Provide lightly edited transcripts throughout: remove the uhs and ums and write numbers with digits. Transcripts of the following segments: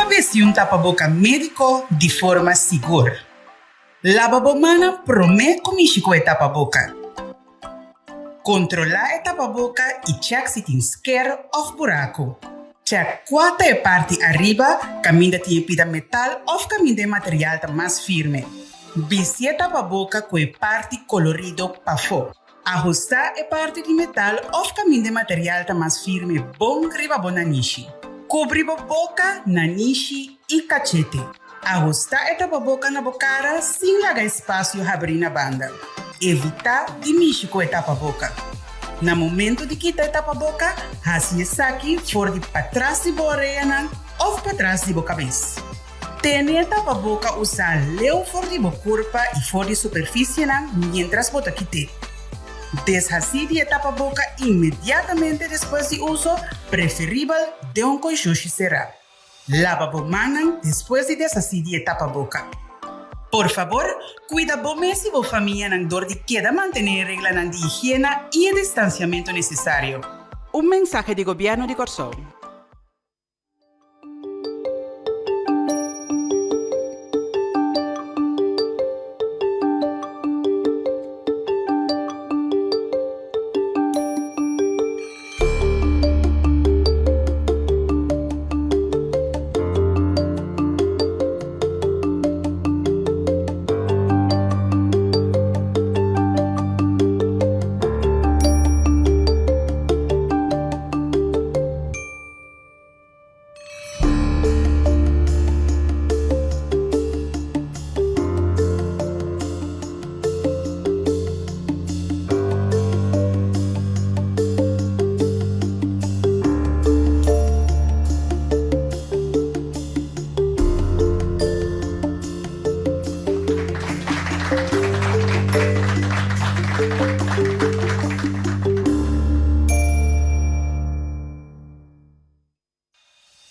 bisti un tapaboka médiko di forma sigur? Laba bo mannan promé ku mishi ku e tapaboka. Kontrolá e tapaboka i chèk si tin sker òf buraku. Chèk kua ta e parti ariba kaminda tin e pida metal òf kaminda e material ta mas firme. Bisti e tapaboka ku e parti kolorido pafó. Ahustá e parti di metal òf kaminda e material ta mas firme bon riba bo nanishi. Kubri bo boka, nanishi i kachete. Ahustá e tapaboka na bo kara sin laga espasio habrí na banda. Evitá di mishi ku e tapaboka. Na momento di kita e tapaboka, hasi esaki for di patras di bo oreanan òf patras di bo kabes. Tene e tapaboka usá leu for di bo kurpa i for di superfisienan miéntras bo ta kit'é. Deshasí di e tapaboka inmediatamente despues di uso, preferibel den un konshushi será. Laba bo mannan despues di deshasí di e tapaboka. Por fabor, kuida bo mes i bo famianan dor di keda mantené e reglanan di higiena i e distansiamentu nesesario. Un mensahe di Gobièrnu di Kòrsou.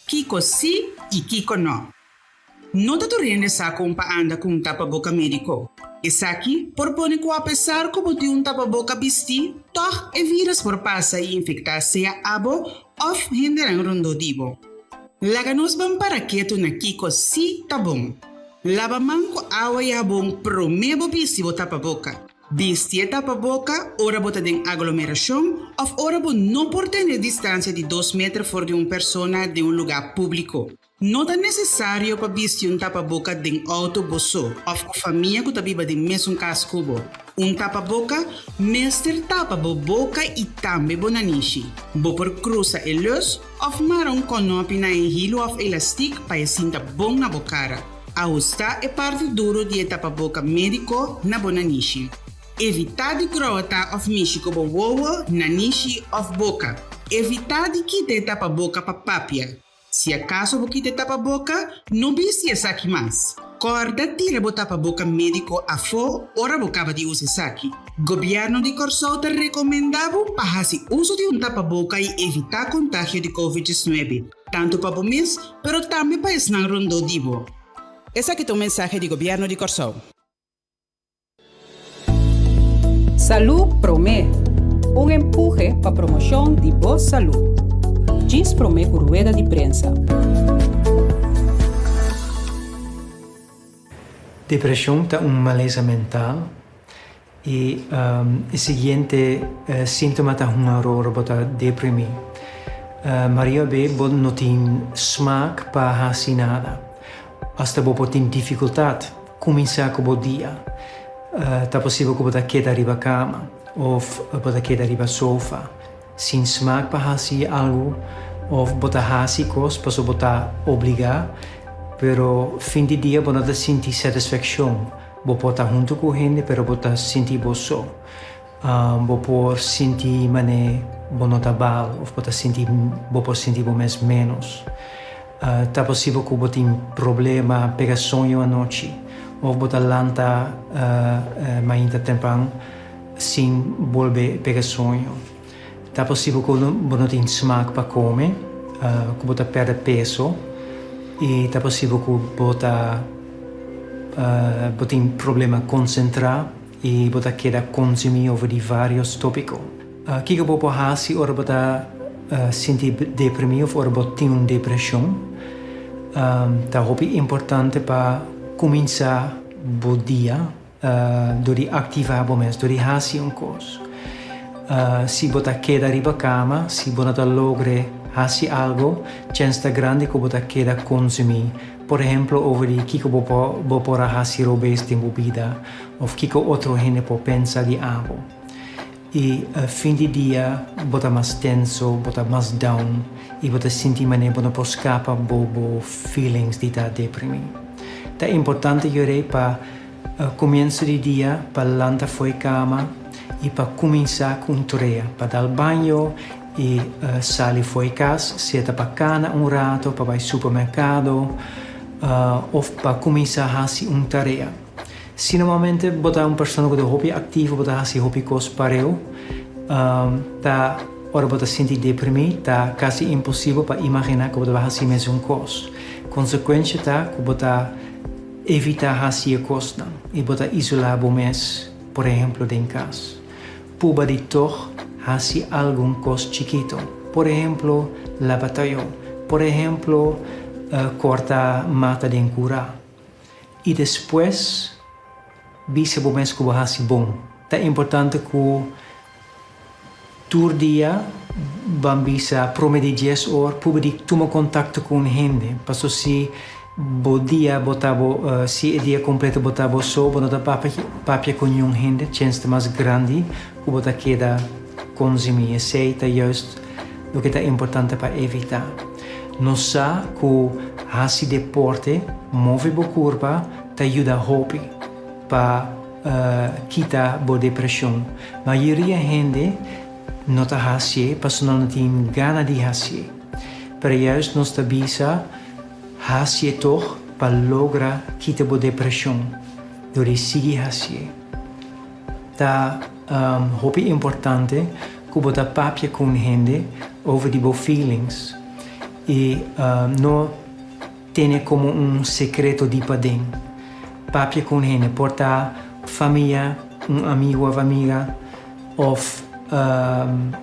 Kiko sí i kiko nò. No ta tur hende sa kon pa anda ku un tapaboka médiko. Esaki por pone ku apesar ku bo tin un tapaboka bistí, tòg e vírus por pasa i infektá sea abo òf hendenan rondó di bo. Laga nos ban para ketu na kiko sí ta bon. Laba man ku awa i habon promé bo bisti bo tapaboka. Bisti e tapaboka ora bo ta den aglomerashon òf ora bo no por tene distansia di dos meter for di un persona den un lugá públiko. No ta nesesario pa bisti un tapaboka den outo bo so òf ku famia ku ta biba den mesun kas ku bo. Un tapaboka mester tapa bo boka i tambe bo nanishi. Bo por krusa e lus òf mara un kònòpi na e hilu òf elastik pa e sinta bon na bo kara. Ahustá e parti duru di e tapaboka médiko na bo nanishi. Evitá di grota òf mishi ku bo wowo, nanishi òf boka. Evitá di kita e tapaboka pa papia. Si akaso bo kita e tapaboka, no bisti esaki mas. Kòrda tira bo tapaboka médiko afó ora bo kaba di usa esaki. Gobièrnu di Kòrsou ta rekomendá bo pa hasi uso di un tapaboka i evitá kontagio di Covid 19, tantu pa bo mes, pero tambe pa esnan rondó di bo. Esaki ta un mensahe di Gobièrnu di Kòrsou. Salú Promé, un empuhe pa promoshon di bo salú. Djis promé ku rueda di prensa. Depreshon ta un malesa mental i e siguiente síntoma ta hunga ror bo ta deprimí. Maria be bo no tin smak pa hasi nada. Asta bo por tin difikultat Kuminsá ku bo dia. Ta posibel ku bo ta keda riba kama òf bo ta keda riba sofa sin smak pa hasi algu òf bo ta hasi kos pasobra bo ta obligá, pero fin di dia bo no ta sinti satisfakshon. Bo por ta huntu ku hende pero bo ta sinti bo so. Bo por sinti manera bo no ta bal òf bo ta sinti bo por sinti bo mes ménos. Ta posibel ku bo tin problema pega soño anochi òf bo ta lanta mainta tempran sin bolbe pega soño. Ta posibel ku bo no tin smak pa kome, ku bo ta pèrdè peso i ta posibel ku bo ta bo tin problema konsentrá i bo ta keda konsumí over di vários tópiko. Kiko bo por hasi ora bo ta sinti deprimí òf ora bo tin un depreshon? Ta hopi importante pa kuminsá bo dia dor di aktivá bo mes, dor di hasi un kos. Si bo ta keda riba kama, si bo no ta logre hasi algu, chèns ta grandi ku bo ta keda konsumí. Por ehemplo, over di kiko bo bo por a hasi robes den bo bida òf kiko otro hende por pensa di abo. I fin di dia bo ta mas tenso, bo ta mas down i bo ta sinti manera bo no por skapa bo bo feelings di ta deprimí. Ta importante yor'é pa kumienso di dia pa lanta fo'i kama i pa kuminsá ku un tarea, pa dal baño i sali fo'i kas, sea ta pa kana un rato, pa bai supermerkado òf pa kuminsá hasi un tarea. Si normalmente bo ta un persona ku ta hopi aktivo, bo ta hasi hopi kos pareu, ta ora bo ta sinti deprimí ta kasi imposibel pa imaginá ku bo ta bai hasi mesun kos. Konsekuensha ta ku bo ta evitá hasi e kosnan i bo ta isolá bo mes, por ehemplo den kas. Puba di tòg hasi algun kos chikitu, por ehemplo laba tayó, por ehemplo kòrta mata den kurá. I despues bisa bo mes ku bo hasi bon. Ta importante ku tur dia ban bisa prome di dies or pube di tuma kontakto ku un hende. Paso si bo dia bo ta bo si e dia kompleto bo ta bo so bo no ta papia ku niun hende chens ta mas grandi ku bo ta keda konsumí. Esei ta juist loke ta importante pa evitá. Nos sa ku hasi deporte, move bo kurpa, ta yuda hopi pa kita bo depreshon. Mayoria hende no ta hasié pasobra nan no tin gana di hasié. Pero juist nos ta bisa hasié tog pa logra kita bo depreshon dor di sigui hasié. Ta hopi importante ku bo ta papia ku un hende over di bo feelings i no tene komo un sekreto di paden. Papia ku un hende, por ta famia, un amigu òf amiga òf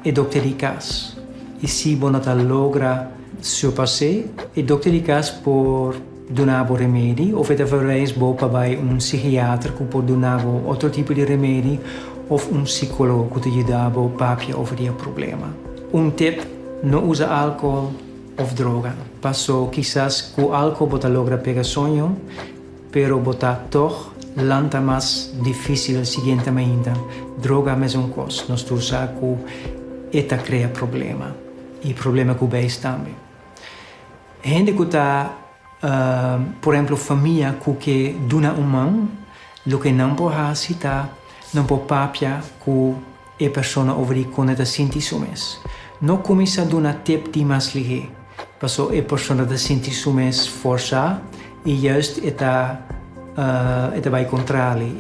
e dokter di kas. I si bo no ta logra surpas'é, e dokter di kas por duna bo remedi of e ta verwijs bo pa bai un psichiater ku por duna bo otro tipo di remedi of un psikologo ku ta yuda bo papia over di e problema. Un tip, no usa alkohol of droga. Paso kisas ku alkohol bo ta logra pega soño, pero bo ta tog lanta mas difisil el siguiente mainta. Droga mesun kos, nos tur sa ku e ta krea problema i problema ku beis tambe. Hende ku ta, por ehemplo famia ku ke duna un man, loke nan por hasi ta nan por papia ku e persona over di kon e ta sinti su mes. No kuminsá duna tip di mas lihé, paso e persona ta sinti su mes forsá i juist e ta e ta bai kontrali,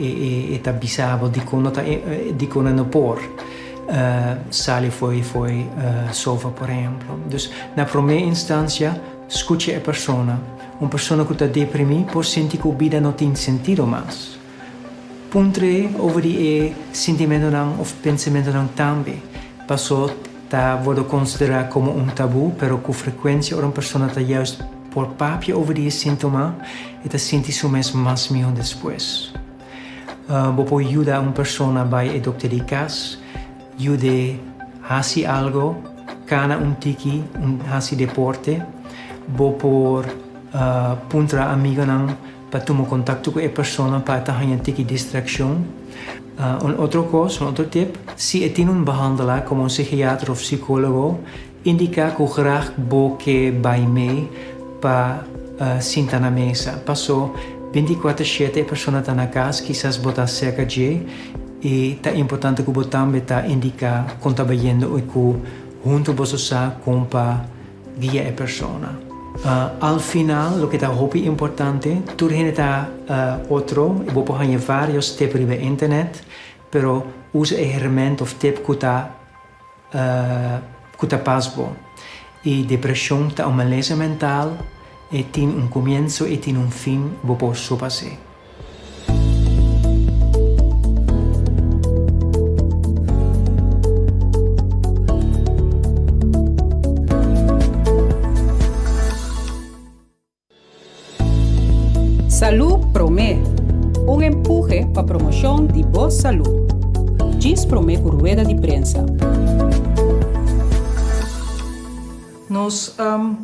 e ta bisa bo dikon no ta dikon e no por sali fo'i fo'i sofa por ehemplo. Dus na promé instansia skucha e persona. Un persona ku ta deprimí por sinti ku bida no tin sentido mas. Puntr'é over di e sintimentonan òf pensamentonan tambe. Paso ta wordo konsiderá komo un tabú, pero ku frekuensia ora un persona ta juist por papia over di e síntoma, e ta sinti su mes mas mihó despues. Bo por yuda un persona bai e dokter di kas, yud'é hasi algo, kana un tiki, un hasi deporte. Bo por puntra amigonan pa tuma kontakto ku e persona pa e ta haña tiki distrakshon. Un otro kos, un otro tip, si e tin un behandelaar komo un psikiater òf sikólogo, indiká ku graag bo ke bai mee pa sinta na mesa. Paso bintikuater shete e persona ta na kas, kisas bo ta serka dje i ta importante ku bo tambe ta indiká kon ta bayendo i ku huntu boso sa kon pa guia e persona. Al final, loke ta hopi importante, tur hende ta otro i bo por haña varios tip riba internet, pero usa e herment of tip ku ta ku ta pas bo. E depresion ta un malesa mental, e tin un comienso e tin un fin, bo por surpas'é. Salú Promé, un empuhe pa promoshon di bo salú. Djis promé ku rueda di prensa. Nos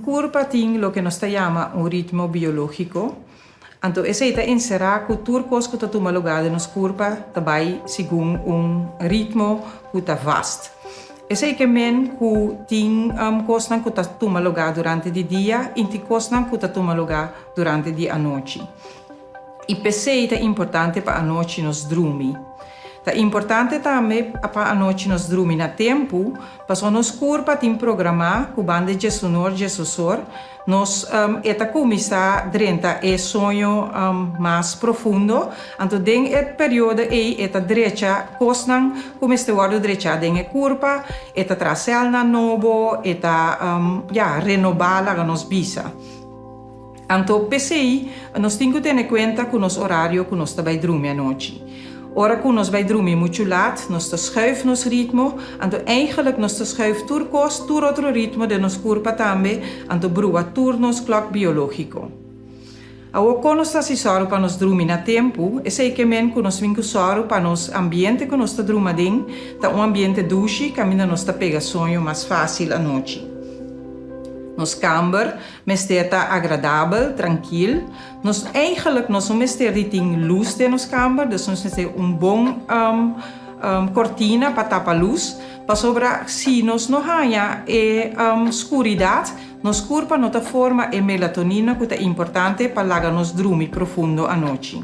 kurpa tin loke nos ta yama un ritmo biológiko. Anto esei ta enserá ku tur kos ku ta tuma lugá den nos kurpa ta bai segun un ritmo ku ta vast. Esei ke men ku tin kosnan ku ta tuma lugá durante di dia i tin kosnan ku ta tuma lugá durante di anochi. I p'esei ta importante pa anochi nos drumi. Ta importante tambe pa anochi nos drumi na tempu, pasobra nos kurpa tin programá ku banda djesunor djesosor Nos e ta kuminsá drenta e soño mas profundo, anto den e periodo ei e ta drecha kosnan ku mester wòrdu drechá den e kurpa, e ta traha sèlnan nobo, e ta ya renobá laga nos bisa. Anto p'esei nos tin ku tene kuenta ku nos orario ku nos ta bai drumi anochi. Ora ku nos bai drumi muchu lat, nos ta schuif nos ritmo, anto eigenlijk nos ta schuif tur kos, tur otro ritmo den nos kurpa tambe, anto brua tur nos klòk biológiko. Awor kon nos ta hasi sòru pa nos drumi na tempu? Esei ke men ku nos bin ku sòru pa nos ambiente ku nos ta druma den ta un ambiente dushi kaminda nos ta pega soño mas fásil anochi. Nos kamber mester ta agradabel, trankil. Nos eigenlijk nos no mester di tin lus den nos kamber, dus nos mester un bon kortina pa tapa lus, pasobra si nos no haña e skuridat, nos kurpa no ta forma e melatonina ku ta importante pa laga nos drumi profundo anochi.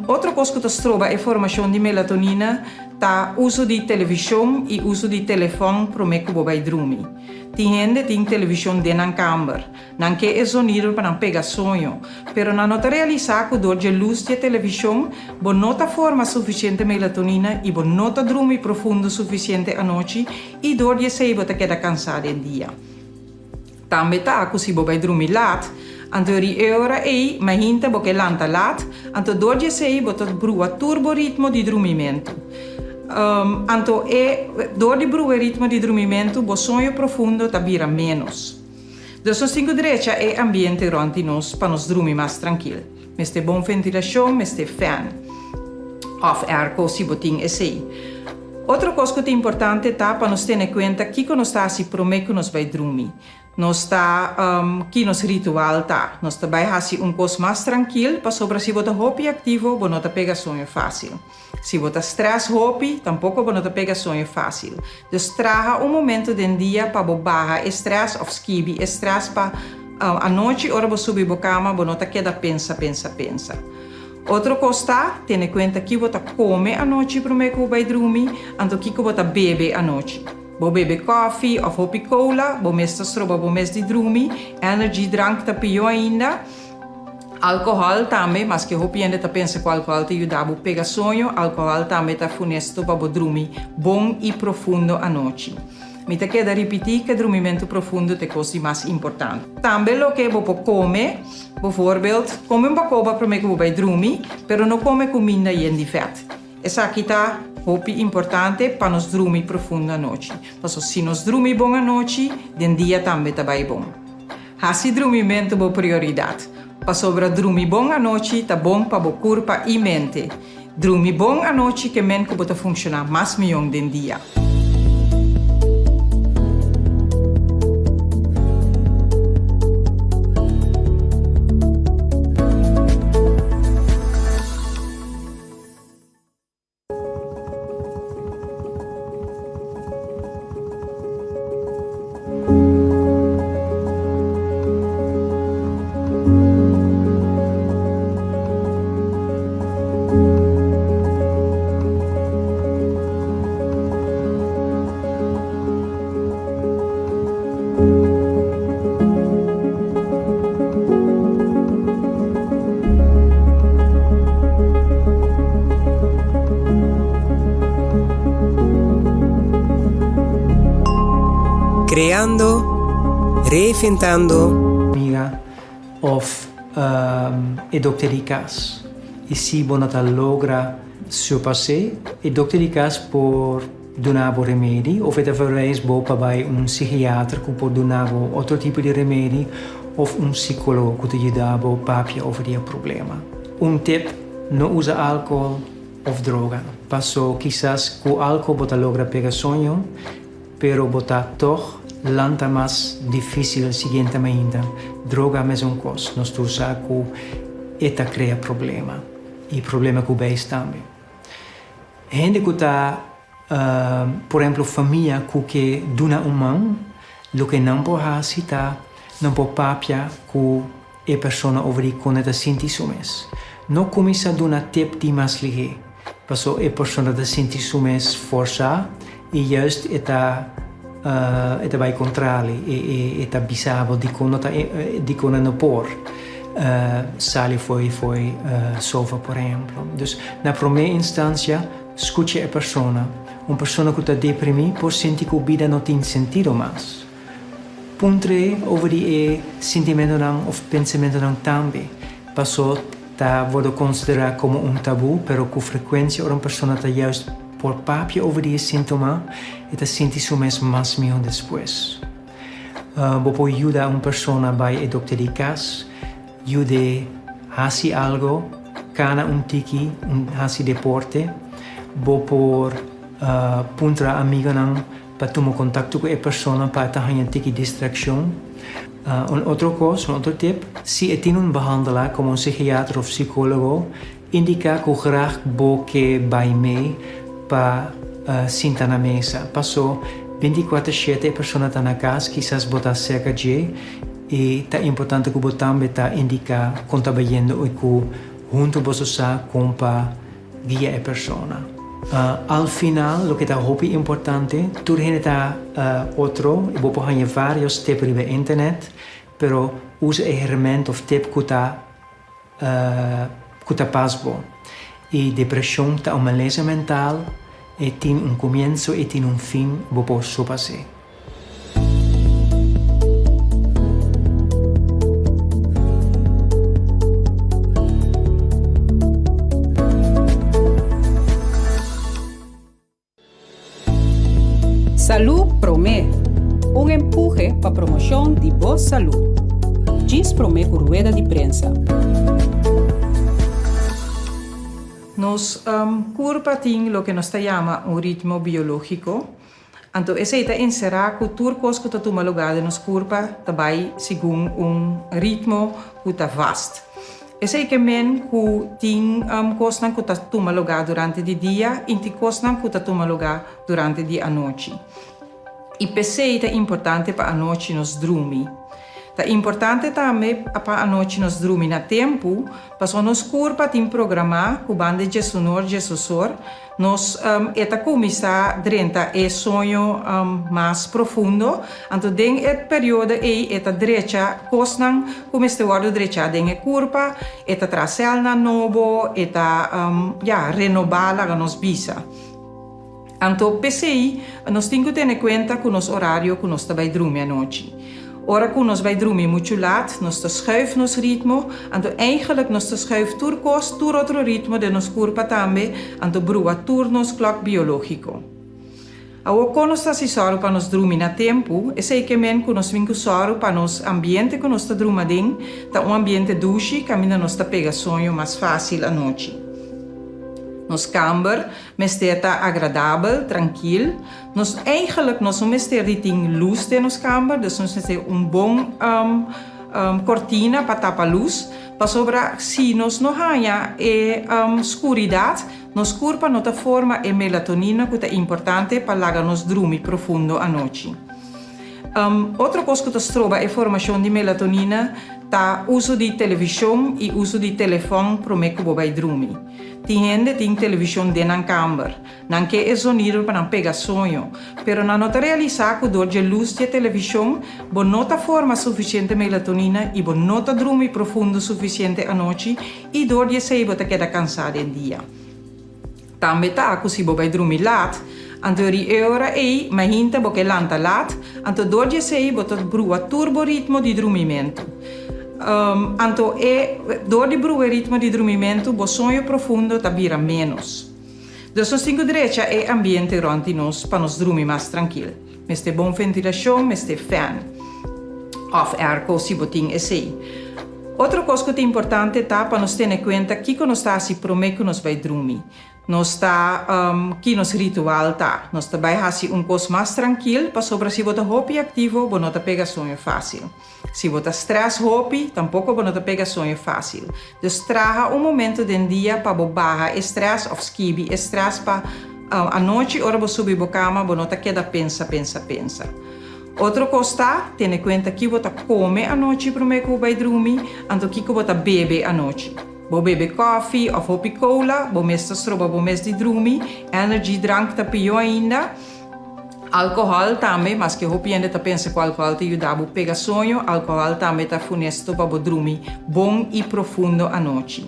Otro kos ku ta stroba e formashon di melatonina ta uso di televishon i uso di telefòn promé ku bo bai drumi. Tin hende tin televishon den nan kamber. Nan ke e zonido pa nan pega soño, pero nan no ta realisá ku dor dje lus dje televishon bo no ta forma sufisiente melatonina i bo no ta drumi profundo sufisiente anochi i dor di esei bo ta keda kansá den dia. Tambe ta ku si bo bai drumi lat, anto ri e ora ei mainta bo ke lanta lat, anto dor di esei bo ta brua tur bo ritmo di drumimentu. Anto e dor di brua e ritmo di drumimentu bo soño profundo ta bira ménos. Dus nos tin ku drecha e ambiente rònt di nos pa nos drumi mas trankil. Mester bon ventilashon, mester fèn òf airco si bo tin esei. Otro kos ku ta importante ta pa nos tene kuenta kiko nos ta hasi promé ku nos bai drumi. Nos ta ki nos ritual ta. Nos ta bai hasi un kos mas trankil pasobra si bo ta hopi aktivo bo no ta pega soño fásil. Si bo ta stress hopi, tampoko bo no ta pega soño fásil. Dus traha un momento den dia pa bo baha e stress òf skibi e stress pa anochi ora bo subi bo kama bo no ta keda pensa, pensa, pensa. Otro kos ta, tene kuenta ki bo ta kome anochi promé ku bo bai drumi, anto kiko bo ta bebe anochi. Bo bebe kòfi òf hopi kola, bo mes ta stroba bo mes di drumi, energy drank ta pió ainda. Alkohòl tambe, maske hopi hende ta pensa ku alkohòl ta yuda bo pega soño, alkohòl tambe ta funesto pa bo drumi bon i profundo anochi. Mi ta keda ripití ku e drumimentu profundo ta e kos di mas importante. Tambe loke bo por kome, bovoorbeeld, kome un bakoba promé ku bo bai drumi, pero no kome kuminda yen di vèt. Esaki ta hopi importante pa nos drumi profundo anochi, pasobra si nos drumi bon anochi, den dia tambe ta bai bon. Hasi drumimentu bo prioridat, pasobra drumi bon anochi ta bon pa bo kurpa i mente. Drumi bon anochi ke men ku bo ta funshoná mas mion den dia. Creando, reinventando. Amiga of e dokter di cas y si bo no ta logra surpas'é e dokter di cas por duna bo remedi of e ta verwijs bo pa bai un psichiater cu por duna bo otro tipo di remedi. òf un sikólogo ku ta yuda bo papia over di e problema. Un tip, no usa alkohòl òf droga. Paso kisas ku alkohòl bo ta logra pega soño, pero bo ta tòg lanta mas difísil siguiente mainta. Droga mesun kos, nos tur sa ku e ta krea problema i problema ku beis tambe. Hende ku ta, por ehemplo famia ku ke duna un man, loke nan por hasi ta nan por papia ku e persona over di kon e ta sinti su mes. No kuminsá duna tip di mas lihé, paso e persona ta sinti su mes forsá i juist e ta e ta bai kontrali, e ta bisa bo dikon no ta dikon e no por sali fo'i fo'i sofa por ehemplo. Dus na promé instansia skucha e persona. Un persona ku ta deprimí por sinti ku bida no tin sentido mas. Puntr'é over di e sintimentonan òf pensamentonan tambe. Pasó ta wòrdu konsiderá komo un tabú, pero ku frekuensia ora un persona ta juist por papia over di e síntoma, e ta sinti su mes mas mihó despues. Bo por yuda un persona bai e dokter di kas, yud'é hasi algo, kana un tiki, hasi deporte. Bo por puntra amigonan Pa tuma kontakto ku e persona pa e ta haña tiki distrakshon. Un otro kos, un otro tip, si e tin un behandelaar komo un sigiater òf sikólogo, indiká ku graag bo ke bai mee pa sinta na mesa. Paso bintikuater shete e persona ta na kas, kisas bo ta serka dje i ta importante ku bo tambe ta indiká kon ta bayendo i ku huntu boso sa kon pa guia e persona. Al final, loke ta hopi importante, tur hende ta otro i bo por haña varios tip riba internet, pero usa e herment of tip ku ta ku ta pas bo. E depreshon ta un malesa mental, e tin un komienso, e tin un fin, bo por surpas'é. Salú Promé, un empuhe pa promoshon di bo salú. Djis promé ku rueda di prensa. Nos kurpa tin loke nos ta yama un ritmo biológiko. Anto esei ta enserá ku tur kos ku ta tuma lugá den nos kurpa ta bai segun un ritmo ku ta vast. Esei ke men ku tin kosnan ku ta tuma lugá durante di dia i tin kosnan ku ta tuma lugá durante di anochi. I p'esei ta importante pa anochi nos drumi. Ta importante tambe pa anochi nos drumi na tempu, pasobra nos kurpa tin programá ku banda djesunor djesosor Nos e ta kuminsá drenta e soño mas profundo, anto den e periodo ei e ta drecha kosnan ku mester wòrdu drechá den e kurpa, e ta traha sèlnan nobo, e ta ya renobá laga nos bisa. Anto p'esei nos tin ku tene kuenta ku nos orario ku nos ta bai drumi anochi. Ora ku nos bai drumi muchu lat, nos ta schuif nos ritmo, anto eigenlijk nos ta schuif tur kos, tur otro ritmo den nos kurpa tambe, anto brua tur nos klòk biológiko. Awor kon nos ta hasi sòru pa nos drumi na tempu? Esei ke men ku nos bin ku sòru pa nos ambiente ku nos ta druma den ta un ambiente dushi kaminda nos ta pega soño mas fásil anochi. Nos kamber mester ta agradabel, trankil. Nos eigenlijk nos no mester di tin lus den nos kamber, dus nos mester un bon kortina pa tapa lus, pasobra si nos no haña e skuridat, nos kurpa no ta forma e melatonina ku ta importante pa laga nos drumi profundo anochi. Otro kos ku ta stroba e formashon di melatonina ta uso di televishon i uso di telefòn promé ku bo bai drumi. Tin hende tin televishon den nan kamber. Nan ke e zonido pa nan pega soño, pero nan no ta realisá ku dor dje lus dje televishon bo no ta forma sufisiente melatonina i bo no ta drumi profundo sufisiente anochi i dor di esei bo ta keda kansá den dia. Tambe ta ku si bo bai drumi lat, anto ri e ora ei mainta bo ke lanta lat, anto dor di esei bo ta brua tur bo ritmo di drumimentu. Anto e dor di brua e ritmo di drumimentu bo soño profundo ta bira ménos. Dus nos tin ku drecha e ambiente rònt di nos pa nos drumi mas trankil. Mester bon ventilashon, mester fèn. Òf airco si bo tin esei. Otro kos ku ta importante ta pa nos tene kuenta kiko nos ta hasi promé ku nos bai drumi. Nos ta ki nos ritual ta. Nos ta bai hasi un kos mas trankil pasobra si bo ta hopi aktivo bo no ta pega soño fásil. Si bo ta strès hopi tampoko bo no ta pega soño fásil. Dus traha un momento den dia pa bo baha e strès òf skibi e strès pa anochi ora bo subi bo kama bo no ta keda pensa pensa pensa. Otro kos ta, tene kuenta ki bo ta kome anochi promé ku bo bai drumi, anto kiko bo ta bebe anochi. Bo bebe kòfi òf hopi kola, bo mes ta stroba bo mes di drumi, energy drank ta pió ainda. Alkohòl tambe, maske hopi hende ta pensa ku alkohòl ta yuda bo pega soño, alkohòl tambe ta funesto pa bo drumi bon i profundo anochi.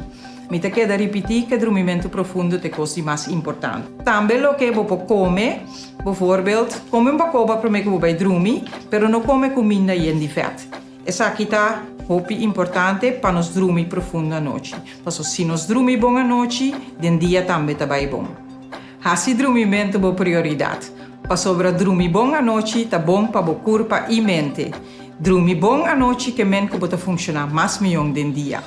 Mi ta keda ripití ku e drumimentu profundo ta e kos di mas importante. Tambe loke bo por kome. Bijvoorbeeld, kome un bakoba promé ku bo bai drumi, pero no kome kuminda yen di vèt. Esaki ta hopi importante pa nos drumi profundo anochi. Paso si nos drumi bon anochi, den dia tambe ta bai bon. Hasi drumimentu bo prioridat, pasobra drumi bon anochi ta bon pa bo kurpa i mente. Drumi bon anochi ke men ku bo ta funshoná mas mion den dia.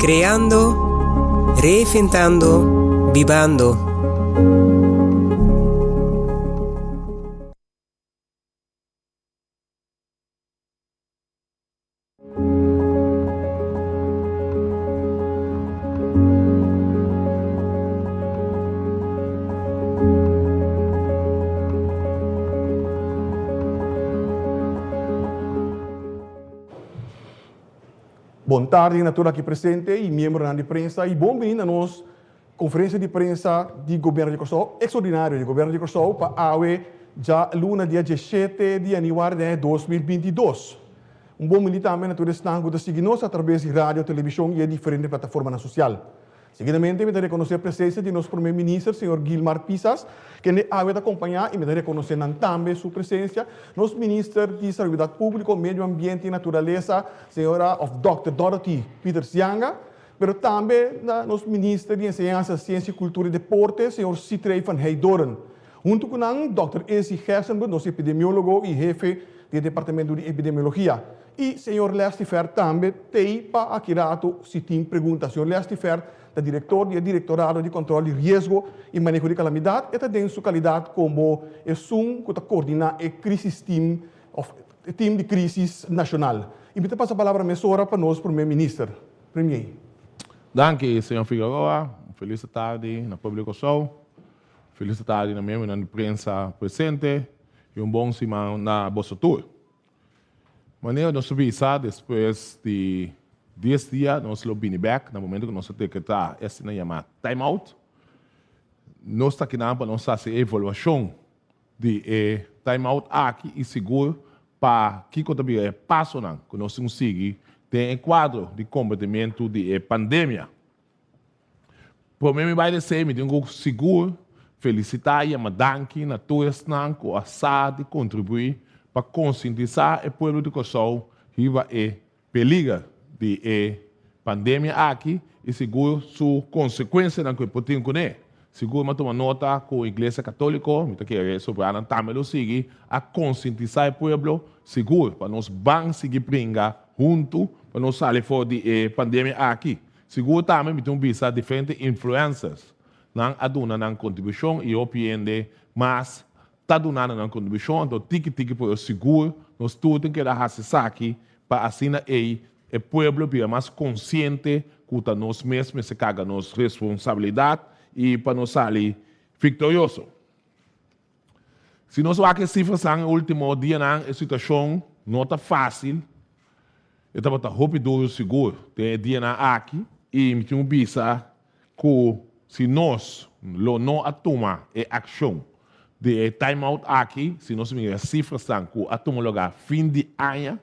Creando, reinventando, bibando. Bon tardi na tur aki presente y miembronan di prensa y bon bini na nos conferencia di prensa di Gobierno di Corsou, extraordinario di Gobierno di Corsou pa awe djaluna dia diesshete di januari den aña 2022. Un bon bini tambe na tur esnan cu ta sigui nos atrabes di radio, television y e diferente plataformanan social. Seguidamente mi ta reconoce presencia di nos Prome Minister, señor Gilmar Pisas, kende awe ta acompaña y mi ta reconoce nan tambe su presencia, nos Minister di Salubridad Publico, Medio Ambiente y Naturaleza, señora of Dòkter Dorothy Pieters Janga, pero tambe na nos Minister di Enseñansa, Ciencia, Cultura y Deporte, señor Sithree van Heydoorn. Hunto cu nan, Dòkter Izzy Gerstenbluth, nos epidemiologo y hefe di e Departamento di Epidemiologia. Y señor Leslie Fer tambe t'ey pa aki rato si tin pregunta. Señor Leslie Fer ta director di e Directorado di Control di Riesgo y Maneho di Calamidad. E ta den su calidad como esun cu ta coordina e Crisis Team of e Team di Crisis Nacional. Y mi ta pasa palabra mesora pa nos Primer Minister. Premier. Danki, señor Figueroa. Un feliz tardi na pueblo di Kòrsou. Feliz tardi na miembronan di prensa presente y un bon siman na boso tur. Manera nos a bisa despues di dies dia nos lo bini bek na momento ku nos a dekretá e asina yamá time out. Nos ta kinan pa nos hasi e evaluashon di e time out aki i sigur pa kiko ta bira e pasonan ku nos tin ku sigui den e kuadro di kombatimentu di e pandemia. Promé mi bai desei mi tin ku sigur felisitá i yama danki na tur esnan ku a sa di kontribuí pa konsientisá e pueblo di Kòrsou riba e peliger di e pandemia aki i sigur su konsekuensianan ku e por tin kuné. Sigur mi a tuma nota ku Iglesia Katóliko, mi ta kere sobranan tambe lo sigui, a konsientisá e pueblo sigur pa nos ban sigui bringa huntu pa nos sali for di e pandemia aki. Sigur tambe mi tin un bisa diferente influencers nan a duna nan kontribushon i hopi hende mas ta dunando nan kontribushon anto tiki tiki por sigur nos tur tin keda hasi esaki pa asina ei e pueblo bira mas konsiente ku ta nos mes mester karga nos responsabilidat i pa nos sali viktorioso. Si nos wak e sifrasan e último dianan e situashon no ta fásil. E tabata hopi duru sigur den e dianan aki i mi tin ku bisa ku si nos lo no a tuma e akshon di e time out aki, si nos mira e sifrasan ku a tuma lugá fin di aña,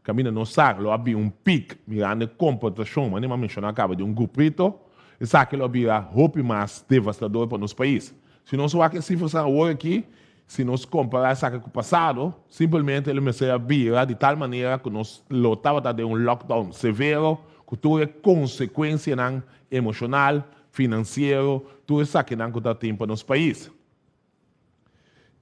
kaminda nos sa lo a bin un pik mirando e komportashon, manera mi a menshoná kaba, di un gruprito, esaki lo a bira hopi mas devastador pa nos pais. Si nos wak e sifrasan awor aki, Si nos kompará esaki ku pasado, simpelmente lo mester a bira di tal manera ku nos lo tabata den un lockdown severo ku tur e konsekuensianan emoshonal, finansiero, tur esakinan ku ta tin pa nos pais.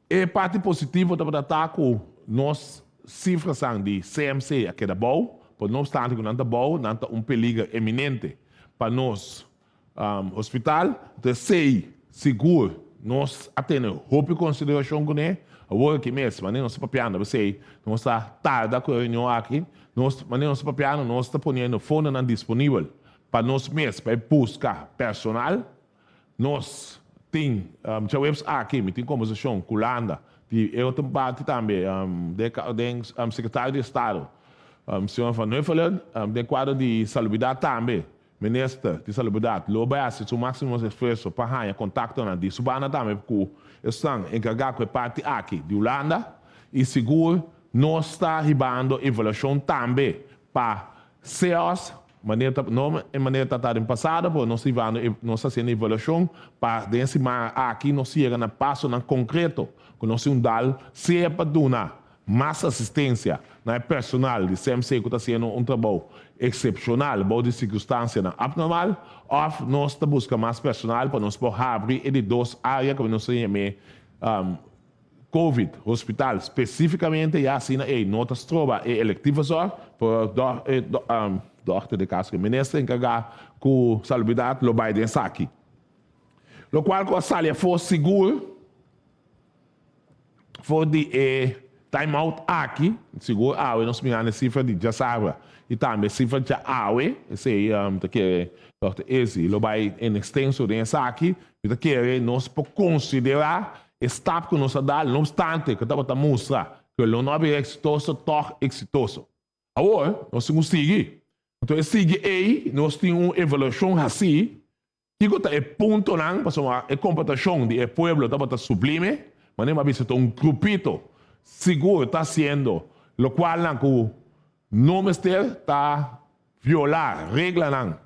E parti positivo tabata ta ku nos sifrasan di CMC a keda bou, por no opstante ku nan ta bou, nan ta un peliger eminente pa nos Hospital, entonces esey sigur nos a tene hopi consideracion cune, awor aki mes manera nos ta papiando p'esey nos ta tarda cu e reunion aki, nos manera nos ta papiando nos ta poniendo fondonan disponibel pa nos mes pa e busca personal, nos tin djaweps aki mi tin conversacion cu Landa di e otro parti tambe den secretario di estado señor Van Huffelen den cuadro di salubridad tambe. Minister di Salubridat lo bai hasi su máksimo esfuerso pa haña kontaktonan di su banda tambe ku esnan enkargá ku e parti aki di Hulanda i sigur nos ta hibando evaluashon tambe pa CEOS manera ta no e manera ta ta den pasado pero nos ta hibando nos ta hasiendo evaluashon pa den e siman aki nos yega na pasonan konkreto ku nos tin un dal sea pa duna Mas asistencia na e personal di CMC cu ta haciendo un trabou excepcional bou di circunstancianan abnormal, of nos ta busca mas personal pa nos por habri e di dos area cu nos ta yam'e Covid hospital specificamente ya asina ey no ta stroba e electieve zorg, pero e dokter de caso cu e minister encarga cu salubridad lo bay den esaki. Locual cu a sali afo sigur. For di e time out aki, sigur awe nos mira na e sifra di djasabra i tambe e sifra djawe, esei mi ta kere Dòkter Izzy lo bai en extenso den esaki, mi ta kere nos por konsiderá e stap ku nos a dal, no opstante ku tabata mustra ku lo no a bira eksitoso, tòg eksitoso. Awor nos tin ku sigui. Anto e sigui ei nos tin un evaluashon hasí. Kiko ta e puntonan? Pasobra e komportashon di e pueblo tabata sublime, manera mi a bisa ta un grupito sigur ta hasiendo lokualnan ku no mester ta violá reglanan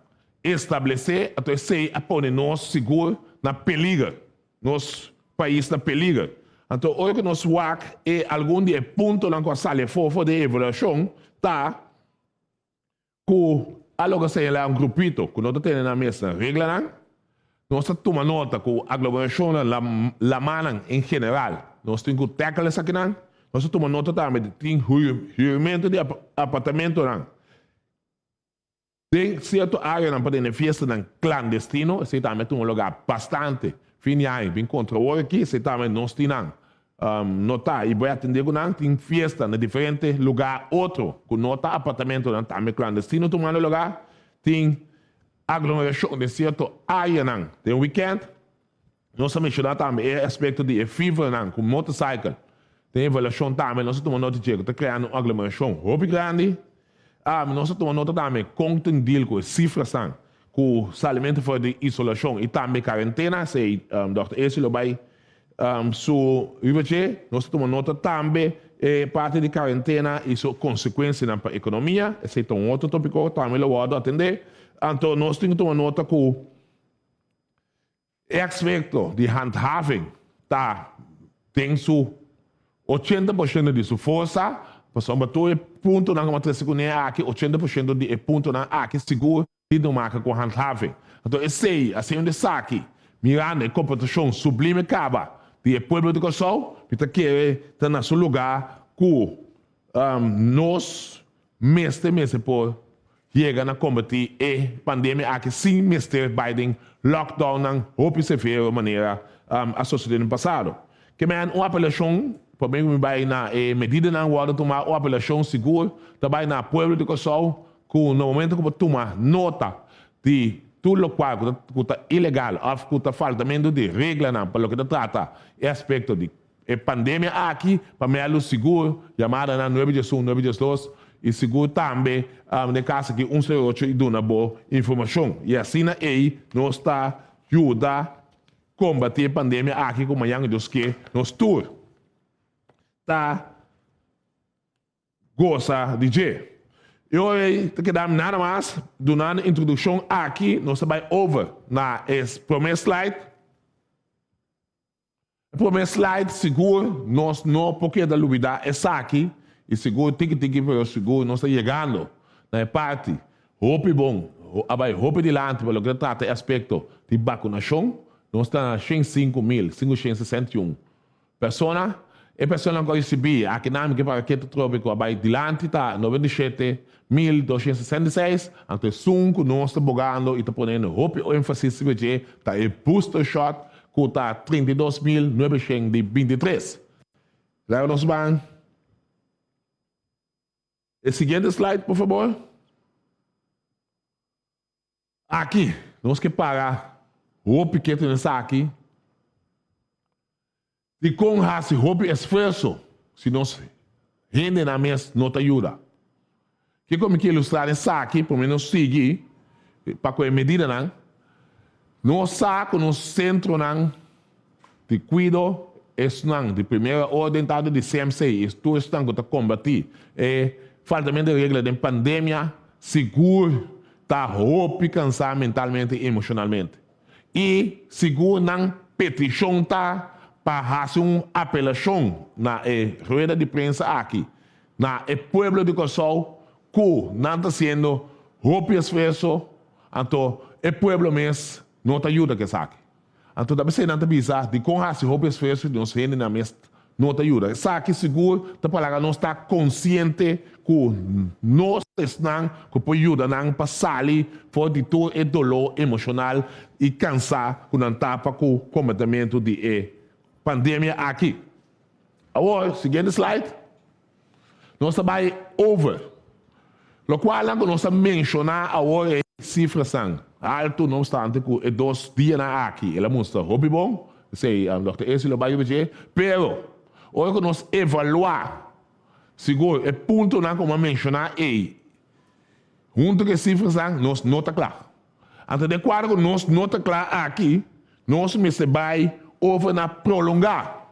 establesé, anto esei a pone nos sigur na peliger, nos pais na peliger. Anto ora ku nos wak e algun di e puntonan ku a sali afó for di e evaluashon ta, Ku a logra señalá un grupito ku no ta tene nan mes na reglanan, nos ta tuma nota ku aglomerashonnan lamanan en general nos tin ku tackle esakinan. Nos ta tuma nota tambe di tin huurmentu di apartamentonan den sierto areanan pa tene fiestanan klandestino, esei tambe a tuma lugá bastante fin di aña bin kontra awor aki, esei tambe nos tin nan. No ta y bo a atende cu nan tin fiesta na diferente lugar otro cu no ta apartamentonan tambe clandestino tumando lugar, tin aglomeracion den cierto areanan den weekend. Nos a menciona tambe e aspecto di e fivernan cu motorcycle den evaluacion tambe nos a tuma nota dje cu ta creando un aglomeracion hopi grandi. Nos a tuma nota tambe con tin deal cu e cifrasnan cu salimento for di isolacion y tambe cuarentena, esey Dòkter Esi lo bay Su riba dje, nos ta tuma nota tambe e parti di karentena i su konsekuensianan pa ekonomia. Esei ta un otro topiko ku tambe lo wòrdu atendé. Anto nos tin ku tuma nota ku e aspekto di handhaving ta den su 80% di su forsa, pasobra tur e puntonan ku bo a trese kuné aki, 80% di e puntonan aki sigur Tin te maka ku handhaving. Anto esei a ser un esaki, mirando e komportashon sublime kaba di e pueblo di Kòrsou, mi ta kere ta na su lugá ku nos mester mester por yega na kombatí e pandemia aki sin mester bai den lockdownnan hopi severo manera a sosodé den pasado. Ke men un apelashon, promé ku mi bai na e medidanan wòrdu tumá, un apelashon sigur ta bai na pueblo di Kòrsou Ku na momento ku bo tuma nota di tur lokual ku ta ku ta ilegal òf ku ta faltamentu di reglanan pa loke ta trata e aspekto di E pandemia aki pa mèldu sigur yamada na nuebe dies un, nuebe dies dos i sigur tambe den kas aki un sero ocho i duna bo informashon. I asina ei nos ta yuda kombatí e pandemia aki ku mañan Dios ke nos tur ta gosa di dje. E ora ei ta keda mi nada mas duna nan introdukshon aki nos ta bai over na e promé slide. E promé slide sigur nos no por keda lubidá esaki i sigur tiki tiki pero sigur nos ta yegando na e parti hopi bon a bai hopi dilanti pa loke ta trata e aspekto di bakunashon. Nos ta na 105 mil 561 persona. E personanan ku a risibí aki nan mi ke para ketu trobe ku a bai dilanti ta 97.266. Anto esun ku nos ta bogando i ta ponendo hopi énfasis riba dje ta e booster shot ku ta 32.923. Laga nos ban e siguiente slide, por fabor. Aki nos ke para hopi ketu den esaki. Dikon hasi hopi esfuerso si nos hendenan mes no ta yuda? Kiko mi ke ilustrá den esaki? Promé nos sigui pa ku e medidanan. Nos sa ku nos sentronan di kuido, esnan di primera orden tantu di CMC i tur esnan ku ta kombatí e faltamentu di regla den pandemia, sigur ta hopi kansá mentalmente i emoshonalmente. I sigur nan petishon ta pa hasi un apelashon na e rueda di prensa aki na e pueblo di Kòrsou ku nan ta hasiendo hopi esfuerso, anto e pueblo mes no ta yuda ku esaki. Anto ta p'esei nan ta bisa dikon hasi hopi esfuerso di nos hendenan mes no ta yuda. Esaki sigur ta pa laga nos ta konsiente ku nos ta esnan ku por yuda nan pa sali for di tur e doló emoshonal i kansá ku nan ta pa ku kombatimentu di e pandemia aki. Awor, siguiente slide. Nos ta bai over. Lokualnan ku nos ta menshoná awor e sifrasan haltu, no obstante ku e dos dianan aki el a mustra hopi bon, esei Dòkter Esi lo bai riba dje, pero ora ku nos evaluá sigur e puntonan ku mi a menshoná ei huntu ku e sifrasan nos no ta kla. Anto den kuadro ku nos no ta kla aki nos mester bai over na prolongá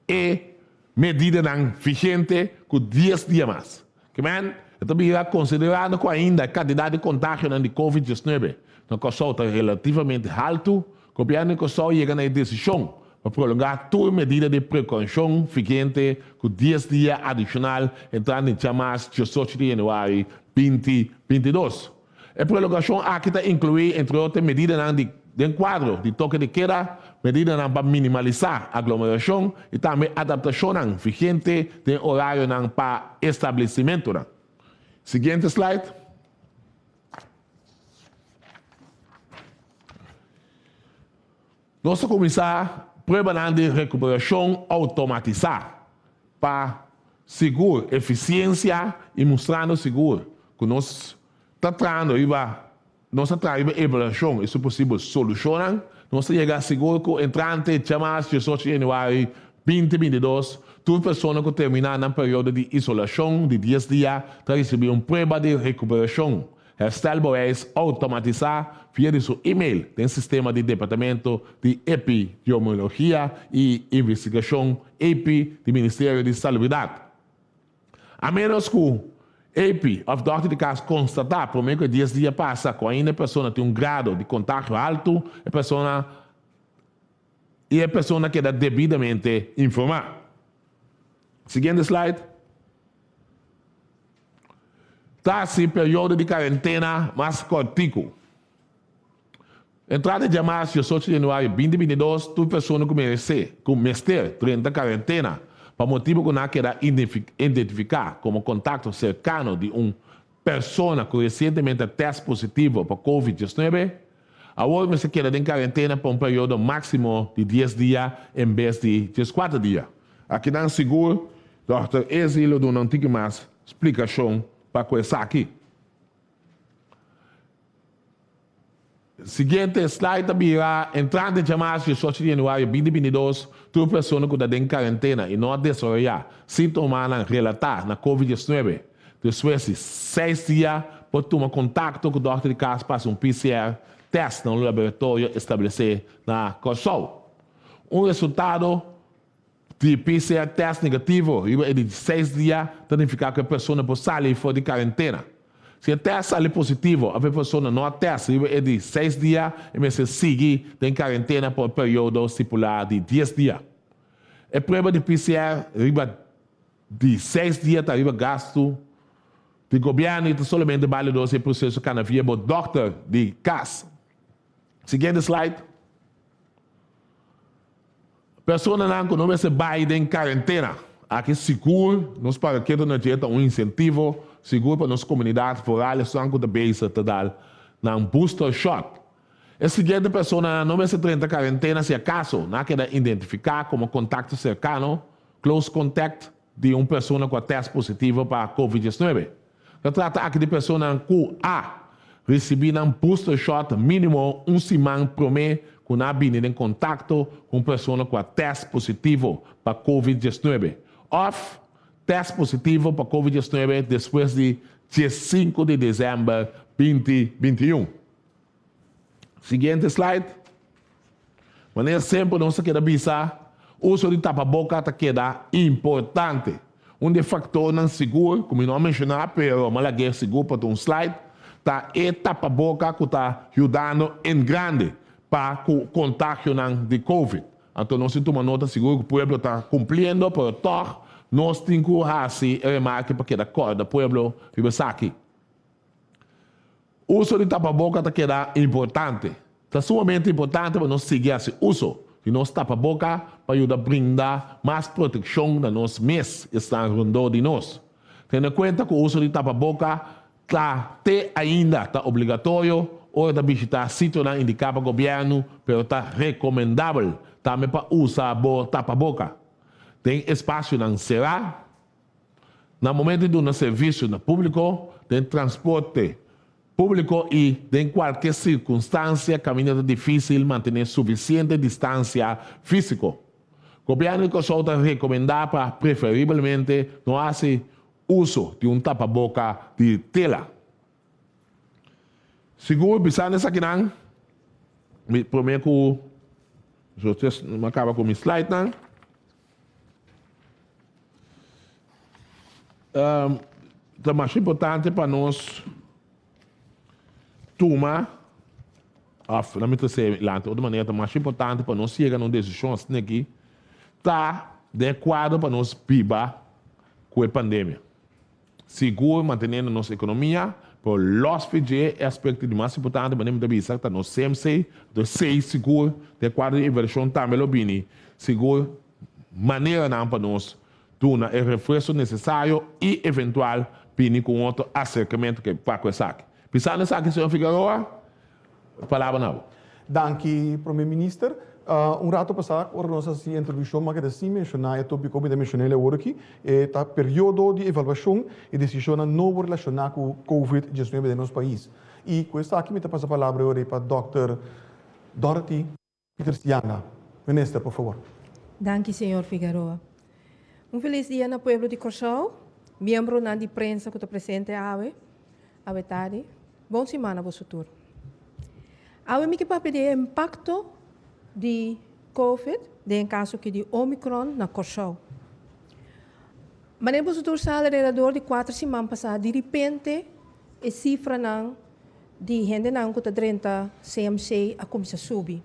e medidanan vigente ku dies dia mas. Ke men, e ta bira konsiderando ku ainda e kantidat di kontagionan di Covid 19 na Kòrsou ta relativamente haltu, Gobièrnu di Kòrsou yega na e desishon pa prolongá tur medida di prekoushon vigente ku dies dia adishonal entrando di djamas 18 di yanüari 2022. E prolongashon aki ta inkluí entre otro medidanan di den kuadro di toke di keda, medidanan pa minimalisá aglomerashon i tambe adaptashonnan vigente den orarionan pa establesimentunan. Siguiente slide. Nos ta kuminsá pruebanan di rekuperashon outomatisá pa sigur efisiensia i mustrando sigur ku nos ta trahando riba nos ta traha riba evaluashon i su posibel solushonnan. Nos ta yega sigur ku entrante djamas 18 di yanüari 2022 tur persona ku terminá nan periodo di isolashon di dies dia ta risibí un prueba di rekuperashon Herstelbewijs outomatisá via di su email den sistema di Departamento di Epidemiologia i Investigashon, EPI, di Ministerio di Salubridat. A ménos ku EPI òf dòkter di kas konstatá promé ku e dies dia pasa ku ainda e persona tin un grado di kontagio haltu, e persona i e persona keda debidamente informá. Siguiente slide. Ta hasi periodo di karentena mas kòrtiku. Entrada djamas 18 di januari 2022 tur persona ku meresé, ku mester drenta karentena pa motibu ku nan a keda identifiká komo kontakto serkano di un persona ku resientemente a tèst positivo pa covid 19, awor mester keda den karentena pa un periodo máksimo di dies dia en bes di 14 dia. Akinan sigur Dòkter Ezi lo duna un tiki mas splikashon pa ku esaki. Siguiente slide ta bira, Entrante djamas 18 di januari 2022, tur persona ku ta den karentena i no a desaroyá síntomanan relatá na Covid 19 despues di seis dia por tuma kontakto ku dòkter di kas pa hasi un PCR tèst na un laboratorio establesé na Kòrsou. Un resultado Di PCR test negativo riba e di seis dia ta nifiká ku e persona por sali for di karentena. Si e test sali positivo òf e persona no a test riba e di seis dia, e mester sigui den karentena pa un periodo stipulá di dies dia. E prueba di PCR riba di seis dia ta riba gastu di gobièrnu i ta solamente bálido si e proseso kana via bo dòkter di kas. Siguiente slide. Personanan ku no mester bai den karentena. Aki sigur nos para ketu na dje ta un insentivo sigur pa nos komunidat, foral esnan ku ta bezig ta dal nan booster shot. E siguiente personanan no mester drenta karentena si akaso nan a keda identifiká komo kontakto serkano, close contact, di un persona ku a tèst positivo pa covid 19. Ta trata aki di personanan ku a risibí nan booster shot mínimo un siman promé ku nan a bini den kontakto ku un persona ku a tèst positivo pa covid 19 òf tèst positivo pa covid 19 despues di 15 di desèmber 2021. Siguiente slide. Manera semper nos ta keda bisa, uso di tapaboka ta keda importante. Un di e faktornan sigur ku mi no a menshoná pero mi a lag'é sigur pa ta un slide, ta e tapaboka ku ta yudando en grande pa ku kontagionan di covid. Anto nos tin tuma nota sigur ku pueblo ta kumpliendo pero tòg nos tin ku hasi e remarke pa keda kòrda pueblo riba esaki. Uso di tapaboka ta keda importante. Ta sumamente importante pa nos sigui hasi uso di nos tapaboka pa yuda brinda mas protekshon na nos mes i esnan rondó di nos. Tene kuenta ku uso di tapaboka ta te ainda ta obligatorio ora ta bishitá sitionan indiká pa gobièrnu, pero ta rekomendabel tambe pa usa bo tapaboka den espasionan será. Na momento di duna servisio na públiko, den transporte públiko i den kualke sirkunstansia kaminda ta difísil mantené sufisiente distansia físiko. Gobièrnu di Kòrsou ta rekomendá pa preferibelmente no hasi uso di un tapaboka di tela. Sigur bisando esakinan, mi promé ku mi a kaba ku mi slidenan. Ta mas importante pa nos tuma, of laat mi ta sey lanti otro manera, ta mas importante pa nos yega na un desishon asina aki, ta den e kuadro pa nos biba ku e pandemia. Sigur manteniendo nos ekonomia, pero los fi dje e aspekto di mas importante manera mi ta bisa ta nos CMC, anto esei sigur den kuadro di evaluashon tambe lo bini sigur maneranan pa nos duna e refuerso nesesario i eventual bini ku un otro aserkamentu ke pa ku esaki. Pisando esaki señor Figueroa, Palabra na bo. Danki Prome Minister. Un rato pasá ora nos a hasi e introdukshon mi a keda sin menshoná e tópiko mi ta menshoná el awor aki, e ta periodo di evaluashon i desishonnan nobo relashoná ku Covid 19 den nos pais. I ku esaki mi ta pasa palabra awor ei pa Dòkter Dorothy Pieters Janga. Minister, por fabor. Danki señor Figaroa. Un felis dia na pueblo di Kòrsou, miembronan di prensa ku ta presente awe. Awe tardi. Bon siman na boso tur. Awe mi ke papia di e impakto di Covid, den e kaso aki di Omicron, na Kòrsou. Manera boso tur sa alrededor di kuater siman pasá diripente e sifranan di hendenan ku ta drenta CMC a kuminsá subi.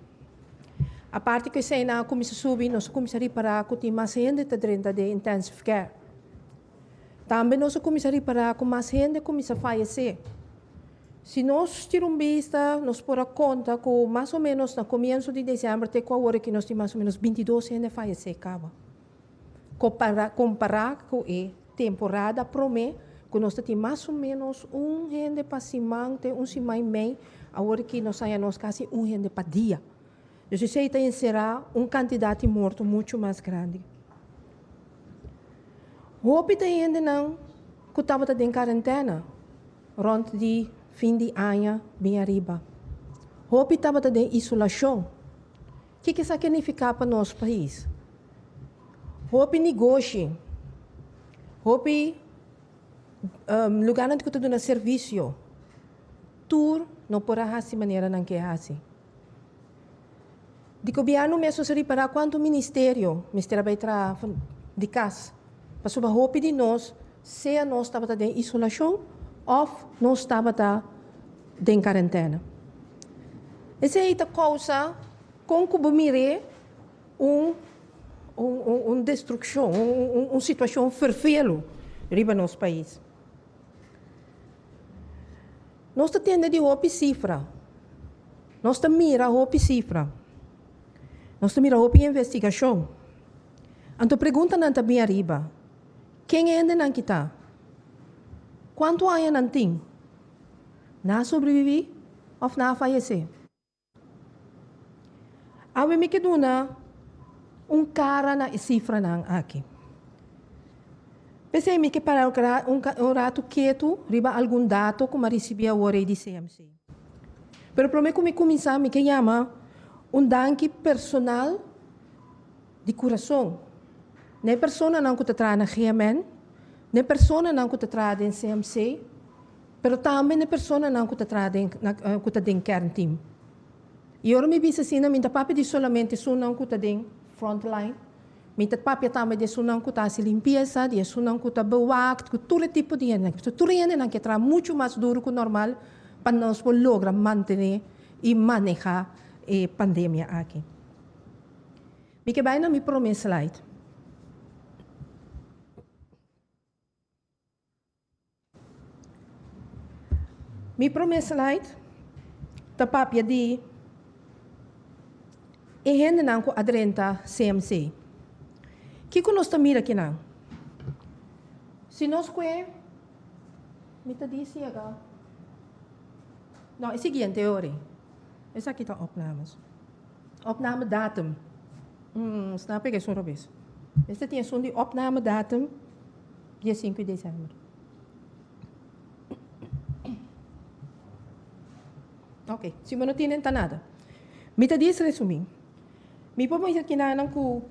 Aparte ku eseinan a kuminsá subi, nos a kuminsá ripará ku tin mas hende ta drenta den intensive care. Tambe nos a kuminsá ripará ku mas hende a kuminsá fayesé. Si nos tira un bista, nos por a konta ku mas o ménos na komienso di desèmber te ku awor aki nos tin mas o ménos 22 hende fayesé kaba. Kompará kompará ku e temporada promé ku nos ta tin mas o ménos un hende pa siman te un siman i mei, awor aki nos haña nos kasi un hende pa dia. Dus esei ta enserá un kantidat di morto muchu mas grandi. Hopi ta hendenan ku tabata den karentena rònt di fin di aña bin ariba. Hopi tabata den isolashon. Kiko esaki a nifiká pa nos pais? Hopi negoshi, hopi lugánan ku ta duna servisio, tur no por a hasi manera nan ke hasi. Di gobièrnu mes nos a ripará kuantu ministerio mester a bai traha di kas, pasobra hopi di nos sea nos tabata den isolashon òf nos tabata den karentena. Esei ta kousa kon ku bo mir'é un un destrukshon, un situashon ferfelu riba nos pais. Nos ta tende di hopi sifra. Nos ta mira hopi sifra. Nos ta mira hopi investigashon. Anto preguntanan ta bin ariba, Ken e hendenan ki ta? Kuantu aña nan tin? Nan a sobreviví òf nan a fayesé? Awe mi ke duna un kara na e sifranan aki. P'esei mi ke para un ratu ketu riba algun dato ku mi a risibí awor ei di CMC. Pero promé ku mi kuminsá mi ke yama un danki personal di kurason na e personanan ku ta traha na GMN, na e personanan ku ta traha den CMC, Pero tambe na e personanan ku ta traha den ku ta den kernteam. I ora mi bisa asina mi ta papia di solamente esunnan ku ta den frontline, mi ta papia tambe di esunnan ku ta hasi limpiesa, di esunnan ku ta bewaakt, ku tur e tipo di hendenan. Pasobra tur e hendenan ke traha muchu mas duru ku normal pa nos por logra mantené i manehá e pandemia aki. Mi ke bai na mi promé slide. Mi promé slide ta papia di e hendenan ku a drenta CMC. Kiko nos ta mira kinan? Si nos kue, mi ta di siega. No, e siguiente ori. Esaki ta opnames. Opname datum. Snap ik esun robes. Este tin esun di opname datum. Dia sinku di december. Ok, si bo no tene ta nada. Mi ta dies resumí. Mi por bisa kinanan ku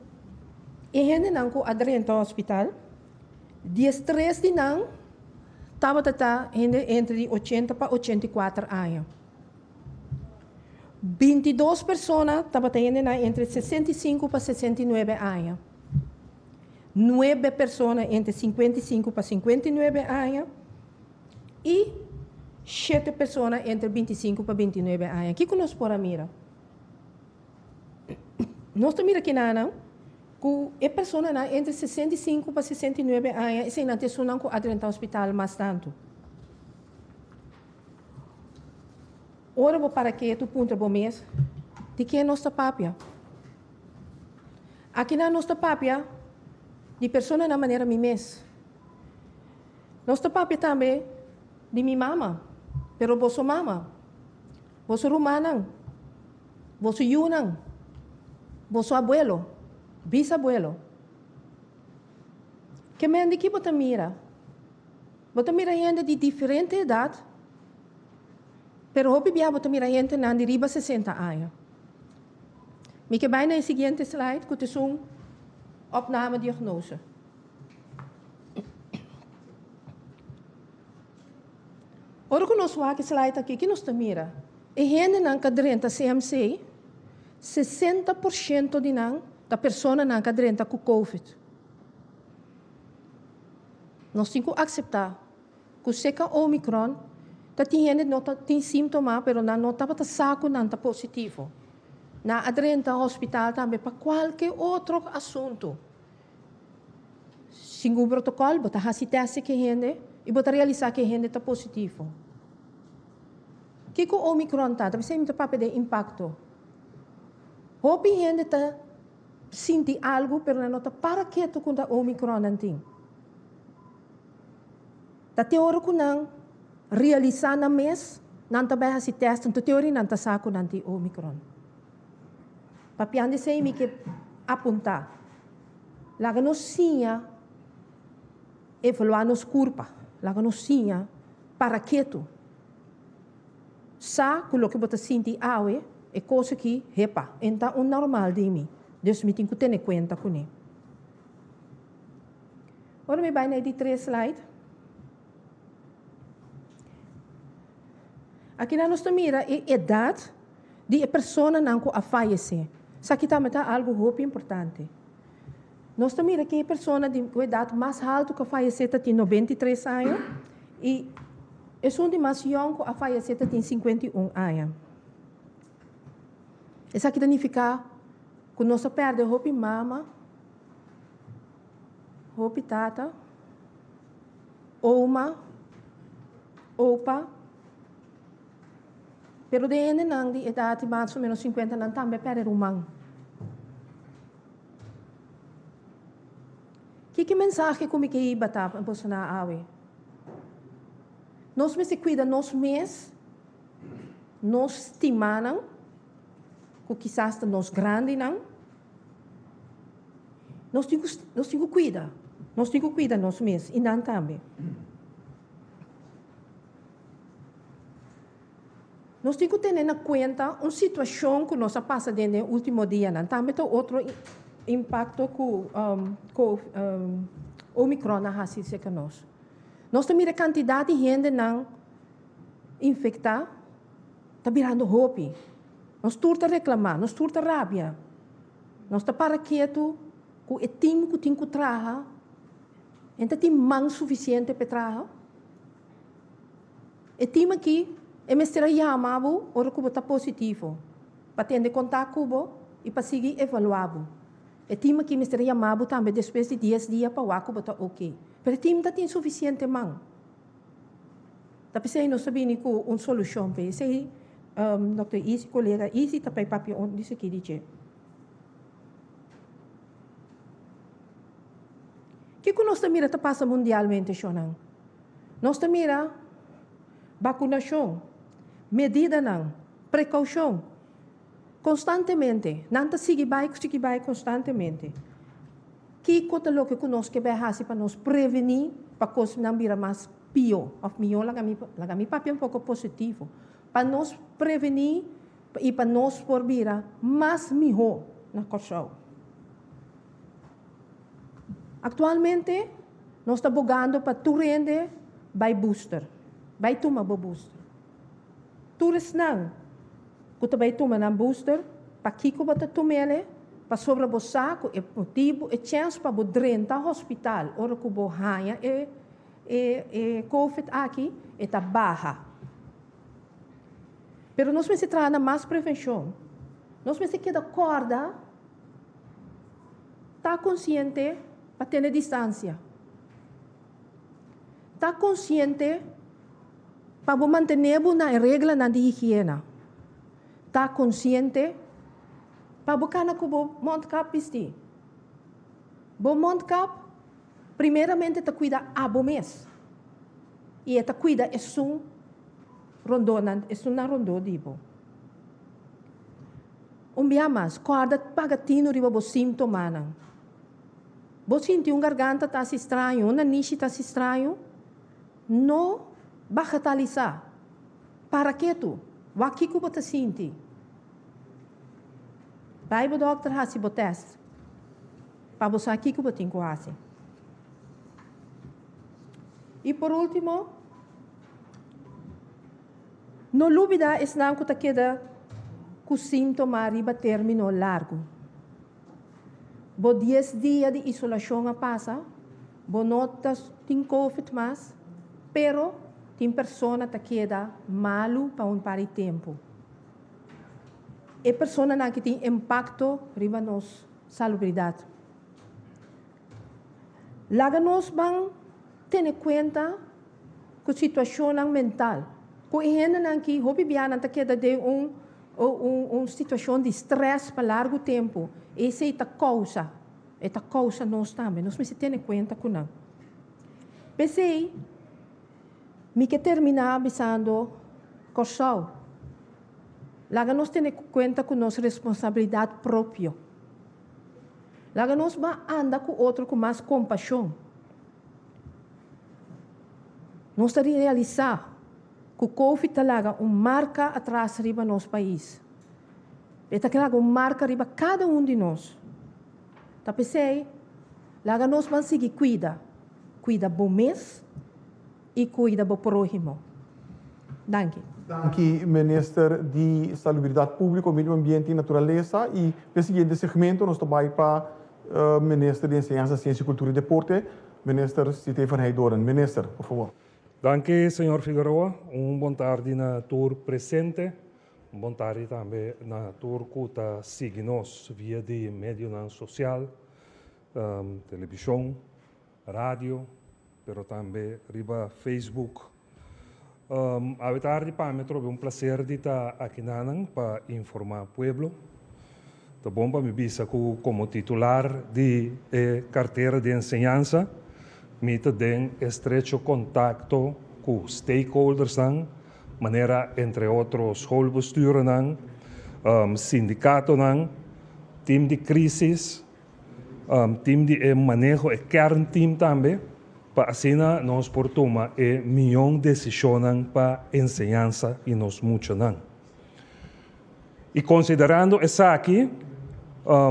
e hendenan ku a drenta hospital, diestres di nan tabata ta hende entre di ochenta pa 84 aña. 22 persona tabata hendenan entre 65 pa 69 aña. Nuebe persona entre 55 pa 59 aña i shete persona entre 25 pa 29 aña. Kiko nos por a mira? Nos ta mira kinanan ku e personanan entre 65 pa 69 aña eseinan ta esunnan ku a drenta hospital mas tantu. Ora bo para ketu puntra bo mes, di ken nos ta papia? Akinan nos ta papia di personanan manera mi mes. Nos ta papia tambe di mi mama, pero boso mama, boso rumannan, boso yunan, boso abuelo, bisabuelo. Ke men di ki bo ta mira? Bo ta mira hende di diferente edat, pero hopi bia bo ta mira hendenan di riba 60 aña. Mi ke bai na e siguiente slide ku ta esun opname diagnose. Ora ku nos wak e slide aki, ki nos ta mira? E hendenan ka drenta CMC, 60% di nan ta personanan ka drenta ku COVID. Nos tin ku akseptá ku seka Omicron ta tin hende no ta tin síntoma pero nan no tabata sa ku nan ta positivo. Nan a drenta hospital tambe pa kualke otro asuntu. Segun protokòl bo ta hasi tèst di ki hende i bo ta realisá ku e hende ta positivo. Kiko Omicron ta? Ta p'esei mi ta papia den impakto. Hopi hende ta sinti algu pero nan no ta para ketu ku ta Omicron nan tin. Ta te ora ku nan realisá nan mes, nan ta bai hasi tèst, anto te ora nan ta sa ku nan tin Omicron. Papiando esei mi ke apuntá, laga nos siña evaluá nos kurpa, laga nos siña para ketu. sa ku loke bo ta sinti awe, e kos aki, hepa, e ta un normal di mi, dus mi tin ku tene kuenta kuné. Ora mi bai na e di tres slide. Akinan nos ta mira e edat di e personanan ku a fayesé. Esaki tambe ta algu hopi importante. Nos ta mira ku e persona di ku edat mas haltu ku a fayesé ta tin 93 aña i esun di mas yòn ku a fayesé ta tin 51 aña. Esaki ta nifiká ku nos a pèrdè hopi mama, hopi tata, oma, opa, pero den hendenan di edat di mas o menos 50 nan tambe a pèrdè ruman. Kiko mensahe ku mi ke hiba ta pa boso na awe? Nos mester kuida nos mes, nos stimanan, ku kisas ta nos grandinan. Nos tin ku, nos tin ku kuida. Nos tin ku kuida nos mes i nan tambe. Nos tin ku tene na kuenta un situashon ku nos a pasa den den último dianan. Tambe ta otro impakto ku ku Omicron a hasi serka nos. Nos ta mira kantidat di hendenan infektá ta birando hopi. Nos tur ta reklamá, nos tur ta rabia. Nos ta para ketu ku e tim ku tin ku traha, e ta tin man sufisiente pa e traha. E tim aki e mester a yama bo ora ku bo ta positivo, pa tende kontak ku bo i pa sigui evaluá bo. E tim aki mester a yama bo tambe despues di dies dia pa wak ku bo ta oke. Pero e tim ta tin sufisiente man. Ta p'esei nos ta bini ku un solushon p'e. Esei Dòkter Izzy, kolega Izzy ta bai papia un di esaki di dje. Kiko nos ta mira ta pasa mundialmente, shonnan? Nos ta mira bakunashon, medidanan, prekoushon, konstantemente. Nan ta sigui bai, sigui bai konstantemente. Kiko ta loke ku nos ke bai hasi pa nos prevení pa kosnan bira mas pió òf mihó? Laga mi laga mi papia un poko positivo. Pa nos prevení i pa nos por bira mas mihó na Kòrsou. Aktualmente nos ta bogando pa tur hende bai booster, bai tuma bo booster. Tur esnan ku ta bai tuma nan booster, pakiko bo ta tum'el? Pasobra bo sa ku e motibu, e chèns pa bo drenta hospital ora ku bo haña e e e covid aki, e ta baha. Pero nos mester traha na mas prevenshon. Nos mester keda kòrda, ta konsiente pa tene distansia. Ta konsiente pa bo mantené bo na e reglanan di higiena. Ta konsiente pa bo kana ku bo mondkap bistí. Bo mondkap primeramente ta kuida abo mes i e ta kuida esun rondónan, esunnan rondó di bo. Un bia mas, kòrda paga tinu riba bo síntomanan. Bo sinti un garganta ta hasi straño, un nanishi ta hasi straño? No bagatalisá. Para ketu. Wak kiko bo ta sinti. Bai bo dòkter hasi bo tèst pa bo sa kiko bo tin ku hasi. I por último, no lubidá esnan ku ta keda ku síntoma riba término largu. Bo dies dia di isolashon a pasa, bo no ta tin covid mas, pero tin persona ta keda malu pa un par di tempu. E personanan aki tin impakto riba nos salubridat. Laga nos ban tene kuenta ku situashonnan mental, ku e hendenan ki hopi bia nan ta keda den un un situashon di strès pa largu tempu, esei ta kousa, e ta kousa nos tambe, nos mester tene kuenta ku nan. P'esei, mi ke terminá bisando Kòrsou, laga nos tene kuenta ku nos responsabilidat propio. Laga nos ban anda ku otro ku mas kompashon. Nos ta realisá. ku Covid ta laga un marka atras riba nos pais. E ta laga un marka riba kada un di nos. Ta p'esei, laga nos ban sigui kuida. Kuida bo mes i kuida bo próhimo. Danki. Danki Minister di Salubridat Públiko, Medio Ambiente i Naturalesa. I p'e siguiente segmento nos ta bai pa Minister di Enseñansa, Siensia, Kultura i Deporte, Minister Steven Heydoorn. Minister, por favor. Danki señor Figueroa. Un bon tardi na tur presente. Un bon tardi tambe na tur ku ta sigui nos via di medionan sosial, televishon, radio, pero tambe riba Facebook. Awe tardi pa mi atrobe un placer di ta akinanan pa informa pueblo. Ta bon pa mi bisa ku komo titular di e kartera di enseñansa mi ta den estrecho kontakto ku stakeholdersnan, manera entre otro schoolbesturennan, sindikatonan, team di krisis, team di e maneho, e kernteam tambe, pa asina nos por tuma e mihó desishonnan pa enseñansa i nos muchanan. I konsiderando esaki,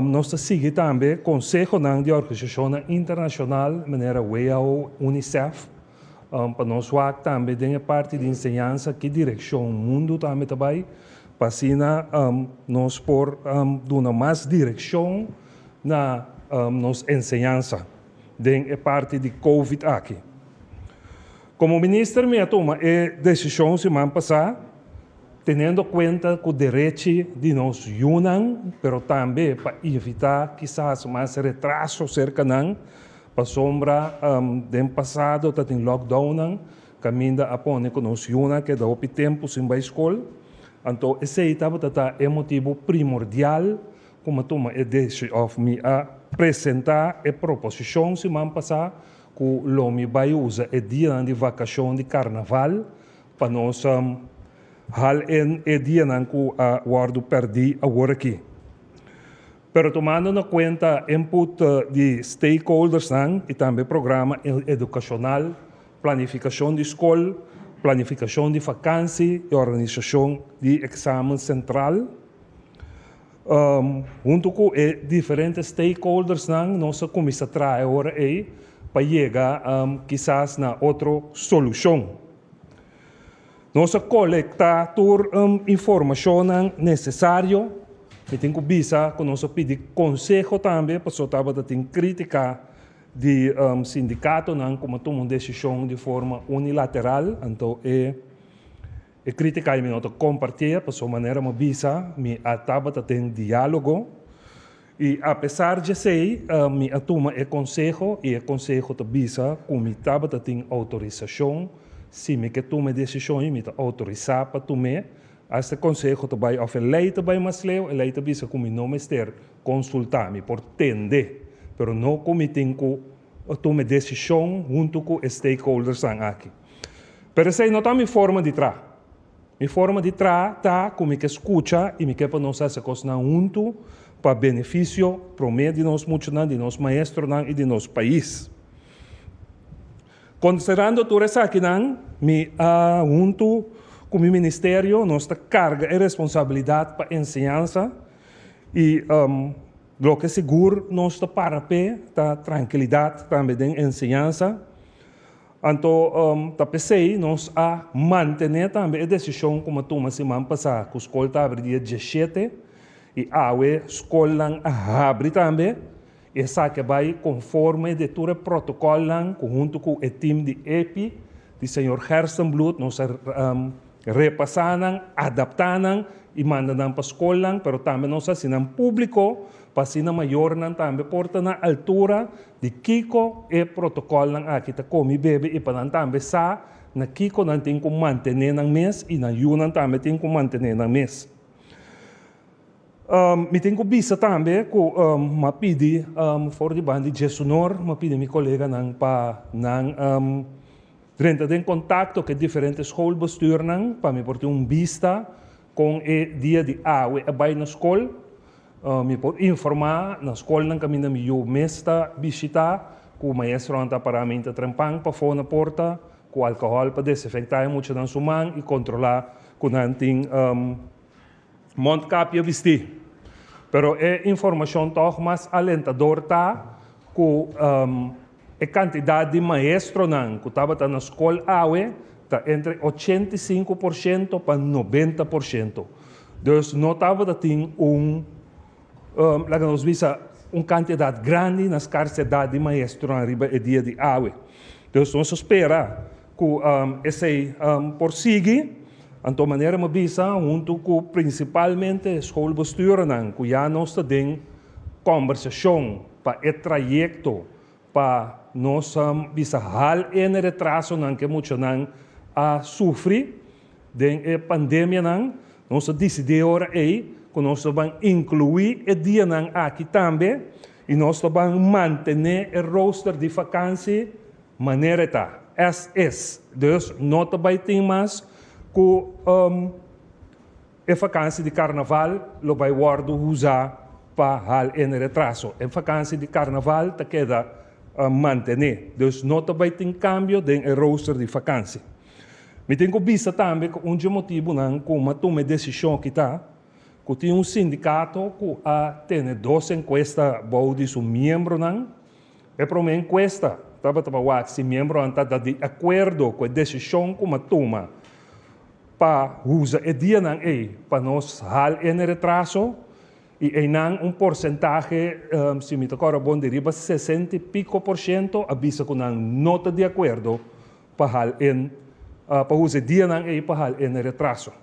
nos ta sigui tambe konsehonan di organisashonnan internashonal manera WHO, UNICEF, pa nos wak tambe den e parti di enseñansa ki direkshon mundu tambe ta bai, pa asina nos por duna mas direkshon na nos enseñansa den e parti di Covid aki. Komo minister mi a tuma e desishon siman pasá teniendo kuenta ku derechi di nos yunan, pero tambe pa evitá kisas mas retraso serka nan, pasobra den pasado ta tin lockdownnan kaminda a pone ku nos yunan keda hopi tempu sin bai skol. Anto esei tabata ta e motibu primordial ku mi a tuma e desi òf mi a presentá e proposishon siman pasá ku lo mi bai usa e dianan di vakashon di karnaval pa nos hal en e dianan ku a wòrdu pèrdí awor aki. Pero tumando na kuenta input di stakeholdersnan i tambe programa edukashonal, planifikashon di skol, planifikashon di fakansi i organisashon di eksamen sentral, huntu ku e diferente stakeholdersnan nos a kuminsá traha e ora ei pa yega kisas na otro solushon. Nos a kolektá tur informashonnan nesesario. Mi tin ku bisa ku nos a pidi konseho tambe pasobra tabata tin krítika di sindikatonan ku a tuma un desishon di forma unilateral. Anto e e krítika ei mi no ta kompartié pasobra manera mi a bisa mi a tabata den diálogo i apesar di esei mi a tuma e konseho i e konseho ta bisa ku mi tabata tin outorisashon si mi ke tuma e desishon ei mi ta outorisá pa tum'é. Asta e konseho ta bai òf e lei ta bai mas leu, e lei ta bisa ku mi no mester konsultá, mi por tende, pero no ku mi tin ku tuma e desishon huntu ku e stakeholdersnan aki. Pero esei no ta mi forma di traha. Mi forma di traha ta ku mi ke skucha i mi ke pa nos hasi kosnan huntu pa benefisio promé di nos muchanan, di nos maestronan i di nos pais. Konsiderando tur esakinan, mi a huntu ku mi ministerio nos ta karga e responsabilidat pa enseñansa i loke sigur nos ta para p'e ta trankilidat tambe den enseñansa. Anto ta p'esei nos a mantené tambe e desishon ku mi a tuma siman pasá ku skol ta habri dia diesshete i awe skolnan a habri tambe. Esaki a bai konforme di tur e protokòlnan ku huntu ku e tim di epi di señor Gerstenbluth nos a repasá nan, adaptá nan i manda nan pa skolnan, pero tambe nos a hasi nan públiko pa asina mayornan tambe por ta na altura di kiko e protokòlnan aki ta komi bebe i pa nan tambe sa na kiko nan tin ku mantené nan mes i nan yunan tambe tin ku mantené nan mes. Mi tin ku bisa tambe ku mi a pidi for di banda di Djesunor, mi a pidi mi koleganan pa nan drenta den kontakto ku e diferente schoolbestuurnan pa mi por tin un bista kon e dia di awe a bai na skol. Mi por informá na skolnan kaminda mi yu mes ta bishitá ku maestronan ta pará minta trempan pafó na porta. ku alkohòl pa desinfektá e muchanan su man i kontrolá ku nan tin mondkapje bistí. Pero e informashon tòg mas alentador ta ku e kantidat di maestronan ku tabata na skol awe ta entre 85% pa 90%. Dus no tabata tin un, laga nos bisa, un kantidat grandi na skarsedat di maestronan riba e dia di awe. Dus nos a spera ku esei por sigui. Anto manera mi a bisa, huntu ku prinsipalmente schoolbestuurnan ku ya nos ta den kòmbersashon pa e trayekto pa nos bisa hal e retrasonan ku e muchanan a sufri den e pandemianan, nos a disidí e ora ei ku nos ta ban inkluí e dianan aki tambe i nos ta ban mantené e rooster di fakansi manera e ta, as is. Dus no ta bai tin mas ku e fakansi di karnaval lo bai wòrdu usá pa hal e retraso. E fakansi di karnaval ta keda mantené. Dus no ta bai tin kambio den e rooster di fakansi. Mi tin ku bisa tambe ku un dje motibunan ku mi a tuma e desishon aki ta ku tin un sindikato ku a tene dos enkuesta bou di su miembronan. E promé enkuesta tabata pa wak si miembronan ta di akuerdo ku e desishon ku mi a tuma pa usa e dianan ei pa nos hal e retraso i einan un porsentahe, si mi ta kòrda bon, di riba 60 i piko por shento a bisa ku nan no ta di akuerdo pa hal en pa usa e dianan ei pa hal en retraso.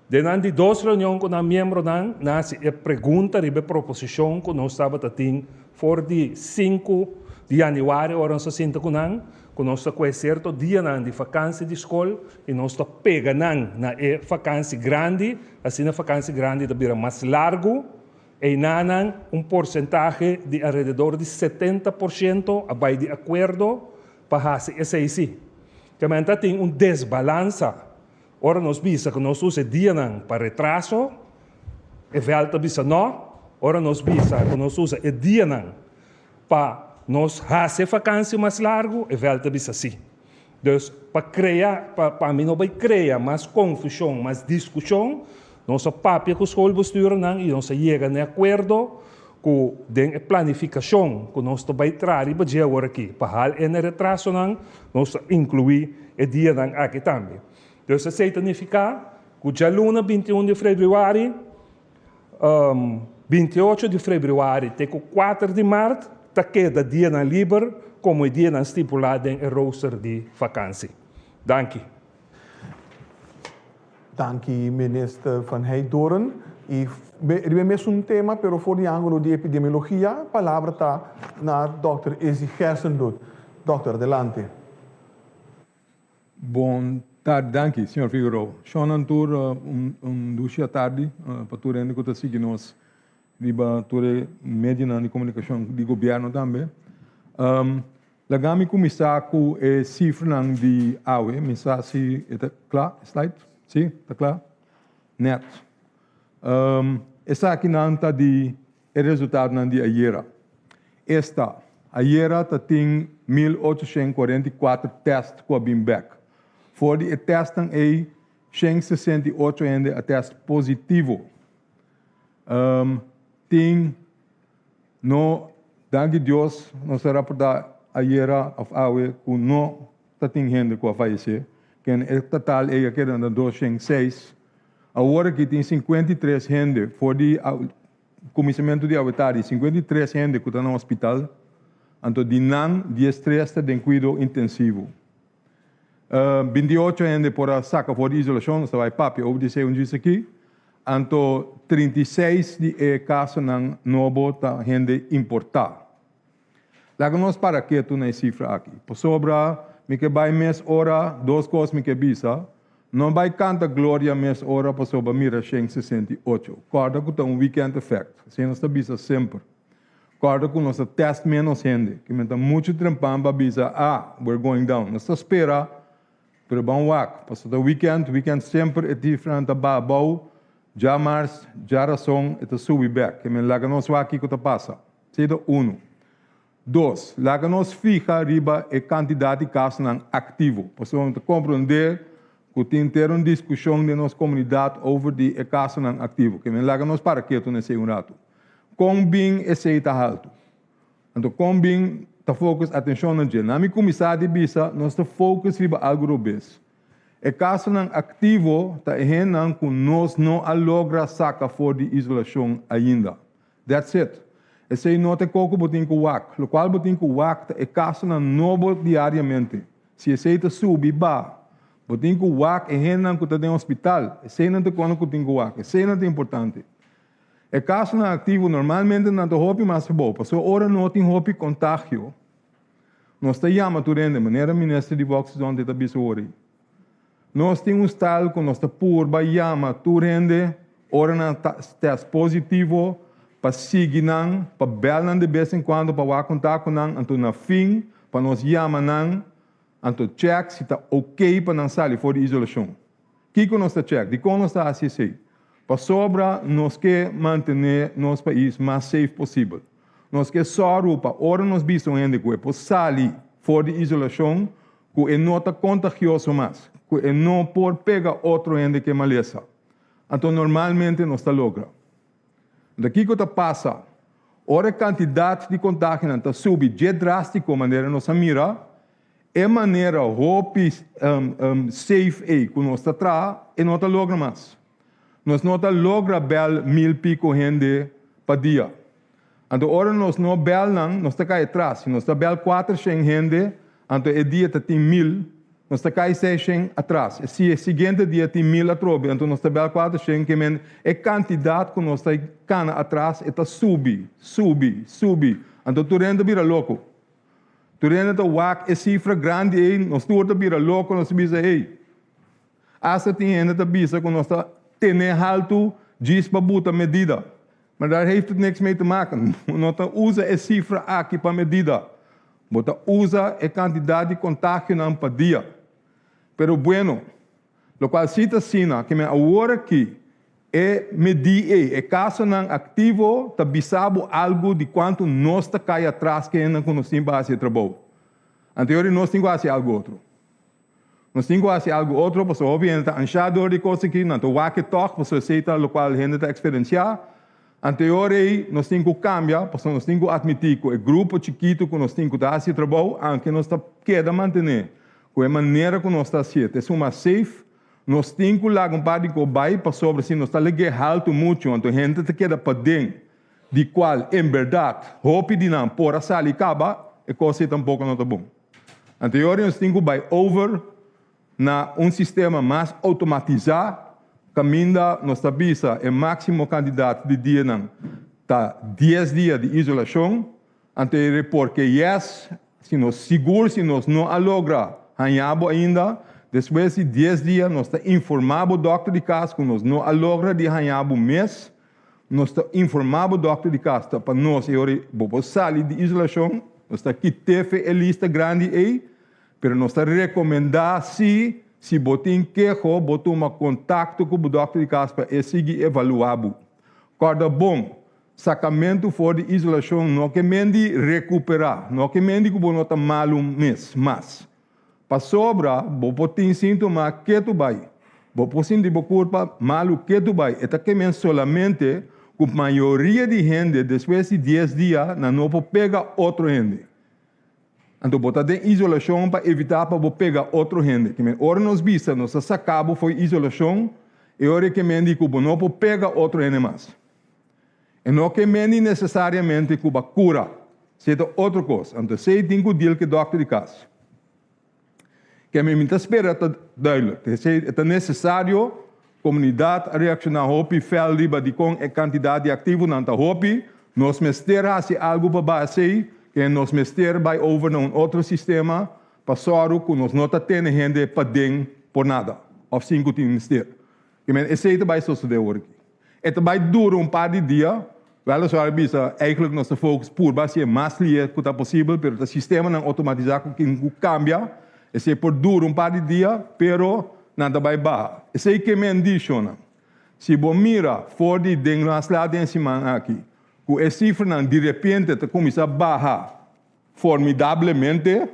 Den nan di dos reunion ku nan miembronan, nan hasi e pregunta riba e proposishon ku nos tabata tin for di 5 di yanüari ora nos a sinta ku nan, ku nos ta kohe sierto dianan di fakansi di skol i nos ta pega nan na e fakansi grandi, asina fakansi grandi ta bira mas largu. Einanan un porsentahe di alrededor di 70% a bai di akuerdo pa hasi esei sí. Kemen ta tin un desbalansa. Ora nos bisa ku nos usa e dianan pa retraso, e vèlt ta bisa nò. Ora nos bisa ku nos usa e dianan pa nos hasi e fakansi mas largu, e vèlt ta bisa sí. Dus pa krea, pa pa mi no bai krea mas konfushon, mas diskushon, nos a papia ku schoolbestuurnan i nos a yega na e akuerdo ku den e planifikashon ku nos ta bai traha riba dje awor aki pa hal e retrasonan, nos ta inkluí e dianan aki tambe. Dus esei ta nifiká ku djaluna 21 di febrüari, 28 di febrüari te ku 4 di mart ta keda dianan liber komo e dianan stipulá den e rooster di fakansi. Danki. Danki, minister Van Heydoorn. I riba e mesun tema, pero for di ángulo di epidemiologia, palabra ta na dòkter Izzy Gerstenbluth. Dòkter, adelante. Bon tardi, danki señor Figueroa. Shonnan tur un dushi atardi pa tur hende ku ta sigui nos riba tur e medionan di komunikashon di gobièrnu tambe. Laga mi kuminsá ku e sifranan di awe. Mi sa si e ta kla, e slide? Si, ta kla? Nèt. Esakinan ta di e resultadonan di ayera. Esta, ayera ta tin 1844 tèst ku a bin bèk. For di e tèstnan ei, 168 hende a tèst positivo. Tin no, danki Dios, nos a raportá ayera òf awe ku no ta tin hende ku a fayesé. Ken e total ei a keda na 206. Awor aki tin 53 hende for di kuminsamentu di awe tardi, 53 hende ku ta na hospital, anto di nan 13 ta den kuido intensivo. 28 hende por a saka for di isolashon, nos ta bai papia over di esei un djis aki. Anto 36 di e kasonan nobo ta hende importá. Laga nos para ketu na e sifra aki, pasobra mi ke bai mes ora, dos kos mi ke bisa, no bai kanta gloria mes ora pasobra mira 168. Kòrda ku ta un weekend effect, asina nos ta bisa semper. Kòrda ku nos ta tèst ménos hende, ke men ta muchu trempan pa bisa, ah, we're going down. Nos ta spera, pero ban wak, pasobra ta weekend, weekend semper e sifranan ta baha abou, djamars, djarason e ta subi bèk. Ke men laga nos wak kiko ta pasa. Esei ta unu. Dos, laga nos fiha riba e kantidat di kasonan aktivo. Pasobra mi ta komprondé ku tin ter un diskushon den nos komunidat over di e kasonan aktivo. Ke men laga nos para ketu na esei un ratu. Kon bin esei ta haltu? Anto kon bin ta focus atenshon na dje? Na mi kuminsá di bisa nos ta focus riba algu robes. E kasonan aktivo ta e hendenan ku nos no a logra saka for di isolashon ainda. That's it. Esei no ta e koko bo tin ku wak. Lokual bo tin ku wak ta e kasonan nobo diariamente. Si esei ta subi, ba. Bo tin ku wak e hendenan ku ta den hospital. Eseinan ta kono ku tin ku wak. Eseinan ta importante. E kasonan aktivo normalmente nan ta hopi mas abou, pasobra ora no tin hopi kontagio, nos ta yama tur hende, manera Minister di Volksgezondheid ta bisa ora ei. Nos tin un style ku nos ta purba yama tur hende ora nan ta test positivo pa sigui nan, pa bel nan de bes en kuando pa wak kontak ku nan, anto na fin pa nos yama nan anto check si ta ok pa nan sali for di isolashon. Kiko nos ta check? Dikon nos ta hasi esei? Pasobra nos ke mantené nos pais mas safe posibel. Nos ke sòru pa ora nos bisa un hende ku e por sali for di isolashon, ku e no ta kontagioso mas, ku e no por pega otro hende ku e malesa. Anto normalmente nos ta logra. Anto kiko ta pasa? Ora e kantidat di kontagionan ta subi dje drástiko manera nos a mira, e manera hopi safe ei ku nos ta traha, e no ta logra mas. Nos no ta logra bèl mil piko hende pa dia. Anto ora nos no bèl nan, nos ta kai atras. Si nos ta bèl kuatershen hende, anto e dia ta tin mil, nos ta kai seishen atras. E si e siguiente dia tin mil atrobe, anto nos ta bèl kuatershen, ke men e kantidat ku nos ta kana atras e ta subi, subi, subi. Anto tur hende ta bira loko. Tur hende ta wak e sifra grandi ei, nos tur ta bira loko, nos ta bisa, ei, Asta tin hende ta bisa ku nos ta tene haltu djis pa buta medida. Maar daar heeft het niks mee te maken. Bo no ta usa e sifra aki pa medida. Bo ta usa e kantidat di kontagionan pa dia. Pero bueno, lokual si ta asina ke men awor aki e medí ei, e kasonan aktivo ta bisa bo algu di kuantu nos ta kai atras ke hendenan ku nos tin pa hasi e trabou. Anterior nos tin ku hasi algu otro. Nos tin ku hasi algu otro pasobra hopi hende ta anshá dor di kos aki, nan ta wak e tòg pasobra esei ta lokual hende ta eksperensiá. Anto e ora ei nos tin ku kambia pasobra nos tin ku atmití ku e grupo chikitu ku nos tin ku ta hasi e trabou, anke nos ta keda mantené ku e manera ku nos ta hasié ta esun mas safe, nos tin ku laga un par di kos bai pasobra si nos ta lag'é haltu muchu anto hende ta keda paden di kual en bèrdat hopi di nan por a sali kaba, e kos ei tampoko no ta bon. Anterior nos tin ku bai over na un sistema mas outomatisá kaminda nos ta bisa e máksimo kantidat di dianan ta dies dia di isolashon. Anterior porque yes, si nos sigur si nos no a logra haña bo ainda, despues di dies dia nos ta informá bo dòkter di kas ku nos no a logra di haña bo mes. Nos ta informá bo dòkter di kas ta pa nos e ora bo por sali di isolashon. Nos ta kit'é fe e lista grandi ei, pero nos ta rekomendá si si bo tin keho bo tuma kontakto ku bo dòkter di kas pa e sigui evaluá bo. Kòrda bon, sakamentu for di isolashon no ke men di rekuperá, no ke men di ku bo no ta malu mes mas. Pasobra bo por tin síntoma ketu bai. Bo por sinti bo kurpa malu ketu bai. E ta kemen solamente ku mayoria di hende despues di dies dia nan no por pega otro hende. Anto bo ta den isolashon pa evitá pa bo pega otro hende. Kemen ora nos bisa nos ta saka bo for isolashon, e ora e kemen di ku bo no por pega otro hende mas. E no ke meni nesesariamente ku ba kura. Esei ta otro kos. Anto esei tin ku deal ku e dòkter di kas. Ke mi ta spera ta duidelijk. Esei e ta nesesario. Komunidat a reakshoná hopi fèl riba dikon e kantidat di aktivonan ta hopi. Nos mester hasi algu pa baha esei. Ke nos mester bai over na un otro sistema pa sòru ku nos no ta tene hende paden por nada òf sin ku tin mester. Ke men esei ta bai sosodé awor aki. E ta bai dura un par di dia, weliswaar a bisa eigenlijk nos ta focus purba hacié mas lihe cu ta posibel, pero ta sistemanan automatisa cu tin cu cambia, esey por dura un par di dia, pero nan ta bai baha. Esey ke men di, shonnan. Si bo mira for di den nos laat den siman aki cu e cifranan di repente ta cuminsa baha. formidablemente,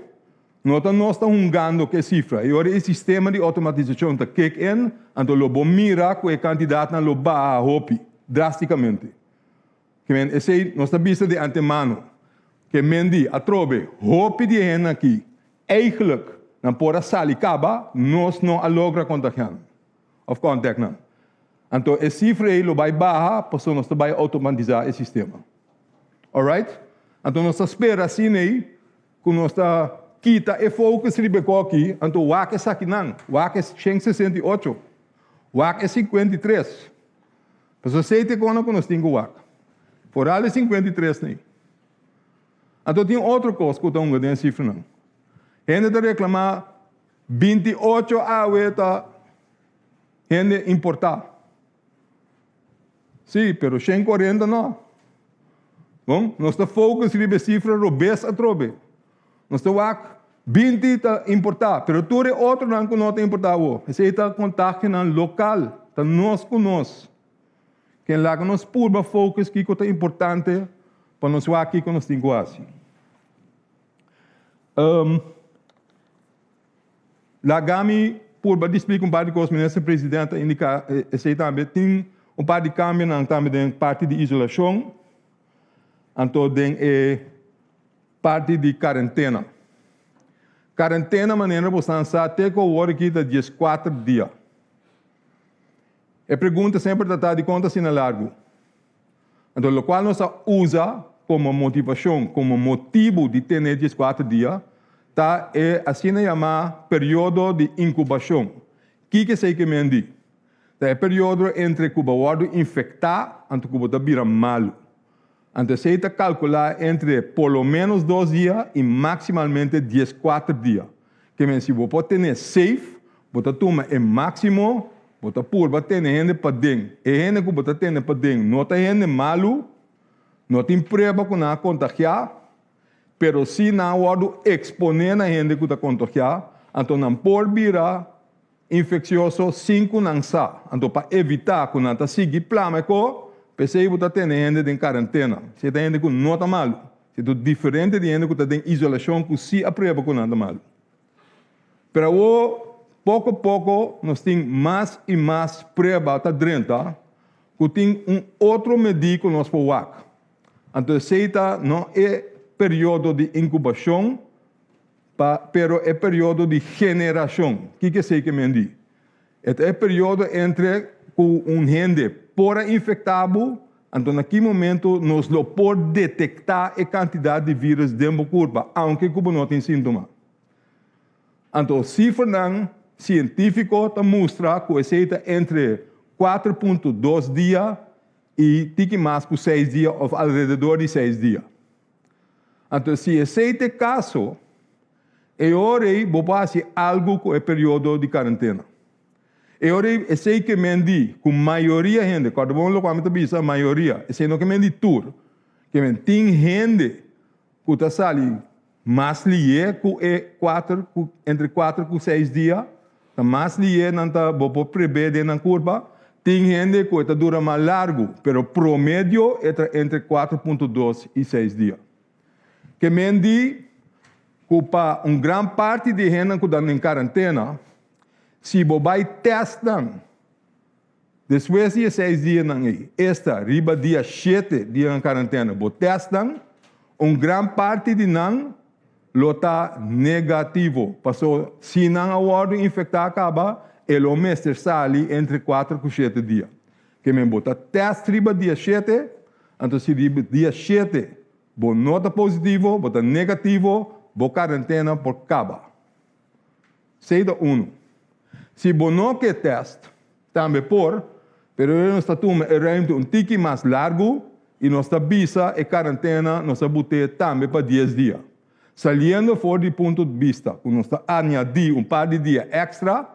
no ta nos ta hungando ku e sifra. E ora e sistema di outomatisashon ta kick in, anto lo bo mira ku e kantidatnan lo baha hopi, drástikamente. Ke men esei nos ta bisa di antemano. Ke men di, atrobe, hopi di e hendenan aki, eigenlijk nan por a sali kaba, nos no a logra kontagiá nan òf kòntèkt nan. Anto e sifra ei lo bai baha pasobra nos ta bai outomatisá e sistema. Alright? Anto nos ta spera asina ei ku nos ta kita e focus riba e koki, anto wak esakinan, wak e 168, wak e 53. Pasobra esei ta e kona ku nos tin ku wak. Foral e 53 nei. Anto tin otro kos ku ta hunga den e sifranan. Hende ta reklamá 28 awe ta hende importá. Sí, pero 140 no. Bon, nos ta focus riba e sifra robes atrobe. Nos ta wak 20 ta importá, pero tur e otronan ku no ta importá awor. Esei ta kontagionan lokal, ta nos ku nos. Ken laga nos purba focus kiko ta importante pa nos wak kiko nos tin ku hasi. Um, Laga mi purba di splika un par di kos, Minister President a indiká esei tambe. Tin un par di kambionan tambe den parti di isolashon, anto den e parti di karentena. Karentena manera bo san sa te ku awor aki ta 14 dia. E pregunta semper ta ta dikon ta asina largu? Anto lokual nos a usa komo motivashon, komo motibu di tene e 14 dia, ta e asina yamá periodo di inkubashon. Kiko esei ke men di? Ta e periodo entre ku bo a wòrdu infektá anto ku bo ta bira malu. Anto esei ta kalkulá entre por lo ménos dos dia i maksimalmente 14 dia. Ke men si bo por tene safe, bo ta tuma e máksimo, bo ta purba tene hende paden. E hende ku bo ta tene paden no ta hende malu, no tin prueba ku nan a kontagiá, pero si nan a wòrdu eksponé na hende ku ta kontagiá, anto nan por bira infeksioso sin ku nan sa. Anto pa evitá ku nan ta sigui plama e ko, p'esei bo ta tene hende den karentena. Si ta hende ku no ta malu. Si ta diferente di hende ku ta den isolashon ku si a prueba ku nan ta malu. Pero awor poko poko nos tin mas i mas prueba ta drenta ku tin un otro medí ku nos por wak. Anto esei ta no e periodo di inkubashon pa pero e periodo di generashon. Kiko esei ke men di? E ta e periodo entre ku un hende por a infektá bo, anto na ki momento nos lo por detektá e kantidat di vírus den bo kurpa, aunke ku bo no tin síntoma. Anto sifranan sientífiko ta mustra ku esei ta entre 4.2 dia i tiki mas ku seis dia òf alrededor di seis dia. Anto si esei ta e kaso, e ora ei bo por hasi algu ku e periodo di karentena. E ora ei esei ke men di ku mayoria hende, kòrda bon loke mi ta bisa, mayoria, esei no ke men di tur, ke men tin hende ku ta sali mas lié ku e kuater ku entre kuater ku seis dia, ta mas lié nan ta bo por prebé den nan kurpa, tin hende ku e ta dura mas largu, pero promedio e ta entre 4.2 i 6 dia. Ke men di ku pa un gran parti di hendenan ku ta den karentena, si bo bai tèst nan despues di e seis dianan ei, esta riba dia shete di nan karentena bo tèst nan, un gran parti di nan lo ta negativo, paso si nan a wòrdu infektá kaba e lo mester sali entre kuater ku shete dia. Ke men bo ta tèst riba dia shete, anto si riba dia shete bo no ta positivo, bo ta negativo, bo karentena por kaba. Esei ta unu. Si bo no ke tèst, tambe por, pero e nos ta tuma e ruimte un tiki mas largu i nos ta bisa e karentena nos a but'é tambe pa dies dia. Saliendo for di punto di bista ku nos ta añadí un par di dia èkstra,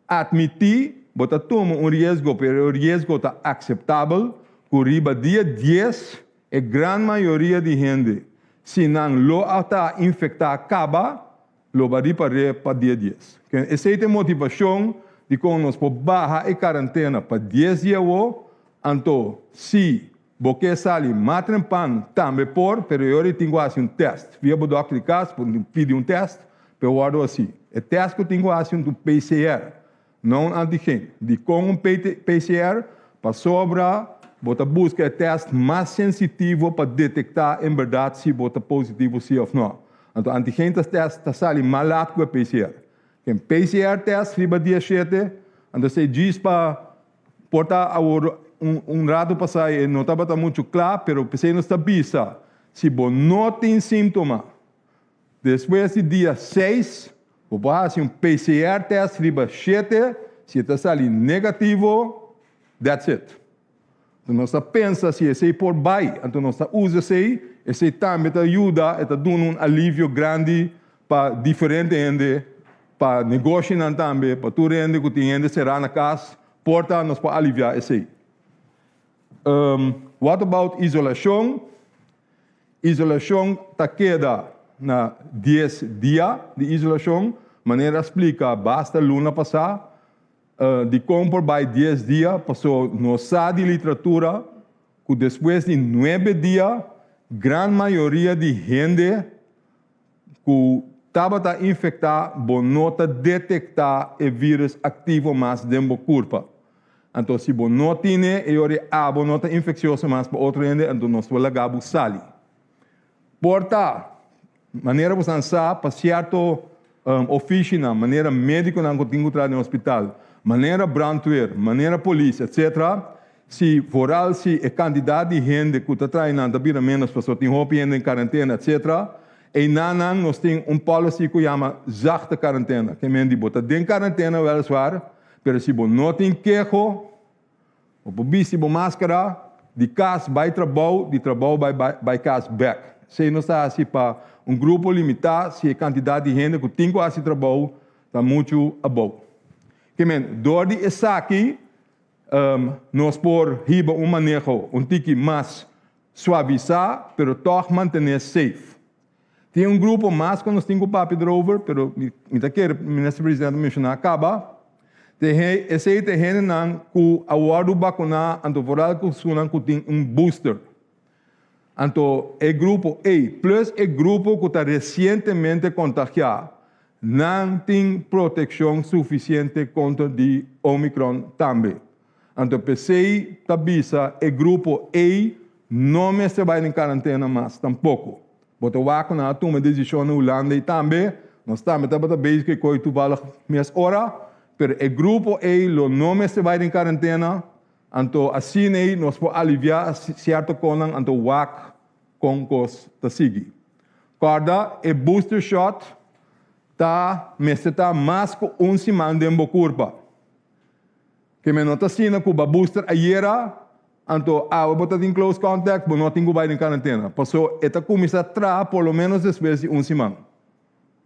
Atmití, bo ta tuma un riesgo, pero e riesgo ta akseptabel, ku riba dia dies e gran mayoria di hende, si nan lo a ta infektá kaba, lo ba ripar'é pa dia dies. Esei ta e motivashon dikon nos por baha e karantena pa dies dia awó, anto si. Bo ke sali mas trempan tambe por, pero e ora ei tin ku hasi un tèst. Via bo dòkter di kas bo tin pidi un tèst pa e wòrdu hasi. E tèst ku tin ku hasi un PCR, no un antigen. Dikon un PCR? Pasobra bo ta buska e tèst mas sensitivo pa detektá en bèrdat si bo ta positivo si òf nò. Anto antigen ta tèst ta sali mas lat ku e PCR. Ken PCR tèst riba dia shete, anto esei djis pa Por ta awor un rato pasá e no tabata muchu kla, pero p'esei nos ta bisa, si bo no tin síntoma despues di dia seis, bo por hasi un PCR tèst riba shete, si e ta sali negativo, that's it. Anto nos ta pensa si esei por bai, anto nos ta usa esei, esei tambe ta yuda, e ta duna un alivio grandi pa diferente hende, pa negoshinan tambe, pa tur hende ku tin hende será na kas, por ta nos por aliviá esei. What about isolashon? Isolashon ta keda na dies dia di isolashon, manera a splika basta luna pasá. Dikon por bai dies dia? Paso nos sa di literatura ku despues di nuebe dia gran mayoria di hende ku tabata infektá bo no ta detektá e vírus aktivo mas den bo kurpa. Anto si bo no tine e ora abo no ta infeksioso mas pa otro hende anto nos por laga bo sali. Por ta, manera bo san sa, pa sierto ofishinan, manera médikonan ku tin ku traha den hospital, manera brandweer, manera polis, etc. Si vooral si e kantidat di hende ku ta traha einan ta bira ménos pasobra tin hopi hende den karentena, etc. Einanan nos tin un policy ku yama zachte karentena. Ke men di bo ta den karentena wèliswaar, pero si bo no tin keho, Bo por bisti bo maskara di kas bai trabou, di trabou bai bai kas bek. Esei nos ta hasi pa un grupo limitá si e kantidat di hende ku tin ku hasi trabou ta muchu abou. Ke men, dor di esaki nos por hiba un maneho un tiki mas suavisá pero tòg mantené safe. Tin un grupo mas ku nos tin ku papia erover, pero mi ta kere Minister Presidente a menshoná kaba. Esei ta e hendenan ku a wòrdu bakuná anto vooral ku esunnan ku tin un booster. Anto e grupo ei plus e grupo ku ta resientemente kontagiá, nan tin protekshon sufisiente kontra di Omicron tambe. Anto p'esei ta bisa e grupo ei no mester bai den karantena mas tampoko. Bo ta wak ku nan a tuma e desishon na Hulanda ei tambe. Nos tambe tabata bezig ku e koi toevallig mes ora, pero e grupo ei lo no mester bai den karantena. Anto asina ei nos por aliviá sierto konan anto wak kon kos ta sigui. Kòrda e booster shot ta mester ta mas ku un siman den bo kurpa. Ke men no ta asina ku ba booster ayera, anto awe bo ta tin close contact, bo no tin ku bai den karantena. Paso e ta kuminsá traha por lo menos despues di un siman.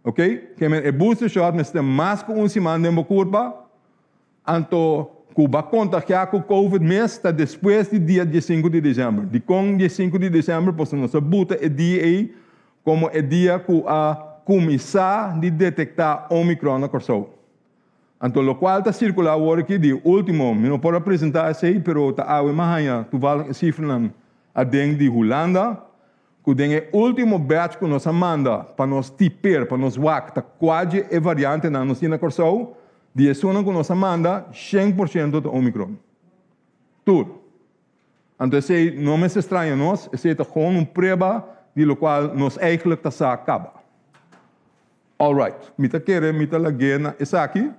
Ok? Ke men e booster shot mester mas ku un siman den bo kurpa, anto ku ba kontagiá ku covid mes ta despues di dia diesinku di desèmber. Dikon diesinku di desèmber? Pasobra nos a buta e dia ei komo e dia ku a kuminsá di detektá omicron na Kòrsou. Anto lokual ta sirkulá awor aki di último, mi no por a presentá esei, pero ta awe mi a haña toevallig e sifranan aden di Hulanda, ku den e último batch ku nos a manda pa nos tiper, pa nos wak ta kua dje e variantenan nos tin na Kòrsou, di esunnan ku nos a manda, 100% ta Omicron. Tur. Anto esei no mester straña nos, esei ta gewoon un prueba di lokual nos eigenlijk ta sa kaba. All right, mi ta kere mi ta lag'é na esaki,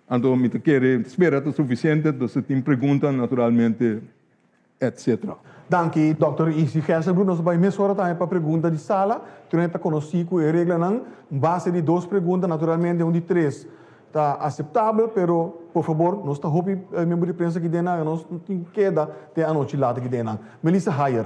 anto mi ta kere, mi ta spera ta sufisiente, anto si tin pregunta naturalmente etc. Danki Dòkter Isi Gersenbroek. Nos ta bai mesora tambe pa pregunta di sala. Tur hende ta konosí ku e reglanan. Un base di dos pregunta, naturalmente un di tres ta aseptabel, pero por fabor nos ta hopi miembro di prensa aki den nan, nos no tin keda te anochi laat aki den nan. Melissa Hayer.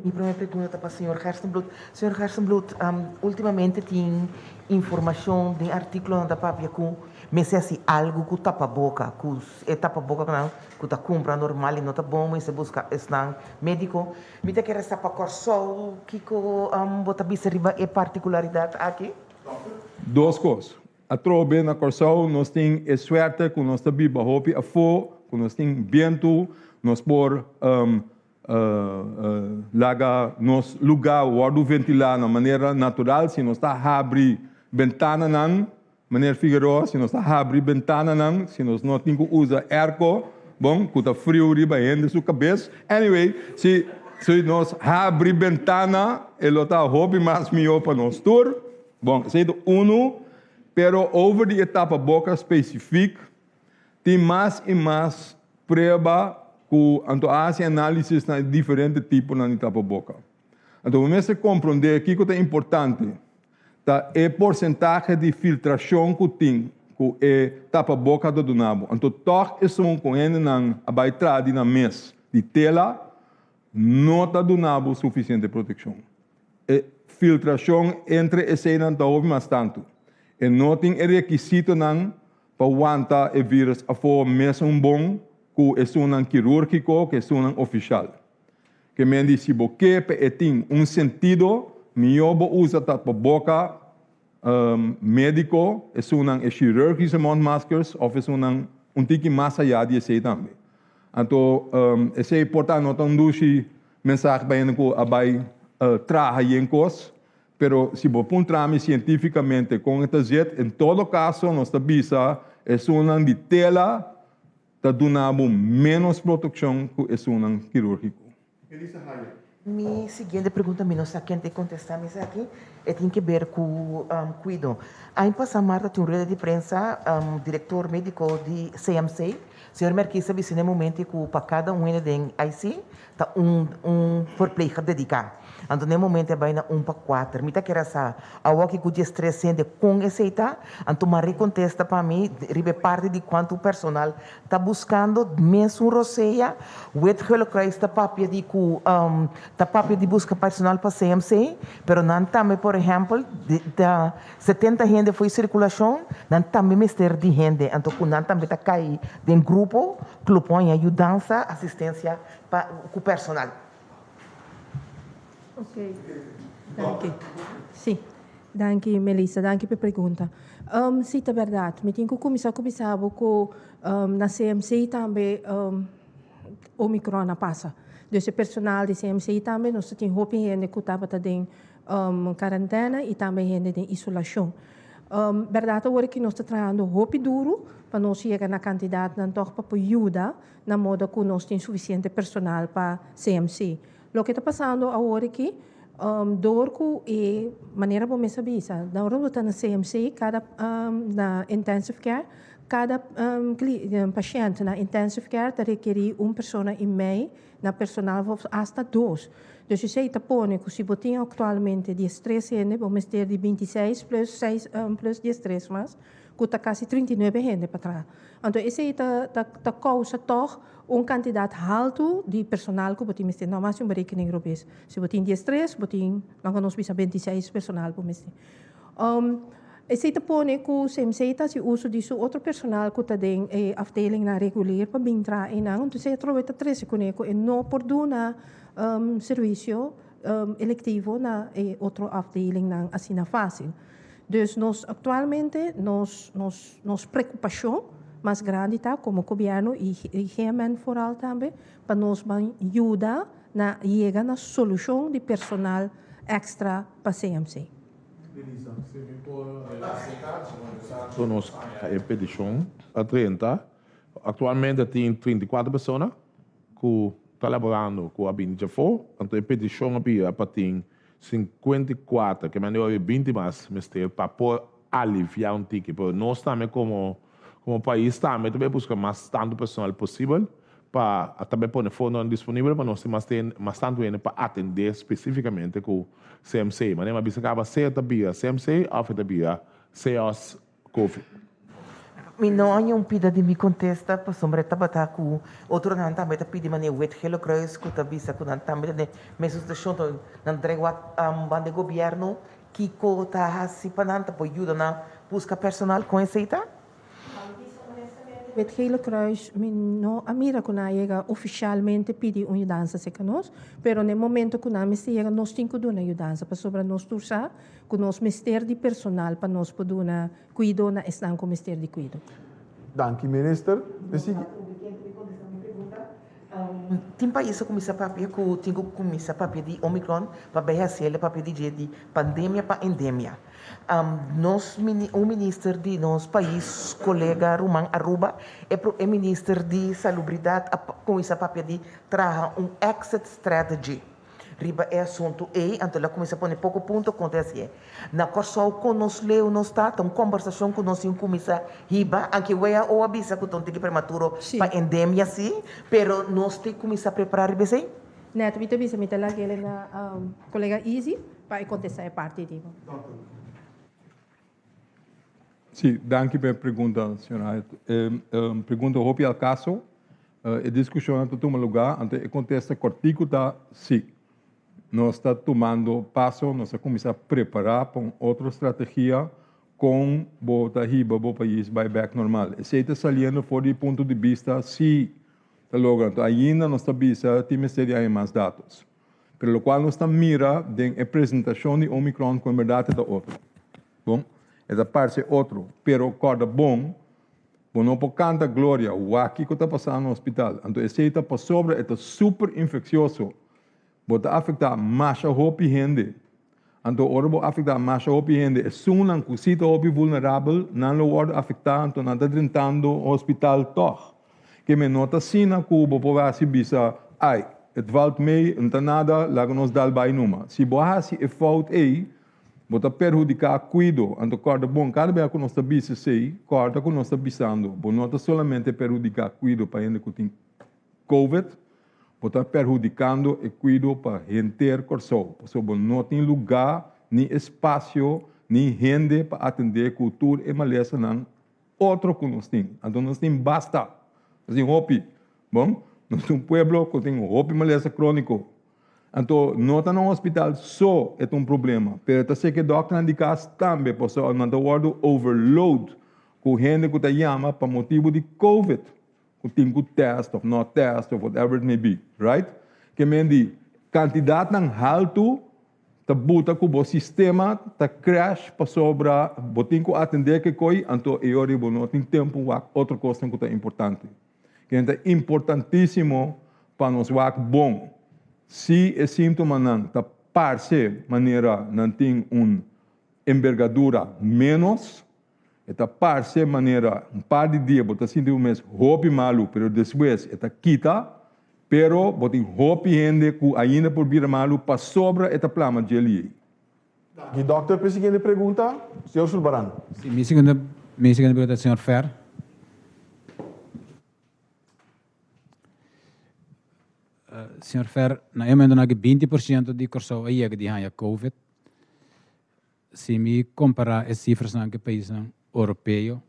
Mi prome pregunta ta pa señor Gerstenbluth. Señor Gerstenbluth, ultimamente tin informacion den articulonan ta papia cu mester haci algo cu tapaboca, cu e tapabocanan cu ta cumpra normal y no ta bon, mester busca esnan medico. Mi ta kere sa pa Corsou kico bo ta bisa riba e particularidad aki? Dos cos. Atrobe na Corsou nos tin e suerte cu nos ta biba hopi afo, cu nos tin bientu, nos por. Laga nos lugá wòrdu ventilá na manera natural, si nos ta habri bentananan, Meneer Figueroa, si nos ta habri bentananan, si nos no tin ku usa airco, bon, ku ta friu riba hende su kabes. Anyway, si si nos habri bentana, e lo ta hopi mas mihó pa nos tur. Bon, esei ta unu, pero over di e tapaboka spesifik, Tin mas i mas prueba ku anto a hasi análisis na e diferente tiponan di tapaboka. Anto bo mester komprondé kiko ta importante, ta e porsentahe di filtrashon ku tin ku e tapaboka ta duna bo. Anto tòg esun ku hendenan a bai traha di nan mes di tela no ta duna bo sufisiente protekshon. E filtrashon entre eseinan ta hopi mas tantu. E no tin e rekisitonan pa wanta e virus afó mesun bon ku esunnan kirúrgiko ku esunnan ofishal. Ke men di si bo ke pa e tin un sentido, mihó bo usa tapaboka médiko, esunnan e chirurgische mondmaskers òf esunnan un tiki mas ayá di esei tambe. Anto esei por ta no ta un dushi mensahe pa hende ku a bai traha yen kos, Pero si bo puntra mi sientífikamente kon e ta zit, en todo kaso nos ta bisa esunnan di tela ta duna bo ménos protekshon ku esunnan kirúrgiko. Elisa Haye. Mi siguiente pregunta mi no sa ken ta kontestá mi esaki, e tin ke ber ku kuido. Aña pasá Marta tin un rueda di prensa, direktor médiko di CMC, señor Merkis a bisa na e momento ku pa kada un hende den IC Ta un un verpleger dediká. Anto na e momento e bai na un pa kuater. Mi ta kere a sa awoki ku diestres hende kon esei ta. Anto Marie kontesta pa mi riba e parti di kuantu personal ta buskando mesun rosea. Wit Gele Kruis ta papia di ku ta papia di buska personal pa CMC, pero nan tambe por ehèmpel ta 70 hende fo'i sirkulashon, nan tambe mester di hende. Anto ku nan tambe ta kai den grupo Klopon ya yudansa, asistencia pa cu personal. Ok, danki. Sí, danki Melissa, danki pa e pregunta. Sí, ta berdad. Mi tin cu cuminsa cu bisa bo cu na CMC tambe Omicron a pasa. Dus e personal di CMC tambe nos ta tin hopi hende cu tabata den karantena i tambe hende den isolashon. Bèrdat awor ki nos ta trahando hopi duru pa nos yega na kantidatnan tòg pa por yuda na moda ku nos tin sufisiente personal pa CMC. Loke ta pasando awor aki, dor ku e manera bo mes a bisa, na ora bo ta na CMC kada na intensive care, kada pashènt na intensive care ta rekerí un persona i mei na personal of hasta dos. Dus esei ta pone ku si bo tin aktualmente diestres hende, bo mester di bintiseis plus seis plus diestres mas, ku ta kasi trintinuebe hende pa traha. Anto esei ta ta ta kousa tòg un kantidat haltu di personal ku bo tin mester. No mas un berekening robes. Si bo tin diestres, bo tin, laga nos bisa bintiseis personal bo mester. Esei ta pone ku CMC ta hasi uso di su otro personal ku ta den e afdelingnan regulier pa bin traha einan. Entonces e atrobe ta trese kuné ku e no por duna servisio electivo na e otro afdelingnan asina fásil. Dus nos aktualmente nos nos nos preokupashon mas grandi ta komo gobièrnu i GMN foral tambe pa nos ban yuda na yega na solushon di personal èkstra pa CMC. Nos e peticion a drenta. Actualmente tin 34 persona cu ta laborando cu a bini djafo. Anto e peticion a bira pa tin 54, ke mende ora 20 mas mester pa por alivia un tiki. Pero nos tambe como como pais tambe ta bay busca mas tanto personal posibel pa tambe pone fondonan disponibel pa nos tin mas mas tantu hende pa atendé spesífikamente ku CMC. Manera mi a bisa kaba sea ta bira CMC òf e ta bira CEOS Covid. Mi no haña un pida di mi kontesta pasobra e tabata ku otronan tambe ta pidi manera Wit Gele Kruis ku ta bisa ku nan tambe ta den mesun situashon ta nan drei wak banda e gobièrnu kiko ta hasi pa nan ta por yuda nan buska personal kon esei ta? Wit Gele Kruis mi no a mira ku nan a yega ofishalmente pidi un yudansa serka nos, pero na e momento ku nan mester yega nos tin ku duna yudansa pasobra nos tur sa ku nos mester di personal pa nos por duna kuido na esnan ku mester di kuido. Danki minister. Mi sigui. Tin pais a kuminsá papia ku tin ku kuminsá papia di Omicron pa bai hasi el papia di dje di pandemia pa endemia. Nos un minister di nos pais kolega ruman Aruba e e minister di salubridat a kuminsá papia di traha un exit strategy riba e asuntu ei anto el a kuminsá pone poko punto kon ta hasié. Na Kòrsou kon nos leu nos ta ta un kòmbersashon ku nos tin kuminsá hiba anke who a bisa ku ta un tiki prematuro pa endemia si pero nos tin kuminsá prepará riba esei. Nèt mi ta bisa mi ta lag'el na kolega Izzy pa e kontestá e parti di bo. Sí, danki pa e pregunta, señor Hyatt. E pregunta hopi al kaso. E diskushonnan ta tuma lugá, anto e kontesta kòrtiku ta sí. Nos ta tumando paso, nos a kuminsá prepará pa un otro strategia kon bo ta hiba bo pais bai bèk normal. Esei ta saliendo for di punto di bista si ta logra. Anto ainda nos ta bisa tin mester di haña mas datos. Pero lokual nos ta mira den e presentashon di Omicron ku en bèrdat e ta otro. Bon, e ta parse otro, pero kòrda bon, bo no por kanta gloria, wak kiko ta pasando na hospital. Anto esei ta pasobra e ta super infeksioso. Bo ta afektá masha hopi hende. Anto ora bo afektá masha hopi hende, esunnan ku si ta hopi vulnerabel, nan lo wòrdu afektá, anto nan ta drentando hospital tòg. Ke men no ta asina ku bo por hasi bisa, ai, het valt mee, no ta nada, laga nos dal bai numa. Si bo a hasi e fout ei, bo ta perhudiká kuido. Anto kòrda bon, kada bes ku nos ta bisa esei, kòrda ku nos ta bisando, bo no ta solamente perhudiká kuido pa hende ku tin Covid, bo ta perhudikando e kuido pa henter Kòrsou, pasobra bo no tin lugá, ni espasio, ni hende pa atendé ku tur e malesanan otro ku nos tin. Anto nos tin basta, nos tin hopi. Bon, nos ta un pueblo ku tin hopi malesa króniko. Anto no ta na hospital so e ta un problema, pero e ta seke dòkternan di kas tambe, pasobra nan ta wòrdu overload ku hende ku ta yama pa motibu di covid. Ku tin ku test of no test of whatever it may be, right? Ke men di kantidatnan haltu ta buta ku bo sistema ta crash pasobra bo tin ku atendé ke koi, anto e ora bo no tin tempu wak otro kosnan ku ta importante. Ke ta importantísimo pa nos wak bon si e síntomanan ta parse manera nan tin un embergadura ménos. E ta parse manera un par di dia bo ta sinti bo mes hopi malu, pero despues e ta kita. Pero bo tin hopi hende ku ainda por bira malu pasobra e ta plama djeli ei. Danki, dòkter. P'e siguiente pregunta, señor Sulbaran. Si, mi siguiente mi siguiente pregunta señor Fer. Señor Fer, na e momentonan aki 20% di Kòrsou a yega di haña covid. Si mi kompará e sifrasnan ku e paisnan oropeo,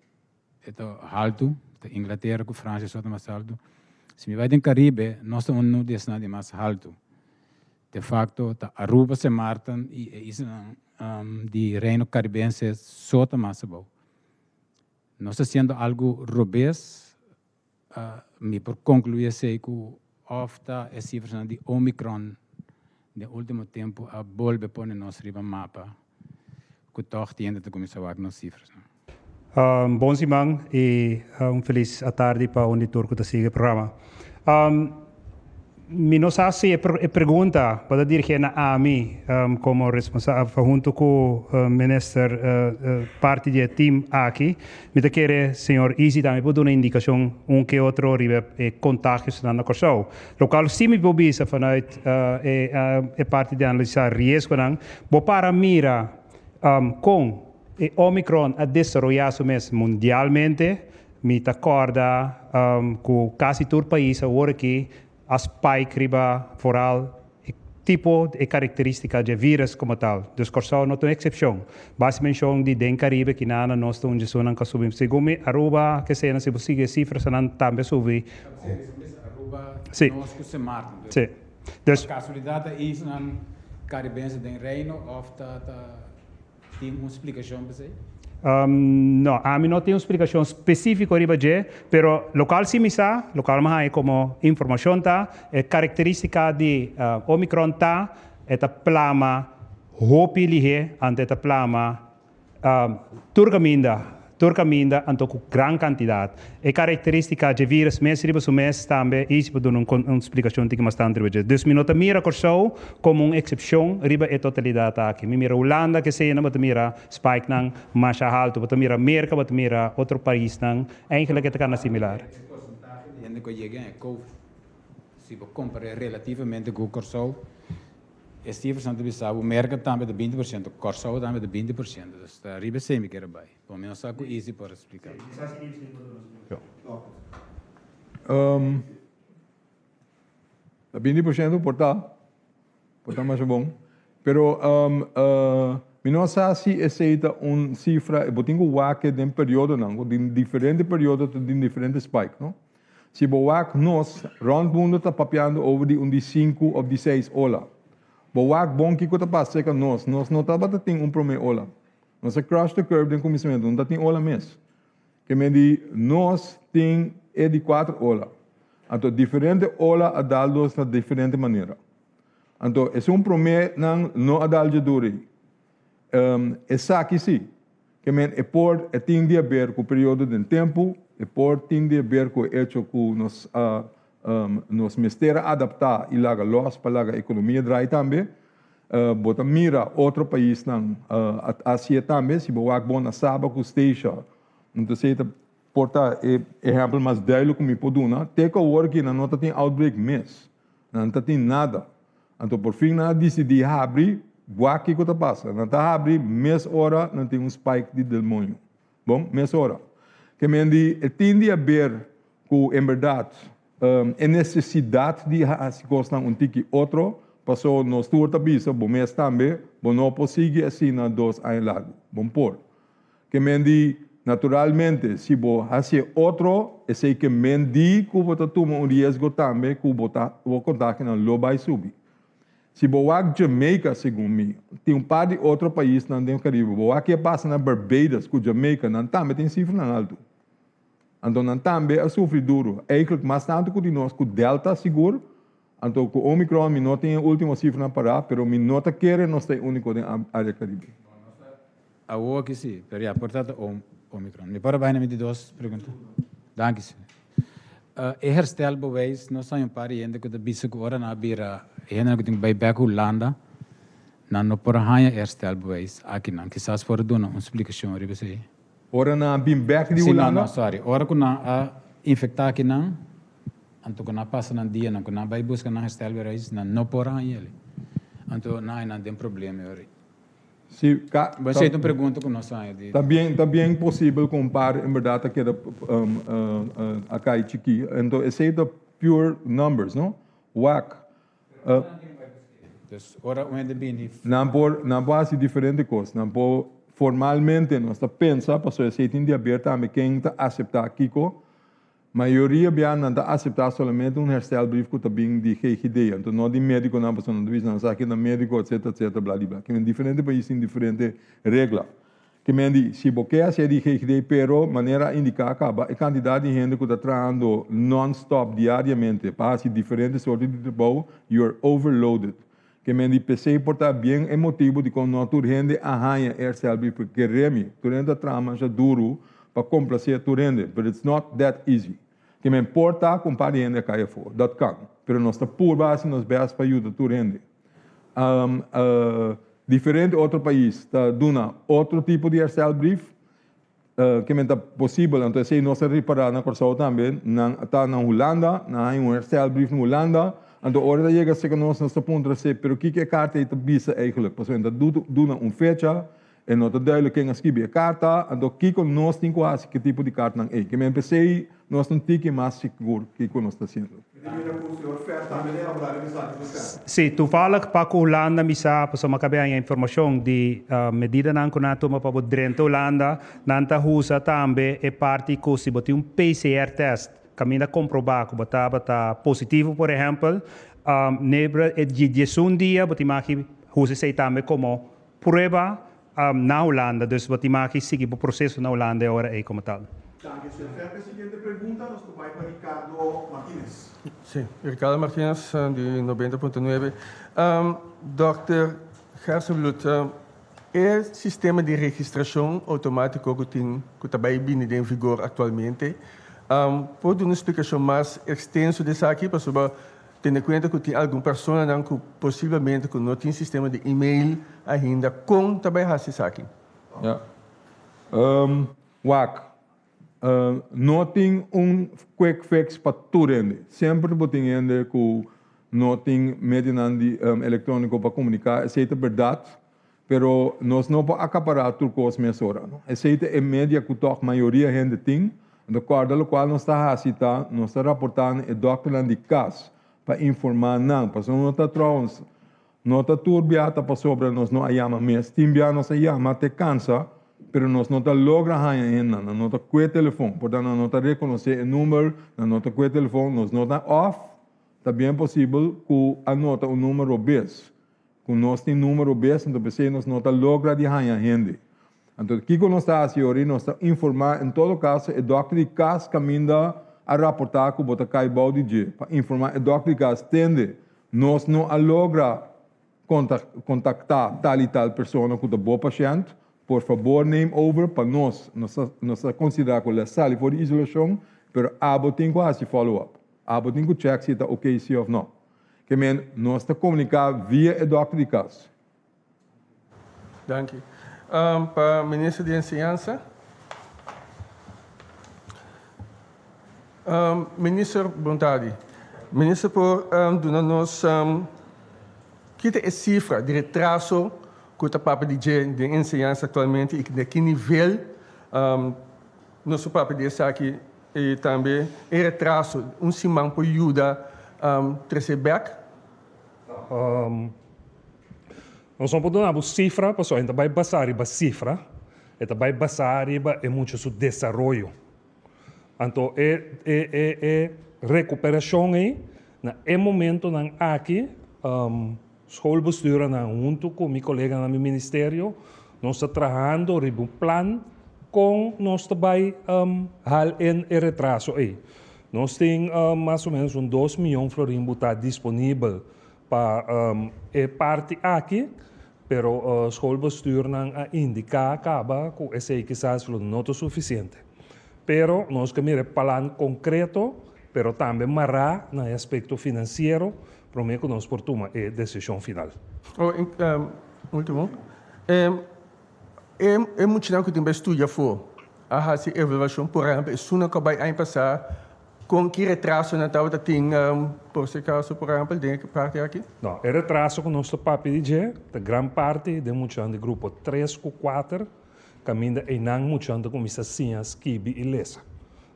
e ta haltu, ta Inglatera ku Fransia so ta mas haltu. Si mi bai den Karibe, nos ta unu di esnan di mas haltu. De fakto ta Aruba, Sint Maarten i e islanan di Reino Karibense so ta mas abou. Nos ta hasiendo algu robes, Mi por conclui esey cu of ta e cifranan di Omicron den ultimo tempo a bolbe pone nos riba mapa cu toch tin hende ta cuminsa wak nos cifrasnan. Bon siman y un feliz atardi pa un di tur cu ta sigui e programa. Mi no sa si e pregunta bo ta dirigé na ami komo responsabel huntu ku minister parti di e team aki. Mi ta kere señor Izzy tambe por duna indikashon un ke otro riba e kontagionan na Kòrsou. Lokual si mi por bisa vanuit e parti di analisá riesgonan, bo para mira kon e Omicron a desaroyá su mes mundialmente. Mi ta kòrda ku kasi tur pais awor aki a spike riba vooral e tipo, e karakteristika dje vírus komo tal. Dus Kòrsou no ta un eksepshon. Base menshon di den Karibe kinana nos ta un djesunnan ka subi. Segun mi Aruba ke sena si bo sigui e sifrasanan tambe a subi. Aruba nos ku Sint Maarten. Si. Dus. Pa kasualidat ta islanan karibense den Reino òf ta Tin un splikashon p'esei? No, ami no tin un splikashon spesífiko riba dje, pero lokal si mi sa, lokal mi haña komo informashon ta, e karakterístika di Omicron ta, e ta plama hopi lihé, anto e ta plama tur kaminda. Tur kaminda anto ku gran kantidat. E karakterístika dje vírus mes riba su mes tambe Easy por duna un splikashon tiki mas tantu riba dje. Dus mi no ta mira Kòrsou komo un eksepshon riba e totalidat aki. Mi mira Hulanda ke esena bo ta mira spikenan masha haltu, bo ta mira Merka, bo ta mira otro paisnan, eigenlijk e ta kana similar. E porsentahe di hende ku a yega en e covid, si bo kompar'é relativamente ku Kòrsou, E sifranan ta bisa bo Merka tambe ta 20%, Kòrsou tambe ta 20%. Dus ta riba esei mi kier a bai. Bo mi no sa ku Izzy por a splika. Ta 20% por ta, por ta masha bon. Pero mi no sa si esei ta un sifra, bo tin ku wak den periodonan, ku den diferente periodo ta tin diferente spike, no? Si bo wak nos, rond mundo ta papiando over di un di sinku of di seis ola. Bo wak bon kiko ta pasa cerca nos, nos no tabata tin un prome ola. Nos a crush the curve den kuminsamentu, no ta tin ola mes. Ke men di nos tin e di kuater ola. Anto diferente ola a dal nos na diferente manera. Anto esun prome nan no a dal dje duru ei. Esaki si. Ke men e por e tin di haber ku periodo den tempu, e por tin di haber ku e echo ku nos a nos mester a adaptá i laga lòs pa laga ekonomia drai tambe. Bo ta mira otro paisnan a hasié tambe, si bo wak bon na Saba ku Statia, anto esei ta por ta e ehèmpel mas duidelijk ku mi por duna. Te ku awor aki nan no ta tin outbreak mes. Nan ta tin nada. Anto por fin nan a disidí habri, wak kiko ta pasa. Nan ta habri mes ora nan tin un spike di delmoño. Bon, mes ora. Ke men di e tin di haber ku en bèrdat e nesesidat di hasi kosnan un tiki otro, paso nos tur ta bisa, bo mes tambe, bo no por sigui asina dos aña largu. Bon por. Ke men di, naturalmente, si bo hasié otro, esei ke men di ku bo ta tuma un riesgo tambe ku bo ta bo kontagionan lo bai subi. Si bo wak Jamaica, segun mi, tin un par di otro paisnan den Karibe, bo wak ke a pasa na Barbados ku Jamaica, nan tambe tin sifranan altu. Anto nan tambe a sufri duru, eigenlijk mas tantu ku di nos, ku Delta sigur, anto ku Omicron mi no tin e ultimo sifranan pará, pero mi no ta kere nos ta e úniko den área Karibe. Awo aki si, pero ya por ta ta Omicron. Mi por a bai na mi di dos pregunta? Danki si. E herstelbewijs, nos haña un par di hende ku ta bisa ku ora nan a bira e hendenan ku tin ku bai bek Hulanda, nan no por a haña e herstelbewijs akinan. Kisas por a duna un splikashon riba esei. Ora nan a bin bek di Hulanda? Si, no, no, sorry. Ora ku nan a infektá akinan, anto ku nan a pasa nan dianan ku nan a bai buska nan herstelbewijs, nan no por a haña el. Anto nan haña nan den problema e ora ei. Si, ka, Bo ta, esei ta un pregunta ku nos haña di. Ta bien, ta bien posibel ku un par en berdad ta keda a kai chikí. Anto esei ta pure numbers, no? Wak. Dus ora un hende bini. Nan por, nan por hasi diferente kos. Nan por, formalmente nos ta pensa, pasobra esei tin di haber tambe ken ta aseptá kiko. Mayoria bia nan ta aseptá solamente un herstelbrief ku ta bin di GGD, anto no di médikonan pasobra nan ta bisa nan sa ke ta médiko etsetera etsetera bla di bla. Ke men diferente pais tin diferente regla. Ke men di si bo ke hasié di GGD pero manera a indiká kaba e kantidat di hende ku ta trahando non-stop diariamente pa hasi diferente sorti di trabou you are overloaded. Ke men di p'esei por ta bien e motibu dikon no tur hende a haña e herstelbrief porque ke remi tur hende ta traha masha duru pa komplasé tur hende but it's not that easy. Ke men por ta ku un par di hende a kai afó, dat kan, pero nos ta purba hasi nos bèst pa yuda tur hende. Diferente otro pais ta duna otro tipo di herstelbrief ke men ta posibel, anto esei nos a ripará na Kòrsou tambe, nan ta na Hulanda, nan haña un herstelbrief na Hulanda, anto ora ta yega serka nos, nos ta puntra se, pero kiko e karta ei ta bisa eigenlijk? Pasobra nan ta duna un fecha, e no ta duidelijk ken a skibi e karta, anto kiko nos tin ku hasi ku e tipo di kartanan ei? Ke men p'esei nos ta un tiki mas sigur kiko nos ta hasiendo. Sí, toevallig pa ku Hulanda mi sa, pasobra mi a kab'é haña informashon di medidanan ku nan a tuma pa bo drenta Hulanda, nan ta usa tambe e parti ku si bo tin un PCR test kaminda komprobá ku bo tabata positivo por ehèmpel, nebra e di diesun dia bo tin maki usa esei tambe komo prueba na Hulanda, dus bo tin maki sigui bo proseso na Hulanda e ora ei komo tal. Danki, señor Ferpe. Siguiente pregunta nos ta bai pa Ricardo Martinez. Sí, Ricardo Martinez di 90.9. Dòkter Gerstenbluth, E sistema di registrashon outomátiko ku tin ku ta bai bini den vigor aktualmente, por duna un splikashon mas ekstenso di esaki? Pasobra tene kuenta ku tin algun personanan ku posiblemente ku no tin sistema di email ainda, kon ta bai hasi esaki? Ya. Wak, no tin un quick fix pa tur hende. Semper bo tin hende ku no tin medionan di elektróniko pa komuniká, esei ta bèrdat, pero nos no por akapará tur kos mesora. Esei ta e media ku tòg mayoria hende tin. Anto kòrda lokual nos ta hasi ta nos ta raportá na e dòkternan di kas pa informá nan, pasobra no ta trouwens No ta tur bia ta pasobra nos no a yama mes. Tin bia nos a yama te kansa, pero nos no ta logra haña hendenan. Nan no ta kue telefon. Por ta nan no ta rekonosé e number, nan no ta kue telefon, nos no ta òf ta bien posibel ku a nota un number robes. Ku nos tin number robes, anto p'esei nos no ta logra di haña hende. Anto kiko nos ta hasi ora? Nos ta informá en todo kaso e dòkter di kas kaminda a raportá ku bo ta kai bou di dje, pa informá e dòkter di kas, tende, Nos no a logra kontaktá tal i tal persona ku ta bo pashènt. Por fabor neem over pa nos. Nos ta nos ta konsiderá ku el a sali for di isolashon, pero abo tin ku hasi follow up. Abo tin ku chèk si e ta oké si òf nò. Ke men nos ta komuniká via e dòkter di kas. Danki. Pa Minister di Enseñansa. Minister, bon tardi. Minister por duna nos ki ta e sifra di retraso ku ta papia di dje den enseñansa aktualmente i na ki nivel nos ta papia di esaki i tambe e retraso un siman por yuda trese bèk? Nos no por duna bo sifra pasobra e ta bai basá riba sifra, e ta bai basá riba e mucha su desaroyo. Anto e e e e rekuperashon ei na e momentonan aki schoolbestuurnan huntu ku mi koleganan di ministerio nos ta trahando riba un plan kon nos ta bai hal in e retraso ei. Nos tin mas o menos un dos miyon florin butá disponibel pa e parti aki, pero schoolbestuurnan a indiká kaba ku esei kisas lo no ta sufisiente. Pero nos ke mira e plan konkreto, pero tambe mará na e aspekto finansiero promé ku nos por tuma e desishon final. Ultimo, e muchanan ku tin bai studia afó a hasi evaluashon, por ehèmpel esunnan ku a bai aña pasá, kon ki retraso nan tabata tin por si akaso por ehèmpel den e parti aki? No, e retraso ku nos ta papia di dje ta gran parti den muchanan di grupo tres ku kuater, kaminda einan muchanan ta kuminsá siña skibi i lesa.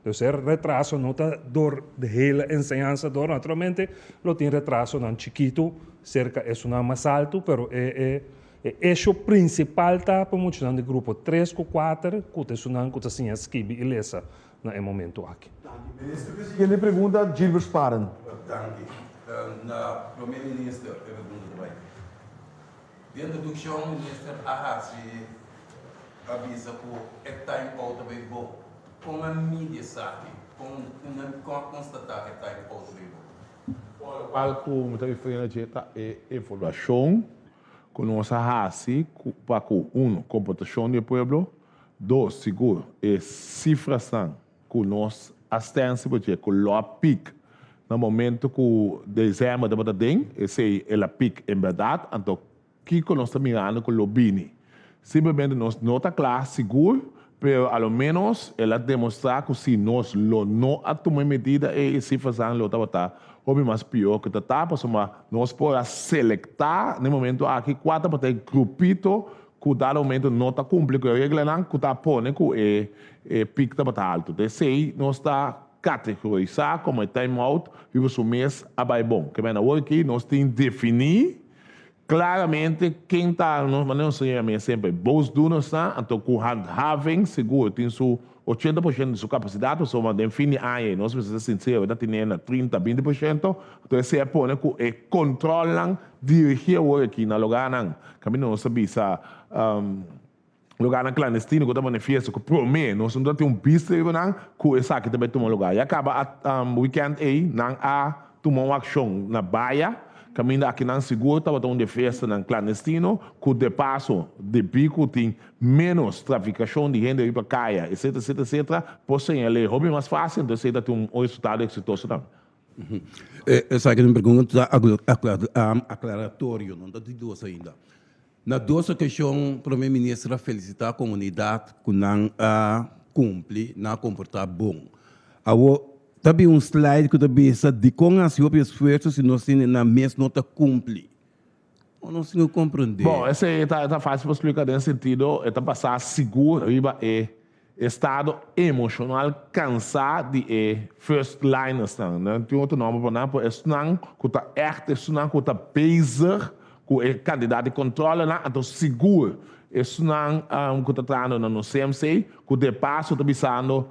Dus e retraso no ta dor de hele enseñansa dor, naturalmente lo tin retrasonan chikitu serka esunnan mas altu, pero e e E esho prinsipal ta pa muchanan di grupo tres ku kuater ku ta esunnan ku ta siña skibi i lesa na e momentu aki. Danki minister. E siguiente pregunta Gilbert Sparen. Danki. Na prome minister e pregunta ta bai. Den introdukshon minister a hasi a bisa ku e time out ta bai bo. Kon a midi esaki? Kon kon a konstatá e time out ta bai bo? Lokual ku mi ta referi na dje ta e evaluashon ku nos a hasi pa ku, uno, komportashon di e pueblo, dos, sigur e sifrasnan ku nos a stensi pa dje ku lo a pik na momento ku desèmber tabata den, esei el a pik en bèrdat, anto kiko nos ta mirando ku lo bini? Simplemente nos no ta kla sigur, pero a lo ménos el a demostrá ku si nos lo no a tuma e medida ei e sifrasnan lo tabata hopi mas pió ku ta ta, pasobra nos por a selektá na e momento aki kua tabata e grupito ku dado momento no ta kumpli ku e reglanan ku ta pone ku e e pik tabata altu. Ta esei nos ta kategorisá komo e time out riba su mes a bai bon. Ke mena awor aki nos tin definí Claramente ken ta nos manera nos ta yama semper boosdoeners ta, anto cu handhaving sigur tin su 80% di su capacidad pasobra den fin di aña y nos mester ta sincero ta tene na 30 20% anto esey a pone cu e controlnan dirigi awor aki na lugarnan caminda nos ta bisa lugarnan clandestino cu ta pone fiesta cu prome nos no ta tin un bista riba nan cu esaki ta bay tuma lugar. Ya caba weekend ey nan a tuma un accion na baya. Kaminda akinan sigur tabata un di e fiestanan klandestino ku de paso debí ku tin ménos trafikashon di hende riba kaya etcetera etcetera etcetera por señal'é hopi mas fásil entonces esei ta tin un resultado eksitoso tambe. Esaki ta un pregunta aklaratorio, no ta di dos ainda. Na dos okashon Prome Minister a felisitá komunidat ku nan a kumpli, nan a komportá bon. Awor ta bin un slide ku ta bisa dikon hasi hopi esfuerso si nos hende nan mes no ta kumpli. Bo no sin komprendé. Bon, esei ta ta fásil pa splika den sentido e ta basá sigur riba e estado emoshonal kansá di e first linersnan. Nan tin otro nòmber pa nan, pero esnan ku ta ègt esnan ku ta bezig ku e kantidat di kòntròlenan, anto sigur esnan ku ta trahando na nos CMC ku de paso ta bisando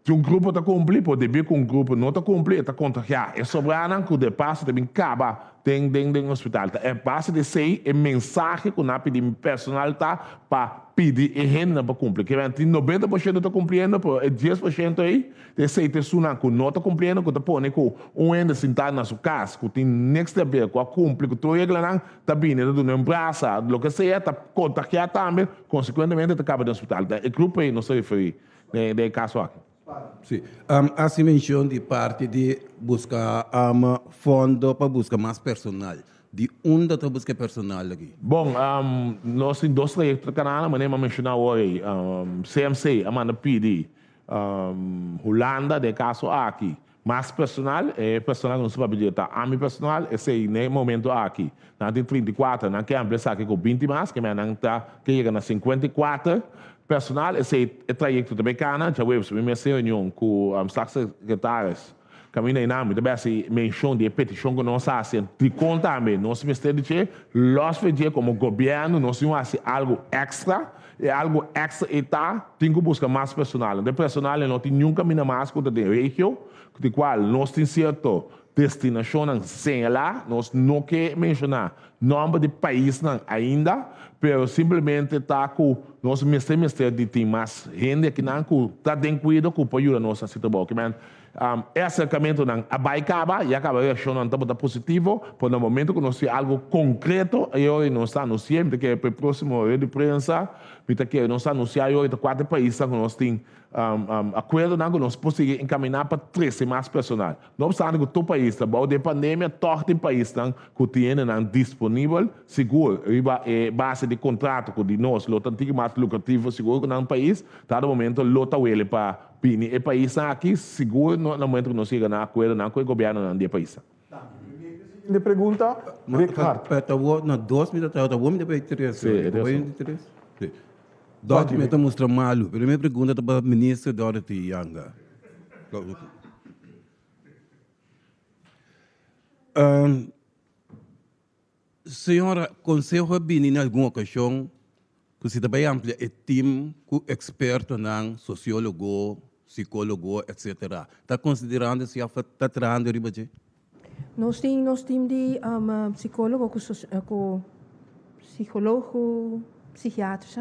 Si un grupo ta kumpli, por debí ku un grupo no ta kumpli, e ta kontagiá e sobranan ku de paso ta bin kaba den den den hospital. Ta e base di esei e mensahe ku nan a pidi mi personal ta pa pidi e hendenan pa kumpli. Ke men tin 90% ta kumpliendo, pero e 10% ei ta esei ta esunnan ku no ta kumpliendo ku ta pone ku un hende sintá na su kas ku tin niks di haber ku a kumpli ku tur reglanan ta bini ta duna un brasa, loke sea ta kontagiá tambe. Konsekuentemente ta kaba den hospital. Ta e grupo ei nos ta referí den e kaso aki. Sí. Hasi menshon di parti di buska fondo pa buska mas personal. Di unda ta buska e personal aki? Bon, nos tin dos trayekto ta kanana, manera mi a menshoná awor ei. CMC a manda pidi Hulanda den e kaso aki Mas personal, e personal ku nos ta papia di ta ami personal, esei n'e momento aki nan tin 34, nan ke amplia esaki ku 20 mas, ke mea nan ta ke yega na 54 personal, esei e trayekto ta bay kana, djaweps mi mes tin reunion ku staatssecretaris kaminda einan mi ta bay hasi menshon di e petishon ku nos a hasi, dikon tambe nos mester di dje, los fe dje komo gobièrnu nos tin hasi algu èkstra, e algu èkstra ei ta, tin ku buska mas personal. Anto e personal ei no tin niun kaminda mas ku ta den regio, di kual nos tin sierto destinashonnan señalá, nos no ke menshoná nòmber di paisnan ainda, pero simplemente ta ku nos mester mester di tin mas hende akinan ku ta den kuido ku por yuda nos hasi trabou. E aserkamentunan a bai kaba, ya kaba reakshonnan tabata positivo, pero na momento ku nos tin algu konkreto, e ora nos ta anunsi'é, mi ta kere pa e próksimo rueda di prensa, mi ta kere nos ta anunsiá e ora ta kuater paisnan ku nos tin akuerdonan ku nos por sigui enkaminá pa trese mas personal. No opstante ku tur pais ta bou di e pandemia, tòg tin paisnan ku tin hendenan disponibel, sigur riba e base di kontrato ku di nos lo ta un tiki mas lukrativo sigur ku nan pais, dado momento lo ta wele pa Bini e paisnan aki, sigur no na momento ku nos yega na akuerdonan ku e gobièrnunan di e paisnan. Siguiente pregunta, Rick Hart. Ta bo na dos mi ta traha, ta bo mi ta bay tres. Sí, e tres. Sí. Dòkter mi ta mustra malu, pero mi pregunta ta pa minister Dorothy Janga. Señora, conseho a bini na algun ocasion cu si ta bay amplia e team cu expertonan, sociologo, psicologo, etc. Ta considerando si of ta trahando riba dje? Nos tin nos team di psicologo cu cu psicologo, psichiaters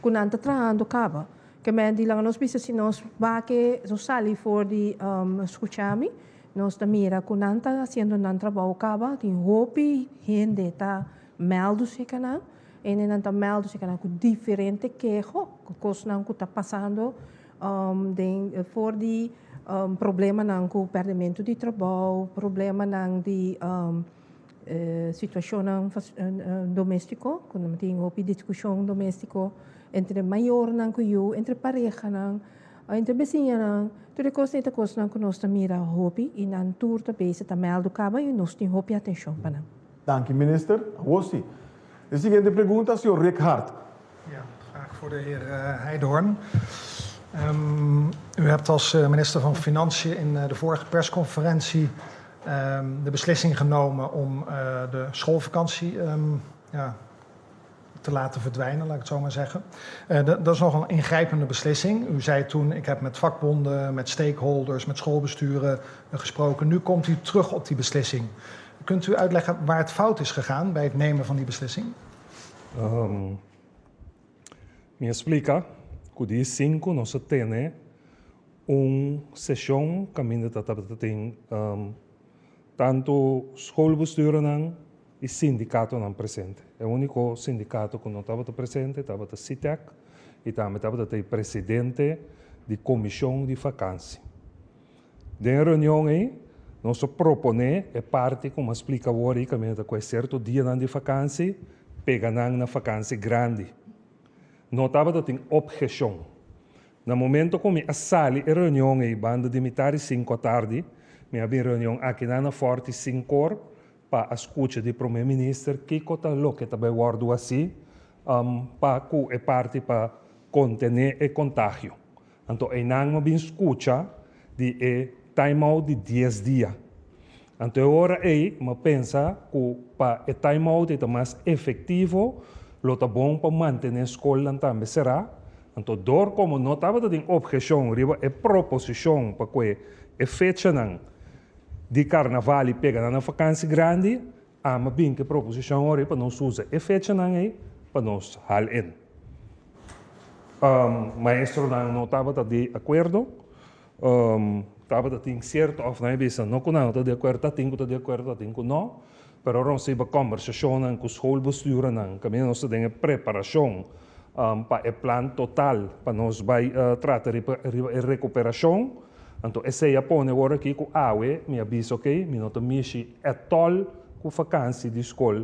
cu nan ta trahando caba. Ke men di laga nos bisa si nos bake nos sali for di scucha mi. Nos ta mira ku nan ta hasiendo nan trabou kaba, tin hopi hende ta mèldu seka nan, hendenan ta mèldu seka nan ku diferente keho, ku kosnan ku ta pasando den for di problemanan ku pèrdèmentu di trabou, problemanan di situashonnan doméstiko, ku nan tin hopi diskushon doméstiko entre mayornan ku yu, entre parehanan. Entre besiñanan, tur e kosnan ei ta kosnan ku nos ta mira hopi i nan tur ta bezig ta mèldu kaba i nos tin hopi atenshon pa nan. Danki minister. Awor si. E siguiente pregunta, señor Rick Hart. Ja, vraag voor de heer Heidorn. U hebt als minister van Financiën in de vorige persconferentie de beslissing genomen om de schoolvakantie ja, te laten verdwijnen, laat ik het zo maar zeggen. Dat is nog een ingrijpende beslissing. U zei toen, ik heb met vakbonden, met stakeholders, met schoolbesturen gesproken. Nu komt u terug op die beslissing. Kunt u uitleggen waar het fout is gegaan bij het nemen van die beslissing? Mi a splika ku di sinku nos a tene un seshon kaminda ta tabata tin. tantu schoolbestuurnan i sindikatonan presente. E úniko sindikato ku no tabata presente tabata SITEK i tambe tabata ta e presidente di komishon di fakansi. Den e reunion ei nos a proponé e parti ku mi a splika awor ei kaminda ta ku e sierto dianan di fakansi pega nan na fakansi grandi. No tabata tin opheshon. Na momento ku mi a sali e reunion ei banda di mitar di sinku atardi, mi a bin reunion akinan na Fòrti Sinkor pa a skucha di Prome Minister kiko ta loke ta bai wòrdu hasi pa ku e parti pa kontené e kontagio. Anto einan mi a bin skucha di e time out di dies dia. Anto e ora ei mi a pensa ku pa e time out ei ta mas efektivo lo ta bon pa mantené skolnan tambe será. Anto dor komo no tabata tin opheshon riba e proposishon pa kue e fechanan di karnaval i pega nan na fakansi grandi, ami a bin ku e proposishon ora ei pa nos usa e fechanan ei pa nos hal in. Maestronan no tabata di akuerdo, tabata tin sierto òf nan a bisa no ku nan no ta di akuerdo, ta tin ku ta di akuerdo, ta tin ku no, pero ora nos riba kòmbersashonnan ku schoolbestuurnan kaminda nos ta den e preparashon pa e plan total pa nos bai trata riba e rekuperashon. Anto esei a pone wor aki ku awe mi a bisa ok, mi no ta mishi etòl ku fakansi di skol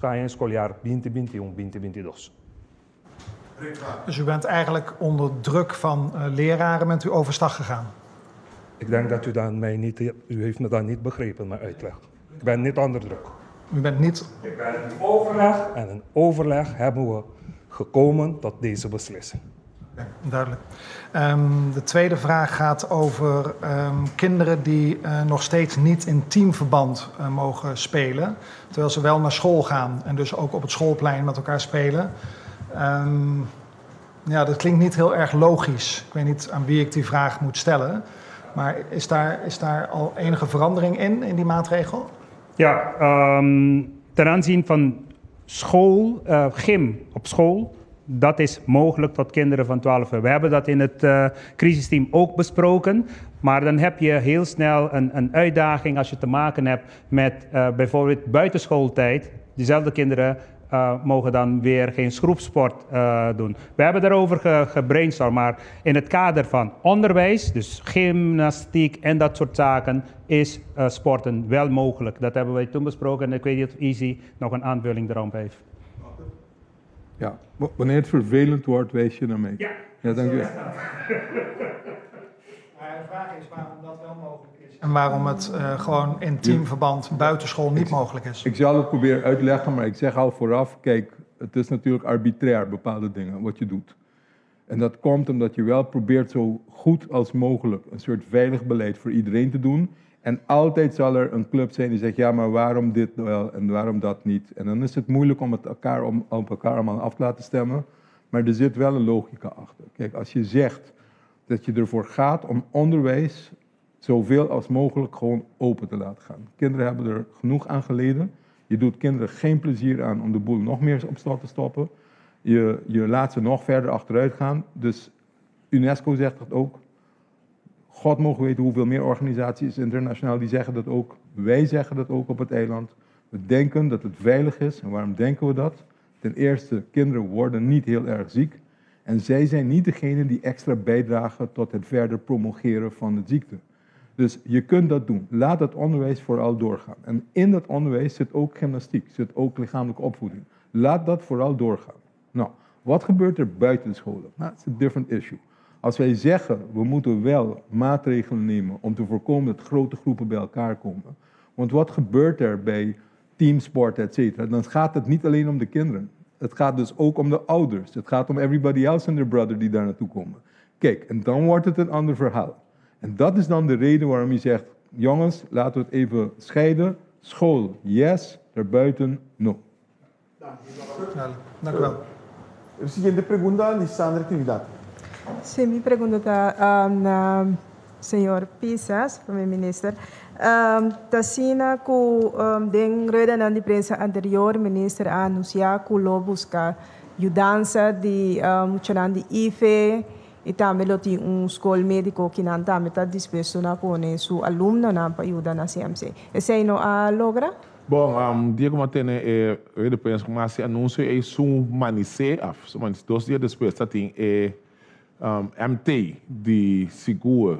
aña eskoliar binti 21, 2022. Dus u bent eigenlijk onder druk van leraren bent u overstag gegaan? Ik denk dat u dan mij niet, u heeft me dan niet begrepen, mijn uitleg. Ik ben niet onder druk. U bent niet... Ik ben in overleg en in overleg hebben we gekomen tot deze beslissing. Ja, duidelijk. De tweede vraag gaat over kinderen die nog steeds niet in teamverband mogen spelen. Terwijl ze wel naar school gaan en dus ook op het schoolplein met elkaar spelen. Ja, dat klinkt niet heel erg logisch. Ik weet niet aan wie ik die vraag moet stellen. Maar is daar al enige verandering in die maatregel? Ja, ten aanzien van school, gym op school, dat is mogelijk tot kinderen van 12 jaar. We hebben dat in het crisisteam ook besproken. Maar dan heb je heel snel een uitdaging als je te maken hebt met bijvoorbeeld buitenschooltijd. Diezelfde kinderen mogen dan weer geen groepsport doen. We hebben daarover gebrainstormd, maar in het kader van onderwijs, dus gymnastiek en dat soort zaken, is sporten wel mogelijk. Dat hebben wij toen besproken en ik weet niet of Easy nog een aanvulling erop heeft. Ja, wanneer het vervelend wordt, wijs je naar mij. Ja. Ja, dank u. Maar de vraag is waarom dat wel mogelijk is. En waarom het gewoon in teamverband buitenschool niet mogelijk is. Ik zal het proberen uit te leggen, maar ik zeg al vooraf, het is natuurlijk arbitrair, bepaalde dingen, wat je doet. En dat komt omdat je wel probeert zo goed als mogelijk een soort veilig beleid voor iedereen te doen. En altijd zal er een club zijn die zegt, ja, maar waarom dit wel en waarom dat niet? En dan is het moeilijk om het op elkaar allemaal af te laten stemmen. Maar er zit wel een logica achter. Als je zegt dat je ervoor gaat om onderwijs zoveel als mogelijk gewoon open te laten gaan. Kinderen hebben er genoeg aan geleden. Je doet kinderen geen plezier aan om de boel nog meer op slot te stoppen. Je laat ze nog verder achteruit gaan. Dus UNESCO zegt dat ook. God mogen weten hoeveel meer organisaties internationaal die zeggen dat ook. Wij zeggen dat ook op het eiland. We denken dat het veilig is. En waarom denken we dat? Ten eerste, kinderen worden niet heel erg ziek. En zij zijn niet degene die extra bijdragen tot het verder promogeren van de ziekte. Dus je kunt dat doen. Laat dat onderwijs vooral doorgaan. En in dat onderwijs zit ook gymnastiek, zit ook lichamelijke opvoeding. Laat dat vooral doorgaan. Wat gebeurt er buiten de scholen? Dat is een different issue. Als wij zeggen, we moeten wel maatregelen nemen om te voorkomen dat grote groepen bij elkaar komen. Want wat gebeurt er bij teamsport, et cetera? Dan gaat het niet alleen om de kinderen. Het gaat dus ook om de ouders. Het gaat om everybody else and their brother die daar naartoe komen. En dan wordt het een ander verhaal. En dat is dan de reden waarom je zegt, jongens, laten we het even scheiden. School, yes, daarbuiten, no. Dank u wel. De siguiente pregunta, Lisandra Trinidad. Sí, mi pregunta ta na señor Pisas, primer minister. Tasina ku den rueda di prensa anterior, minister a anuncia ku lo busca yudansa di muchanan di IFE. I tambe lo tin un skol médiko ki nan tambe ta dispuesto na pone su alumnonan pa yuda na CMC. Esei no a logra? Bon, dia ku mi a tene e rueda di prensa ku mi a hasi anunsio ei su manisé, òf su manisé dos dia despues ta tin e MT di sigur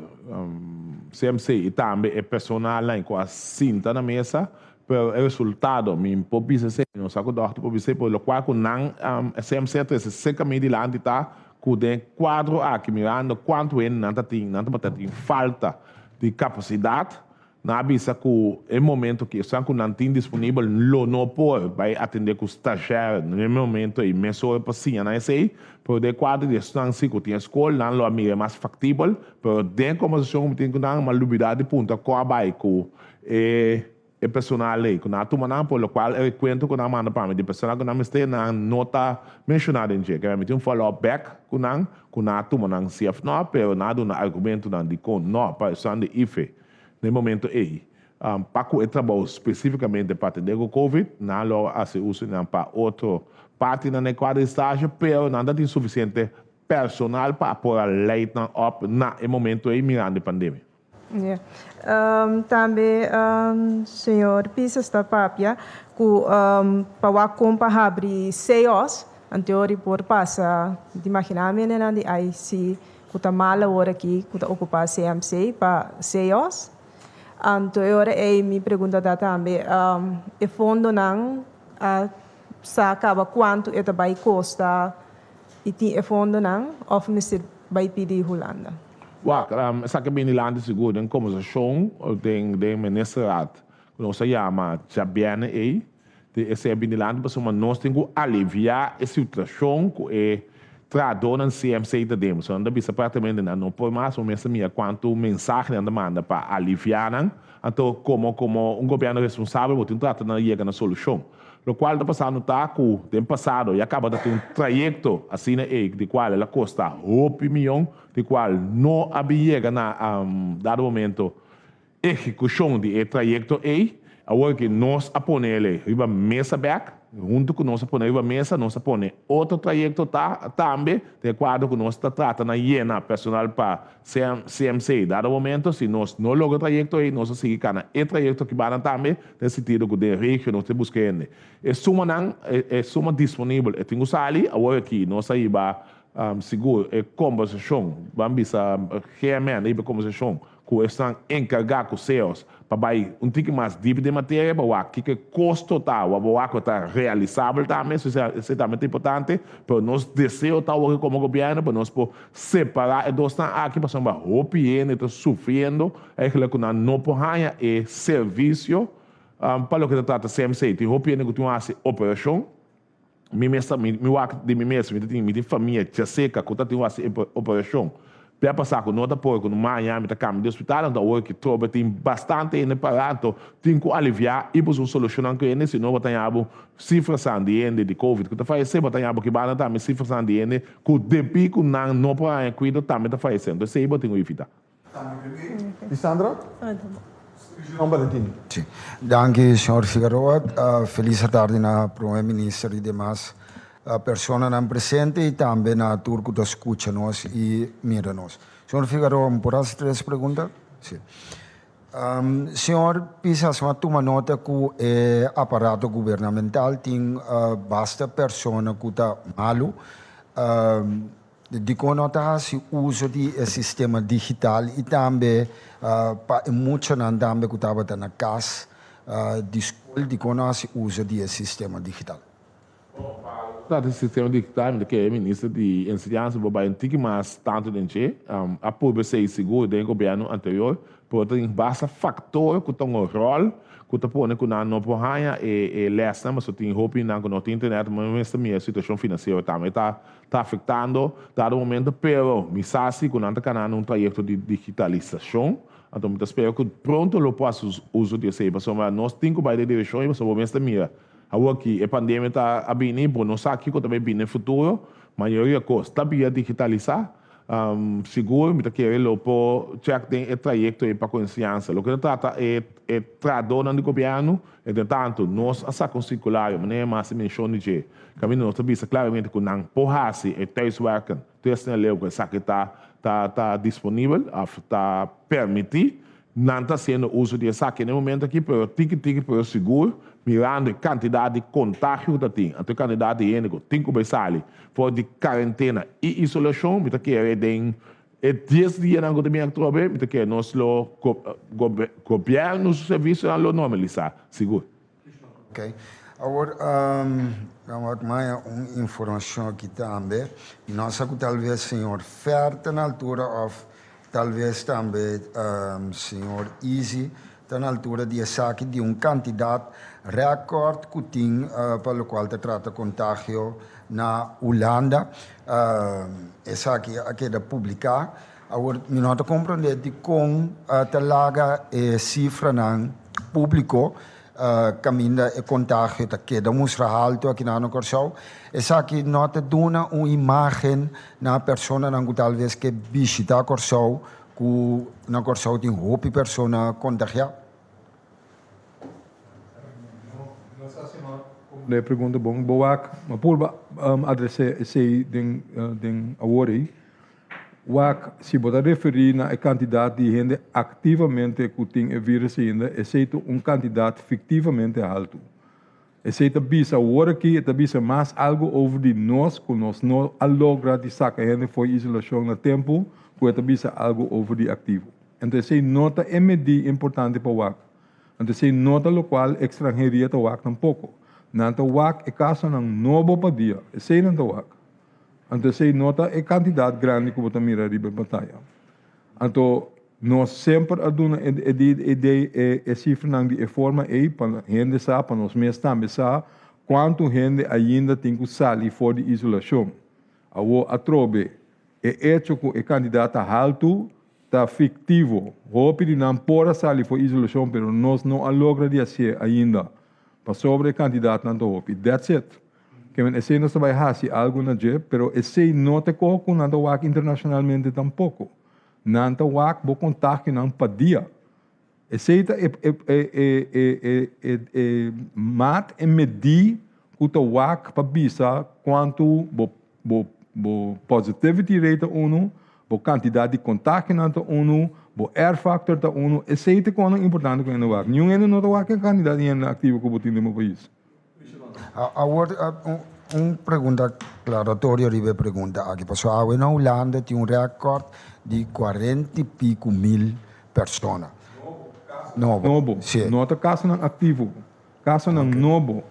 CMC i tambe e personalnan ku a sinta na mesa, pero e resultado mi por bisa esei, mi no sa ku dòkter por bisa esei, pero lokual ku nan CMC a trese serka mi dilanti ta ku den e kuadro aki mirando kuantu hende nan ta tin, nan tabata tin falta di kapasidat. Nan a bisa ku e momento ku esnan ku nan tin disponibel lo no por bai atendé ku stazjèr na e momento ei mesora pa siña nan esei, pero den e kuadro di esnan si ku tin e skol nan lo a mira e mas faktibel, pero den e kombersashon ku mi tin ku nan mi a lubidá di puntra kon a bai ku e e personal ei ku nan a tuma nan, por lokual e rekuento ku nan a manda pa mi di personal ku nan mester nan no ta menshoná den dje. Kende mi tin un follow up bèk ku nan ku nan a tuma nan si òf nò, pero nan a duna argumentonan dikon nò pa esnan di ife. Na e momento ei, pa ku e trabou spesífikamente pa atendé ku Covid, nan lo a hasi uso di nan pa otro partinan na e kuadro di stasio, pero nan ta tin sufisiente personal pa a por a leit nan òp na e momento ei mirando e pandemia. Ya. Tambe señor Pisas ta papia ku pa wak kon pa habri CEOs, anteori por pasa di imaginá mendenan di IC ku ta mal awor aki ku ta okupá CMC pa CEOs. Anto e ora ei mi pregunta ta tambe, e fondonan a sa kaba kuantu e ta bai kosta i tin e fondonan òf mester bai pidi Hulanda? Wak, esaki a bini lanti sigur den kombersashon den den ministerraad ku nos a yama djabièrnè ei, di esei a bini lanti pasobra nos tin ku aliviá e situashon ku e trahadónan CMC ta den. Pasobra nan ta bisa práktikamente nan no por mas, bo mester mira kuantu mensahe nan ta manda pa aliviá nan. Anto komo komo un gobièrnu responsabel bo tin trata na yega na solushon. Lokual ta pasando ta ku den pasado ya kaba ta tin un trayekto asina ei di kual el a kosta hopi miyon, di kual no a bin yega na dado momento Ehekushon di e trayekto ei, awor ki nos a pone el riba mesa bèk, huntu ku nos a pone riba mesa, nos a pone otro trayekto ta tambe den e kuadro ku nos ta trata na yena personal pa CMC. Dado momento, si nos no logra e trayekto ei, nos a sigui kana e trayekto ki bana tambe, den sentido ku den regio nos ta buska hende. E sumanan, e suma disponibel e tin ku sali, awor aki nos a hiba sigur e kombersashon, ban bisa GMN a hiba e kombersashon ku esnan enkargá ku seos pa bai un tiki mas dip den materia pa wak kiko e kosto ta, wak bo wak ku ta realisabel tambe, so esei tambe ta importante, pero nos deseo ta awor komo gobièrnu pa nos por separá e dosnan aki pasobra hopi hende ta sufriendo eigenlijk ku nan no por haña e servisio pa loke ta trata CMC. Tin hopi hende ku tin un hasi operashon, Mi mes ta, mi wak di mi mes, mi ta tin, mi tin famia djaseka ku ta tin wak hasi operashon. Pia pasá ku no ta por ku no maña mi ta kambia di hospital, anto awor ki trobe tin bastante hende pará, anto tin ku aliviá i busca un solushonnan ku hende, si no bo ta haña bo sifrasan di hende di covid ku ta fayesé, bo ta haña bo ki banda tambe sifrasan di hende ku debí ku nan no por haña kuido tambe ta fayesé, anto esei bo tin ku evitá. Lisandra? Juan Valentin. Sí. Danki, señor Figueroa. Feliz atardi na Prome Minister y demas personanan presente y tambe na tur cu ta scucha nos y mira nos. Señor Figueroa, mi por haci tres pregunta? Sí. Señor Pisas, mi a tuma nota cu e aparato gubernamental tin basta persona cu ta malu. Dikon no ta hasi uso di e sistema digital i tambe pa e muchanan tambe ku tabata na kas di skol, dikon no hasi uso di e sistema digital? Ta di sistema digital mi ta kere minister di enseñansa por bai un tiki mas tantu den dje. A purba esei sigur den e gobièrnu anterior, pero ta tin basta faktor ku ta un ròl ku ta pone ku nan no por haña e lèsnan pasobra tin hopinan ku no tin internet, mester mira e situashon finansiero tambe ta ta afectando dado momento, pero mi sa si cu nan ta canando un trayecto di digitalisacion, anto mi ta spera cu pronto lo por haci uso di esey, pasobra nos tin cu bay den direccion y pasobra bo mes ta mira awor ki e pandemia ta a bini, bo no sa kico ta bay bini den futuro, mayoria cos ta bira digitalisa. Sigur mi ta kere lo por check den e trayecto ei pa cu enseñansa. Loke ta trata e e trahadornan di gobierno, entre tanto nos a saca un circulario, manera mas a menciona di dje, caminda nos ta bisa claramente cu nan por haci e thuiswerken tres na leu cu esaki ta ta ta disponibel of ta permiti. Nan ta haciendo uso di esaki na e momento aki, pero tiki tiki pero sigur, mirando e cantidad di contagio cu ta tin, anto e cantidad di hende cu tin cu bay sali for di cuarentena y isolacion, mi ta kere den e dies dianan cu ta bin atrobe, mi ta kere nos lo, gobierno su servicionan lo normalisa, sigur. Ok. Awor, dan wak maya un informacion aki tambe. Mi no sa cu tal vez señor Fer ta na altura of tal vez tambe señor Easy ta na altura di esaki di un cantidad record cu tin pa locual ta trata contagio na Hulanda. Esaki a keda publica. Awor, mi no ta comprende dicon ta laga e cifranan publico caminda e contagio ta keda mustra halto aki na Corsou. Esaki no ta duna un imagen na personanan cu talves ke bishita Corsou cu na Corsou tin hopi persona contagia. E pregunta bon. Bo wak, ma purba adres'é esei den den awor ei. Wak, si bo ta referí na e kantidat di hende aktivamente ku tin e vírus ainda, esei ta un kantidat fiktivamente haltu. Esei ta bisa awor aki, e ta bisa mas algu over di nos ku nos no a logra di saka hende for isolashon na tempu ku e ta bisa algu over di aktivo. Anto esei no ta e medí importante pa wak. Anto esei no ta lokual ekstranheria ta wak tampoko. Nan ta wak e kasonan nobo pa dia. Esei nan ta wak. Anto esei no ta e kantidat grandi ku bo ta mira riba e pantaya. Anto nos semper a duna e e e sifranan di e forma ei pa hende sa, pa nos mes tambe sa kuantu hende ainda tin ku sali for di isolashon. Awor atrobe e echo ku e kantidat ta haltu ta fiktivo. Hopi di nan por a sali for isolashon pero nos no a logra di hasié ainda pasobra e kantidatnan ta hopi. That's it. Kemen esei nos ta bai hasi algu na dje, pero esei no ta e koho ku nan ta wak internashonalmente tampoko. Nan ta wak bo kontagionan pa dia. Esei ta e e e e e e e e maat e medí ku ta wak pa bisa kuantu bo bo bo positivity rate ta unu, bo kantidat di kontagionan ta unu, bo R factor ta unu. Esei ta e kohonan importante ku hende wak. Niun hende no ta wak e kantidat di hende aktivo ku bo tin den bo pais. Awor, un pregunta aclaratorio riba e pregunta aki, pasobra awe na Hulanda tin un record di cuarenta y pico mil persona. Nobo. Nobo. Si. No ta casonan activo, casonan nobo.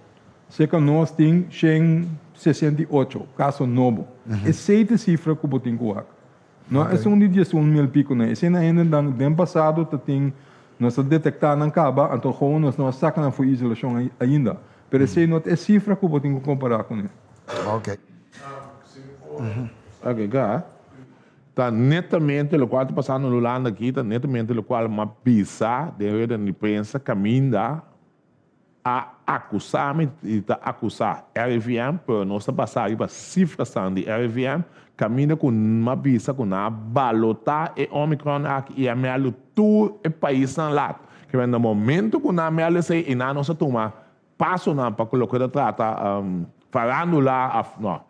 Cerca nos tin 168 caso nobo. Esey ta e cifra cu bo tin cu wak. No esun di diesun mil pico nan. Esei nan hendenan den pasado ta tin, nos a detecta nan caba, anto gewoon nos no a saca nan for isolacion ainda. Pero esei no ta e cifra cu bo tin cu compara cune. Ok. Ok, ga. Ta netamente locual ta pasando na Hulanda aki, ta netamente locual m'a bisa den rueda di prensa caminda a akusá mi i ta akusá RIVM, pero nos ta basá riba sifrasnan di RIVM, kaminda ku a bisa ku nan a balotá e Omicron aki i a mèldu tur e paisnan lat. Ke na momento ku nan a mèldu esei i nan nos a tuma pasonan pa ku loke ta trata farandula òf no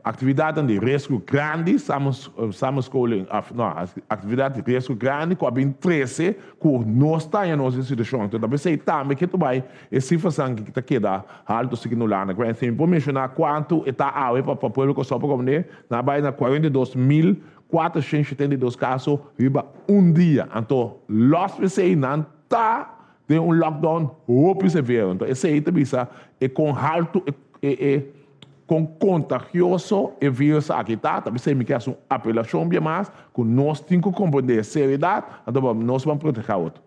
Actividadnan di riesgo grandi, samenscholing of no, actividad di riesgo grandi cu a bin trece cu nos ta haña nos den situacion. Enton ta pesey tambe ke ta bay e cifrasan ki ta keda halto si ki no landa. Kwen si mi por menciona cuanto e ta awe pa pa pueblo Corsou por comprende, nan a bay na 42.472 caso riba un dia. Anto los pesey nan ta den un lockdown hopi severo. Enton esey ta bisa e con halto e e Kon kontagioso e virus aki ta, ta p'esei mi ke hasi un apelashon bia mas ku nos tin ku komprendé e seriedat, anto pa nos ban protegá otro.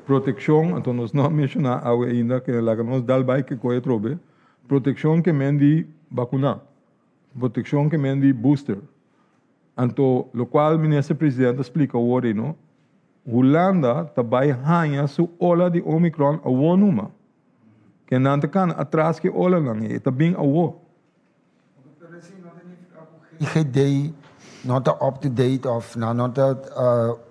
Protekshon, anto nos no a menshoná awe ainda, ke laga nos dal bai ke koe atrobe, protekshon ke men di bakuná, protekshon ke men di booster. Anto lokual Minister President a splika awor ei no, Hulanda ta bai haña su ola di Omicron awor numa. Ke nan ta kana atras ke olanan ei, e ta bin awor. GGD no ta up to date of nan no ta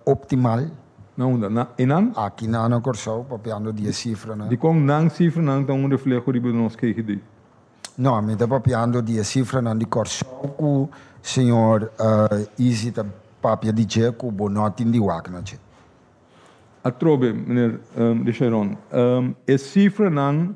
optimal? Na unda? Na einan? Aki na na Kòrsou, papiando di e sifranan. Dikon nan sifranan ta un refleho riba nos GGD? No, mi ta papiando di e sifranan di Kòrsou ku señor Izzy ta papia di dje ku bo no tin di wak na dje. Atrobe, meneer Richeron, e sifranan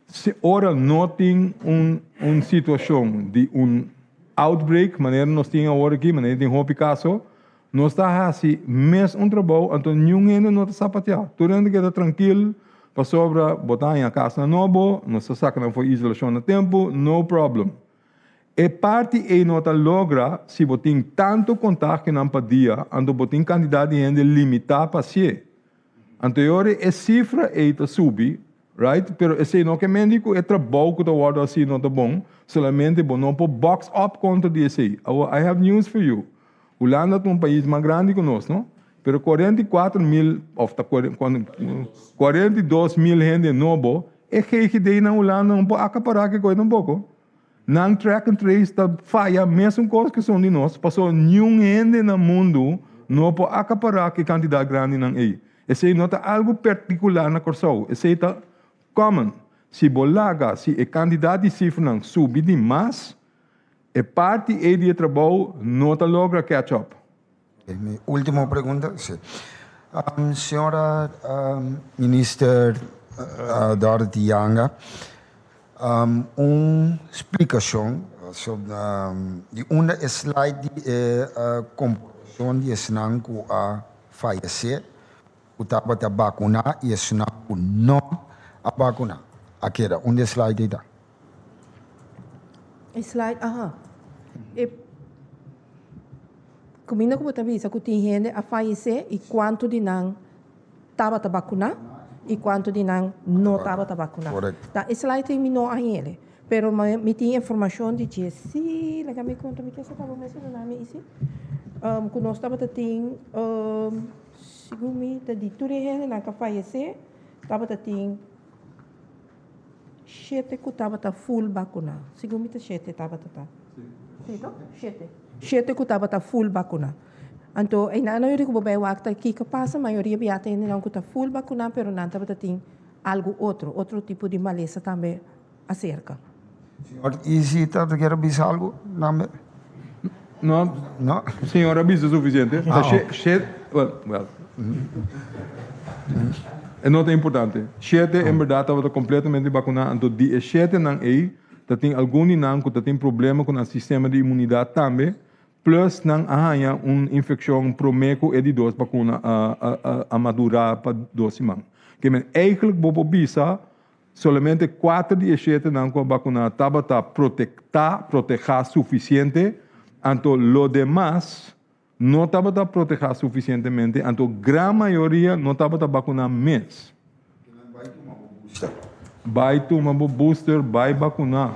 Si ora no tin un un situacion di un outbreak manera nos tin awor aki, manera tin hopi caso, nos ta haci mes un trabou anto niun hende no ta sapatea. Tur hende keda trankil pasobra bo ta haña casnan nobo, nos ta saca nan for isolacion na tempo, no problem. E parti ei no ta logra si bo tin tanto contagionan pa dia anto bo tin cantidad di hende limita pa hacié. Anto e ora e cifra ei ta subi, right? Pero esei no ke men di ku e trabou ku ta wòrdu hasi no ta bon, solamente bo no por box up kontra di esei. Awor, I have news for you. Hulanda ta un pais mas grandi ku nos, no? Pero 44 mil, òf ta 42 mil hende nobo, e GGD na Hulanda no por akapará ke kos tampoko. Nan track and trace ta faya mesun kos ku esun di nos, pasobra niun hende na mundu no por akapará ku e kantidat grandinan ei. Esei no ta algu pertikular na Kòrsou, esei ta common. Si bo laga si e kantidat di sifranan subi di mas, e parti ei di e trabou no ta logra catch up. Mi ultimo pregunta, si. Señora Minister Dorothy Janga, un splicacion di unda e slide di e comportacion di esnan cu a fayece, cu tabata vacuna y esnan cu no a vacuna a keda. Unda e slide ei ta? E slide, aha. E kuminda ku bo ta bisa ku tin hende a fayesé i kuantu di nan tabata bakuná i kuantu di nan no tabata bakuná. Ta e slide ei mi no a hende, pero mi tin informashon di dje. Sí, laga mi konta, mi kier sa ta bo mes a duna mi isi, ku nos tabata tin, segun mi ta di tur e hendenan ku a fayesé tabata tin. Shete ku tabata full bakuná. Segun mi ta shete tabata ta. Si to? Shete. Shete ku tabata full bakuná. Anto einan nan yori ku bo bai wak ta kiko pasa, mayoria bia ta hendenan ku ta full bakuná pero nan tabata tin algu otro, otro tipo di malesa tambe aserka. Señor Izzy ta kier bisa algu tambe? No. No. Señor a bisa suficiente. Ah, ok. Shete, well, well. E no ta importante. Shete en berdad tabata completamente vacuna, anto di e shetenan ey ta tin algun di nan cu ta tin problema cu nan sistema di inmunidad tambe, plus nan a haya un infeccion prome cu e di dos vacuna a a a madura pa dos siman. Ke men eigenlijk bo por bisa Solamente kuater di e shetenan ku a bakuná tabata protektá, protehá, sufisiente, anto lo demas no tabata protehá sufisientemente, anto gran mayoria no tabata bakuná mes. Bai tuma bo booster, bai bakuná.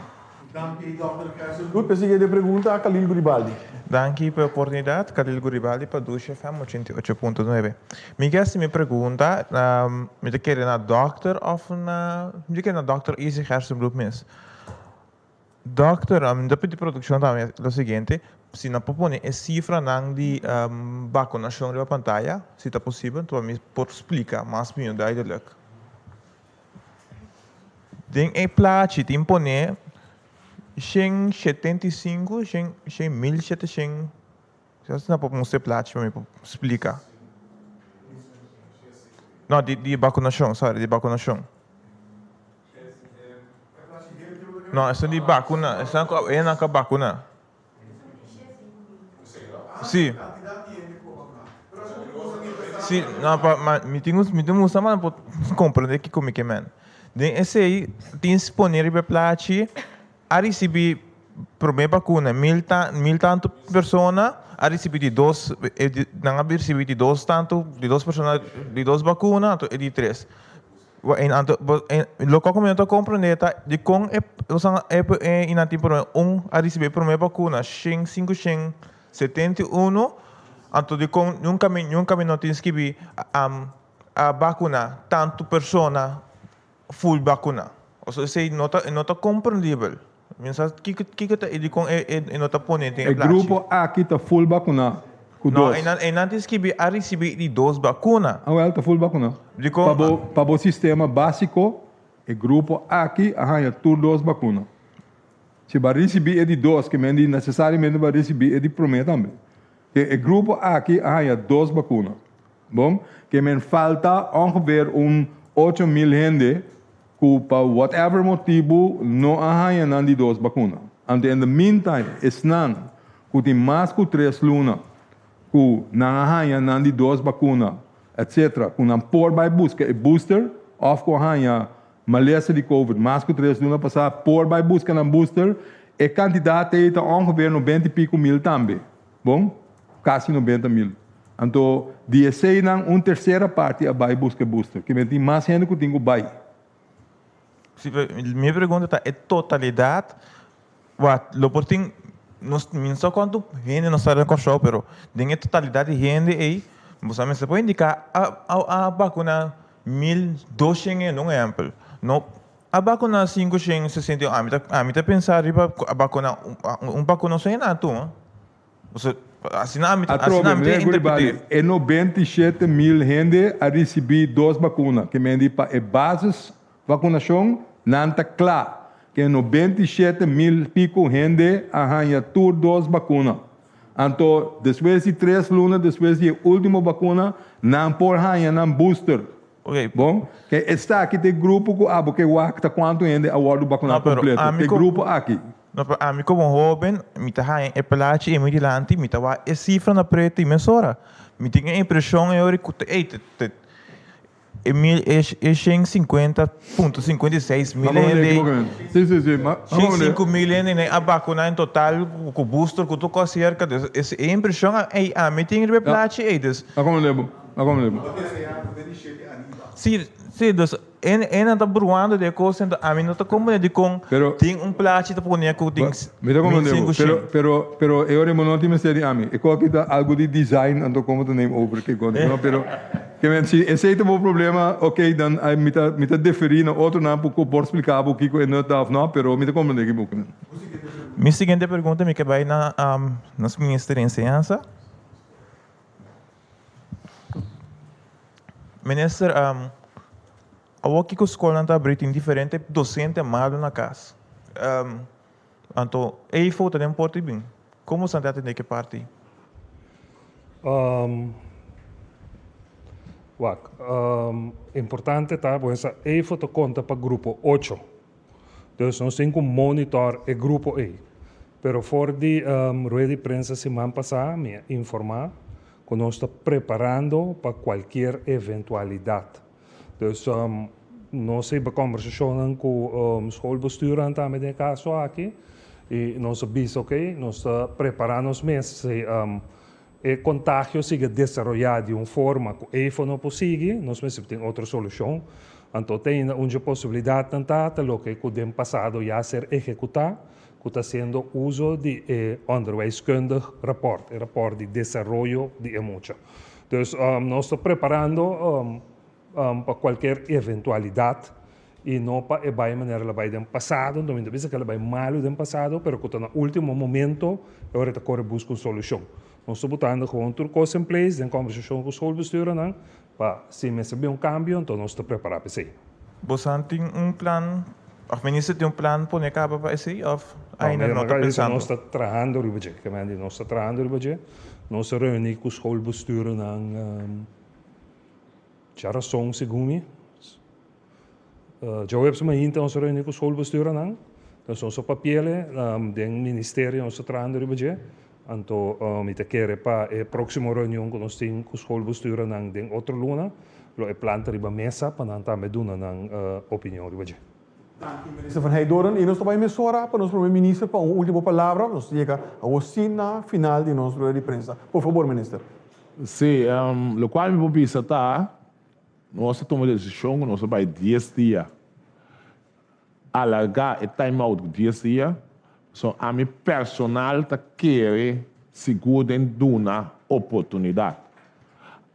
Danki Dòkter Gerstenbluth. P'e siguiente pregunta, Khalil Guribaldi. Danki p'e oportunidat, Khalil Guribaldi pa Dushi FM 88.9. Mi ke hasi mi pregunta, mi ta kere na dòkter òf na, mi ta kere na dòkter Izzy Gerstenbluth mes. Dòkter, mi ta pidi produkshon tambe lo siguiente, si nan por pone e sifranan di bakunashon riba pantaya, si ta posibel, pa mi por splika mas mihó duidelijk. Den e plachi tin pone 175, shen, 1700, si na por mustra e plachi pa mi por splika. No, di, di bakunashon, sorry, di bakunashon. No, esun di bakuna, esun ku, e nan ku a bakuna. Sí. Sí, no, pa, ma, mi tin, mi tin musa ma por comprende kiko mi ke men. Den esei tin pone riba e plachi a ricibi prome bakuna mil ta, mil tanto persona a ricibi di dos, e di, nan a ricibi di dos tanto, di dos persona di dos bakuna anto e di tres. Anto loke ku mi no ta komprendé ta dikon e e nan tin promé un a risibí e promé bakuna shen sinku shen setenta i unu anto dikon nunka mi nunka mi no tin skibí a bakuna tantu persona full bakuna osea esei no ta no ta komprendibel. Mi no sa kiko kiko ta e dikon e e no ta pone den E e plachi. grupo aki ta full bakuná ku No, dos. einan einan tin skibi a risibí di dos bakuna. Awel, ta full bakuná. Dikon Pa bo pa bo sistema básiko, e grupo aki a haña tur dos bakuna. Si bo a risibí e di dos, ke men di nesesariamente bo a risibí e di promé tambe. Ke e grupo aki a haña dos bakuna. Bon, ke men falta ongeveer un 8000 hende ku pa whatever motibu no a haña nan di dos bakuna. Anto in the meantime esnan ku tin mas ku tres luna ku nan a haña nan di dos bakuna etc. Ku nan por bai buska e booster òf ku a haña malesa di covid mas ku tres luna pasá por bai buska nan booster, e kantidat ei ta ongeveer 90 i piku mil tambe. Bon, kasi 90 mil. Anto, di eseinan un tersera parti a bai buska e booster. Ke men tin mas hende ku tin ku bai. Si, mi pregunta ta e totalidat, wat lo por tin, nos, mi no sa kuantu hende nos ta den Kòrsou, pero den e totalidat di hende ei, bo sa mester por indiká a a a bakuná 1200 hende, un ehèmpel. No a bakuná 561, ami ta ami ta pensa riba a bakuná un bakuna so hende a tuma. Pasobra asina ami ta Atrobe, asina ami ta meneer Guribali, interpret'é. e 97 mil hende a risibí dos bakuna. Ke men di pa e basis vakunashon nan ta kla. Ke 97 mil piku hende a haña tur dos bakuna. Anto, despues di 3 luna, despues di e último bakuna, nan por haña nan booster. Bon, ke esaki ta e grupo ku abo ke wak ta kuantu hende a wòrdu bakuná No, pero kompleto. ami E ko grupo aki. No, pero ami komo hóben, mi ta haña e plachi ei mi dilanti, mi ta wak e sifra na pretu i mesora. Mi tin e impreshon e ora ku ta ey, te te e mil e e 150.56 mil Ma hende ei, Si, si, si. Ma, 105 mil hende nei a bakuná en total ku booster ku tur kos serka. Dus es e impreshon ei ami tin riba e plachi ei. Dus. Ma komo lebo? Ma komo lebo? Si, si, dus en en ta bruando di e kos ento ami no ta komprende dikon tin un plachi ta pone ku tin Mi ta mil komprende bo, sinku pero shen. pero pero e ora bo no tin mester di ami. E koki ta algu di design anto komo ta neem over ke kos no pero ke men si esei ta bo problema ok dan ai mi ta mi ta deferí na otronan por por splika bo kiko e nut ta of no pero mi ta komprende ki bo kimen. Mi siguiente pregunta mi ke bai na nos minister di enseñansa. Minister, awor kiko skolnan ta abri tin diferente dosente malu na kas. Anto EIFO ta den porta i bin. Komo esnan ta atendé ki parti? Wak, importante ta bo hesa EIFO ta konta pa grupo 8. Dus nos tin ku monitor e grupo ei. Pero for di rueda di prensa siman pasá mi a informá ku nos ta preparando pa kualkier eventualidat. Dus nos a hiba kòmbersashonnan ku schoolbestuurnan tambe den e kaso aki i nos a bisa oke nos ta prepará nos mes si e kontagio sigui desaroyá di un forma ku EIFO no por sigui, nos mester tin otro solushon. Anto te ainda un dje posibilidatnan ta ta loke ku den pasado ya a ser ehekutá, ku ta hasiendo uso di e onderwijskundig rapport, e rapport di desaroyo di e mucha. Dus nos ta preparando pa kualkier eventualidat i no pa e bai manera el a bai den pasado, anto mi ta bisa ku el a bai malu den pasado, pero ku ta na último momento e ora e ta kore buska un solushon. Nos ta botando gewoon tur kos in place den kòmbersashon ku schoolbestuurnan pa si mester bin un kambio anto nos ta prepará pa esei. Bosan tin un plan òf minister tin un plan pone kaba pa esei òf ainda no ta pensando? Nos ta trahando riba dje, kemendi nos ta trahando riba dje. Nos a reuní ku schoolbestuurnan djarason segun mi. Djaweps mainta nos a reuní ku schoolbestuurnan. Entonces nos a papiele den ministerio nos ta trahando riba dje. Anto mi ta kere pa e próksimo reunion ku nos tin ku schoolbestuurnan den otro luna lo e plan ta riba mesa pa nan tambe duna nan opinion riba dje. Danki Minister Van Heydoorn. I nos ta bai mesora pa nos Prome Minister pa un ultimo palabra. Nos yega awor si na final di nos rueda di prensa. Por fabor Minister. Si, lokual mi por bisa ta, nos a tuma desishon ku nos a bai 10 dia. Alargá e time out ku 10 dia, so ami personal ta kere sigur den duna oportunidat.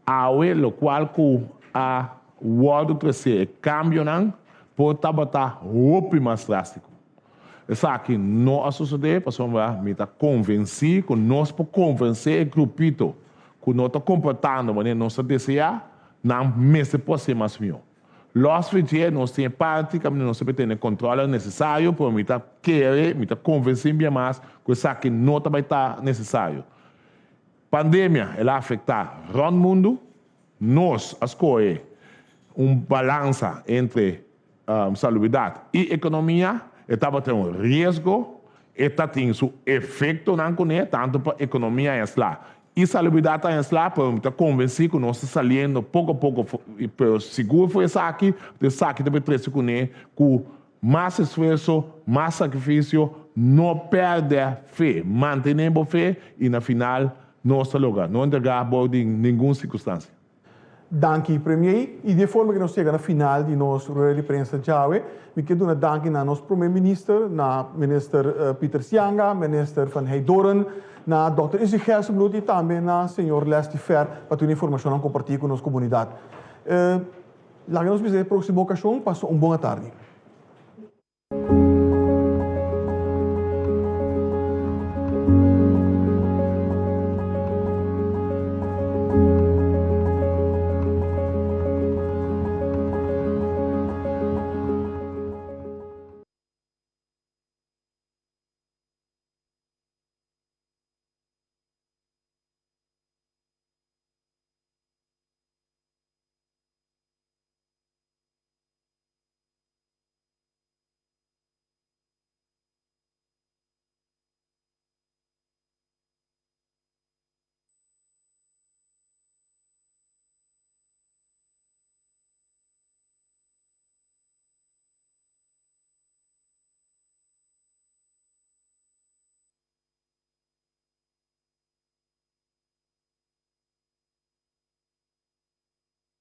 Awe lokual ku a wòrdu tresé e kambionan por tabata hopi mas drástiko. Esaki no a sosodé pasobra mi ta konvensí ku nos por konvensé e grupito ku no ta komportando manera nos ta deseá, nan mester por hasié mas mihó. Lòs for dje nos tin e parti kaminda nos ta por tene kòntròlnan nesesario, pero mi ta kere, mi ta konvensí bia mas ku esaki no ta bai ta nesesario. Pandemia el a afektá rònt mundu, nos a skohe un balansa entre salubridat i ekonomia, e tabata un riesgo, e ta tin su efektonan kuné, tantu pa ekonomia en sla i salubridat en sla, pero mi ta konvensí ku nos ta saliendo poko poko, pero sigur for esaki, esaki ta por trese kuné ku mas esfuerso, mas sakrifisio, no pèrdè fe, mantené bo fe i na final nos ta logra, no entregá bou di ningun sirkunstansia. Danki Premier y di e forma que nos yega na final di nos rueda di prensa djawe, mi kier duna danki na nos Prome Minister, na Minister Pieter Sianga, Minister Van Heydoorn, na Dòkter Izzy Gerstenbluth y tambe na Señor Leslie Fer pa tur e informacionnan comparti cu nos comunidad. Laga nos bisa e proximo ocasion, pasa un bon atardi.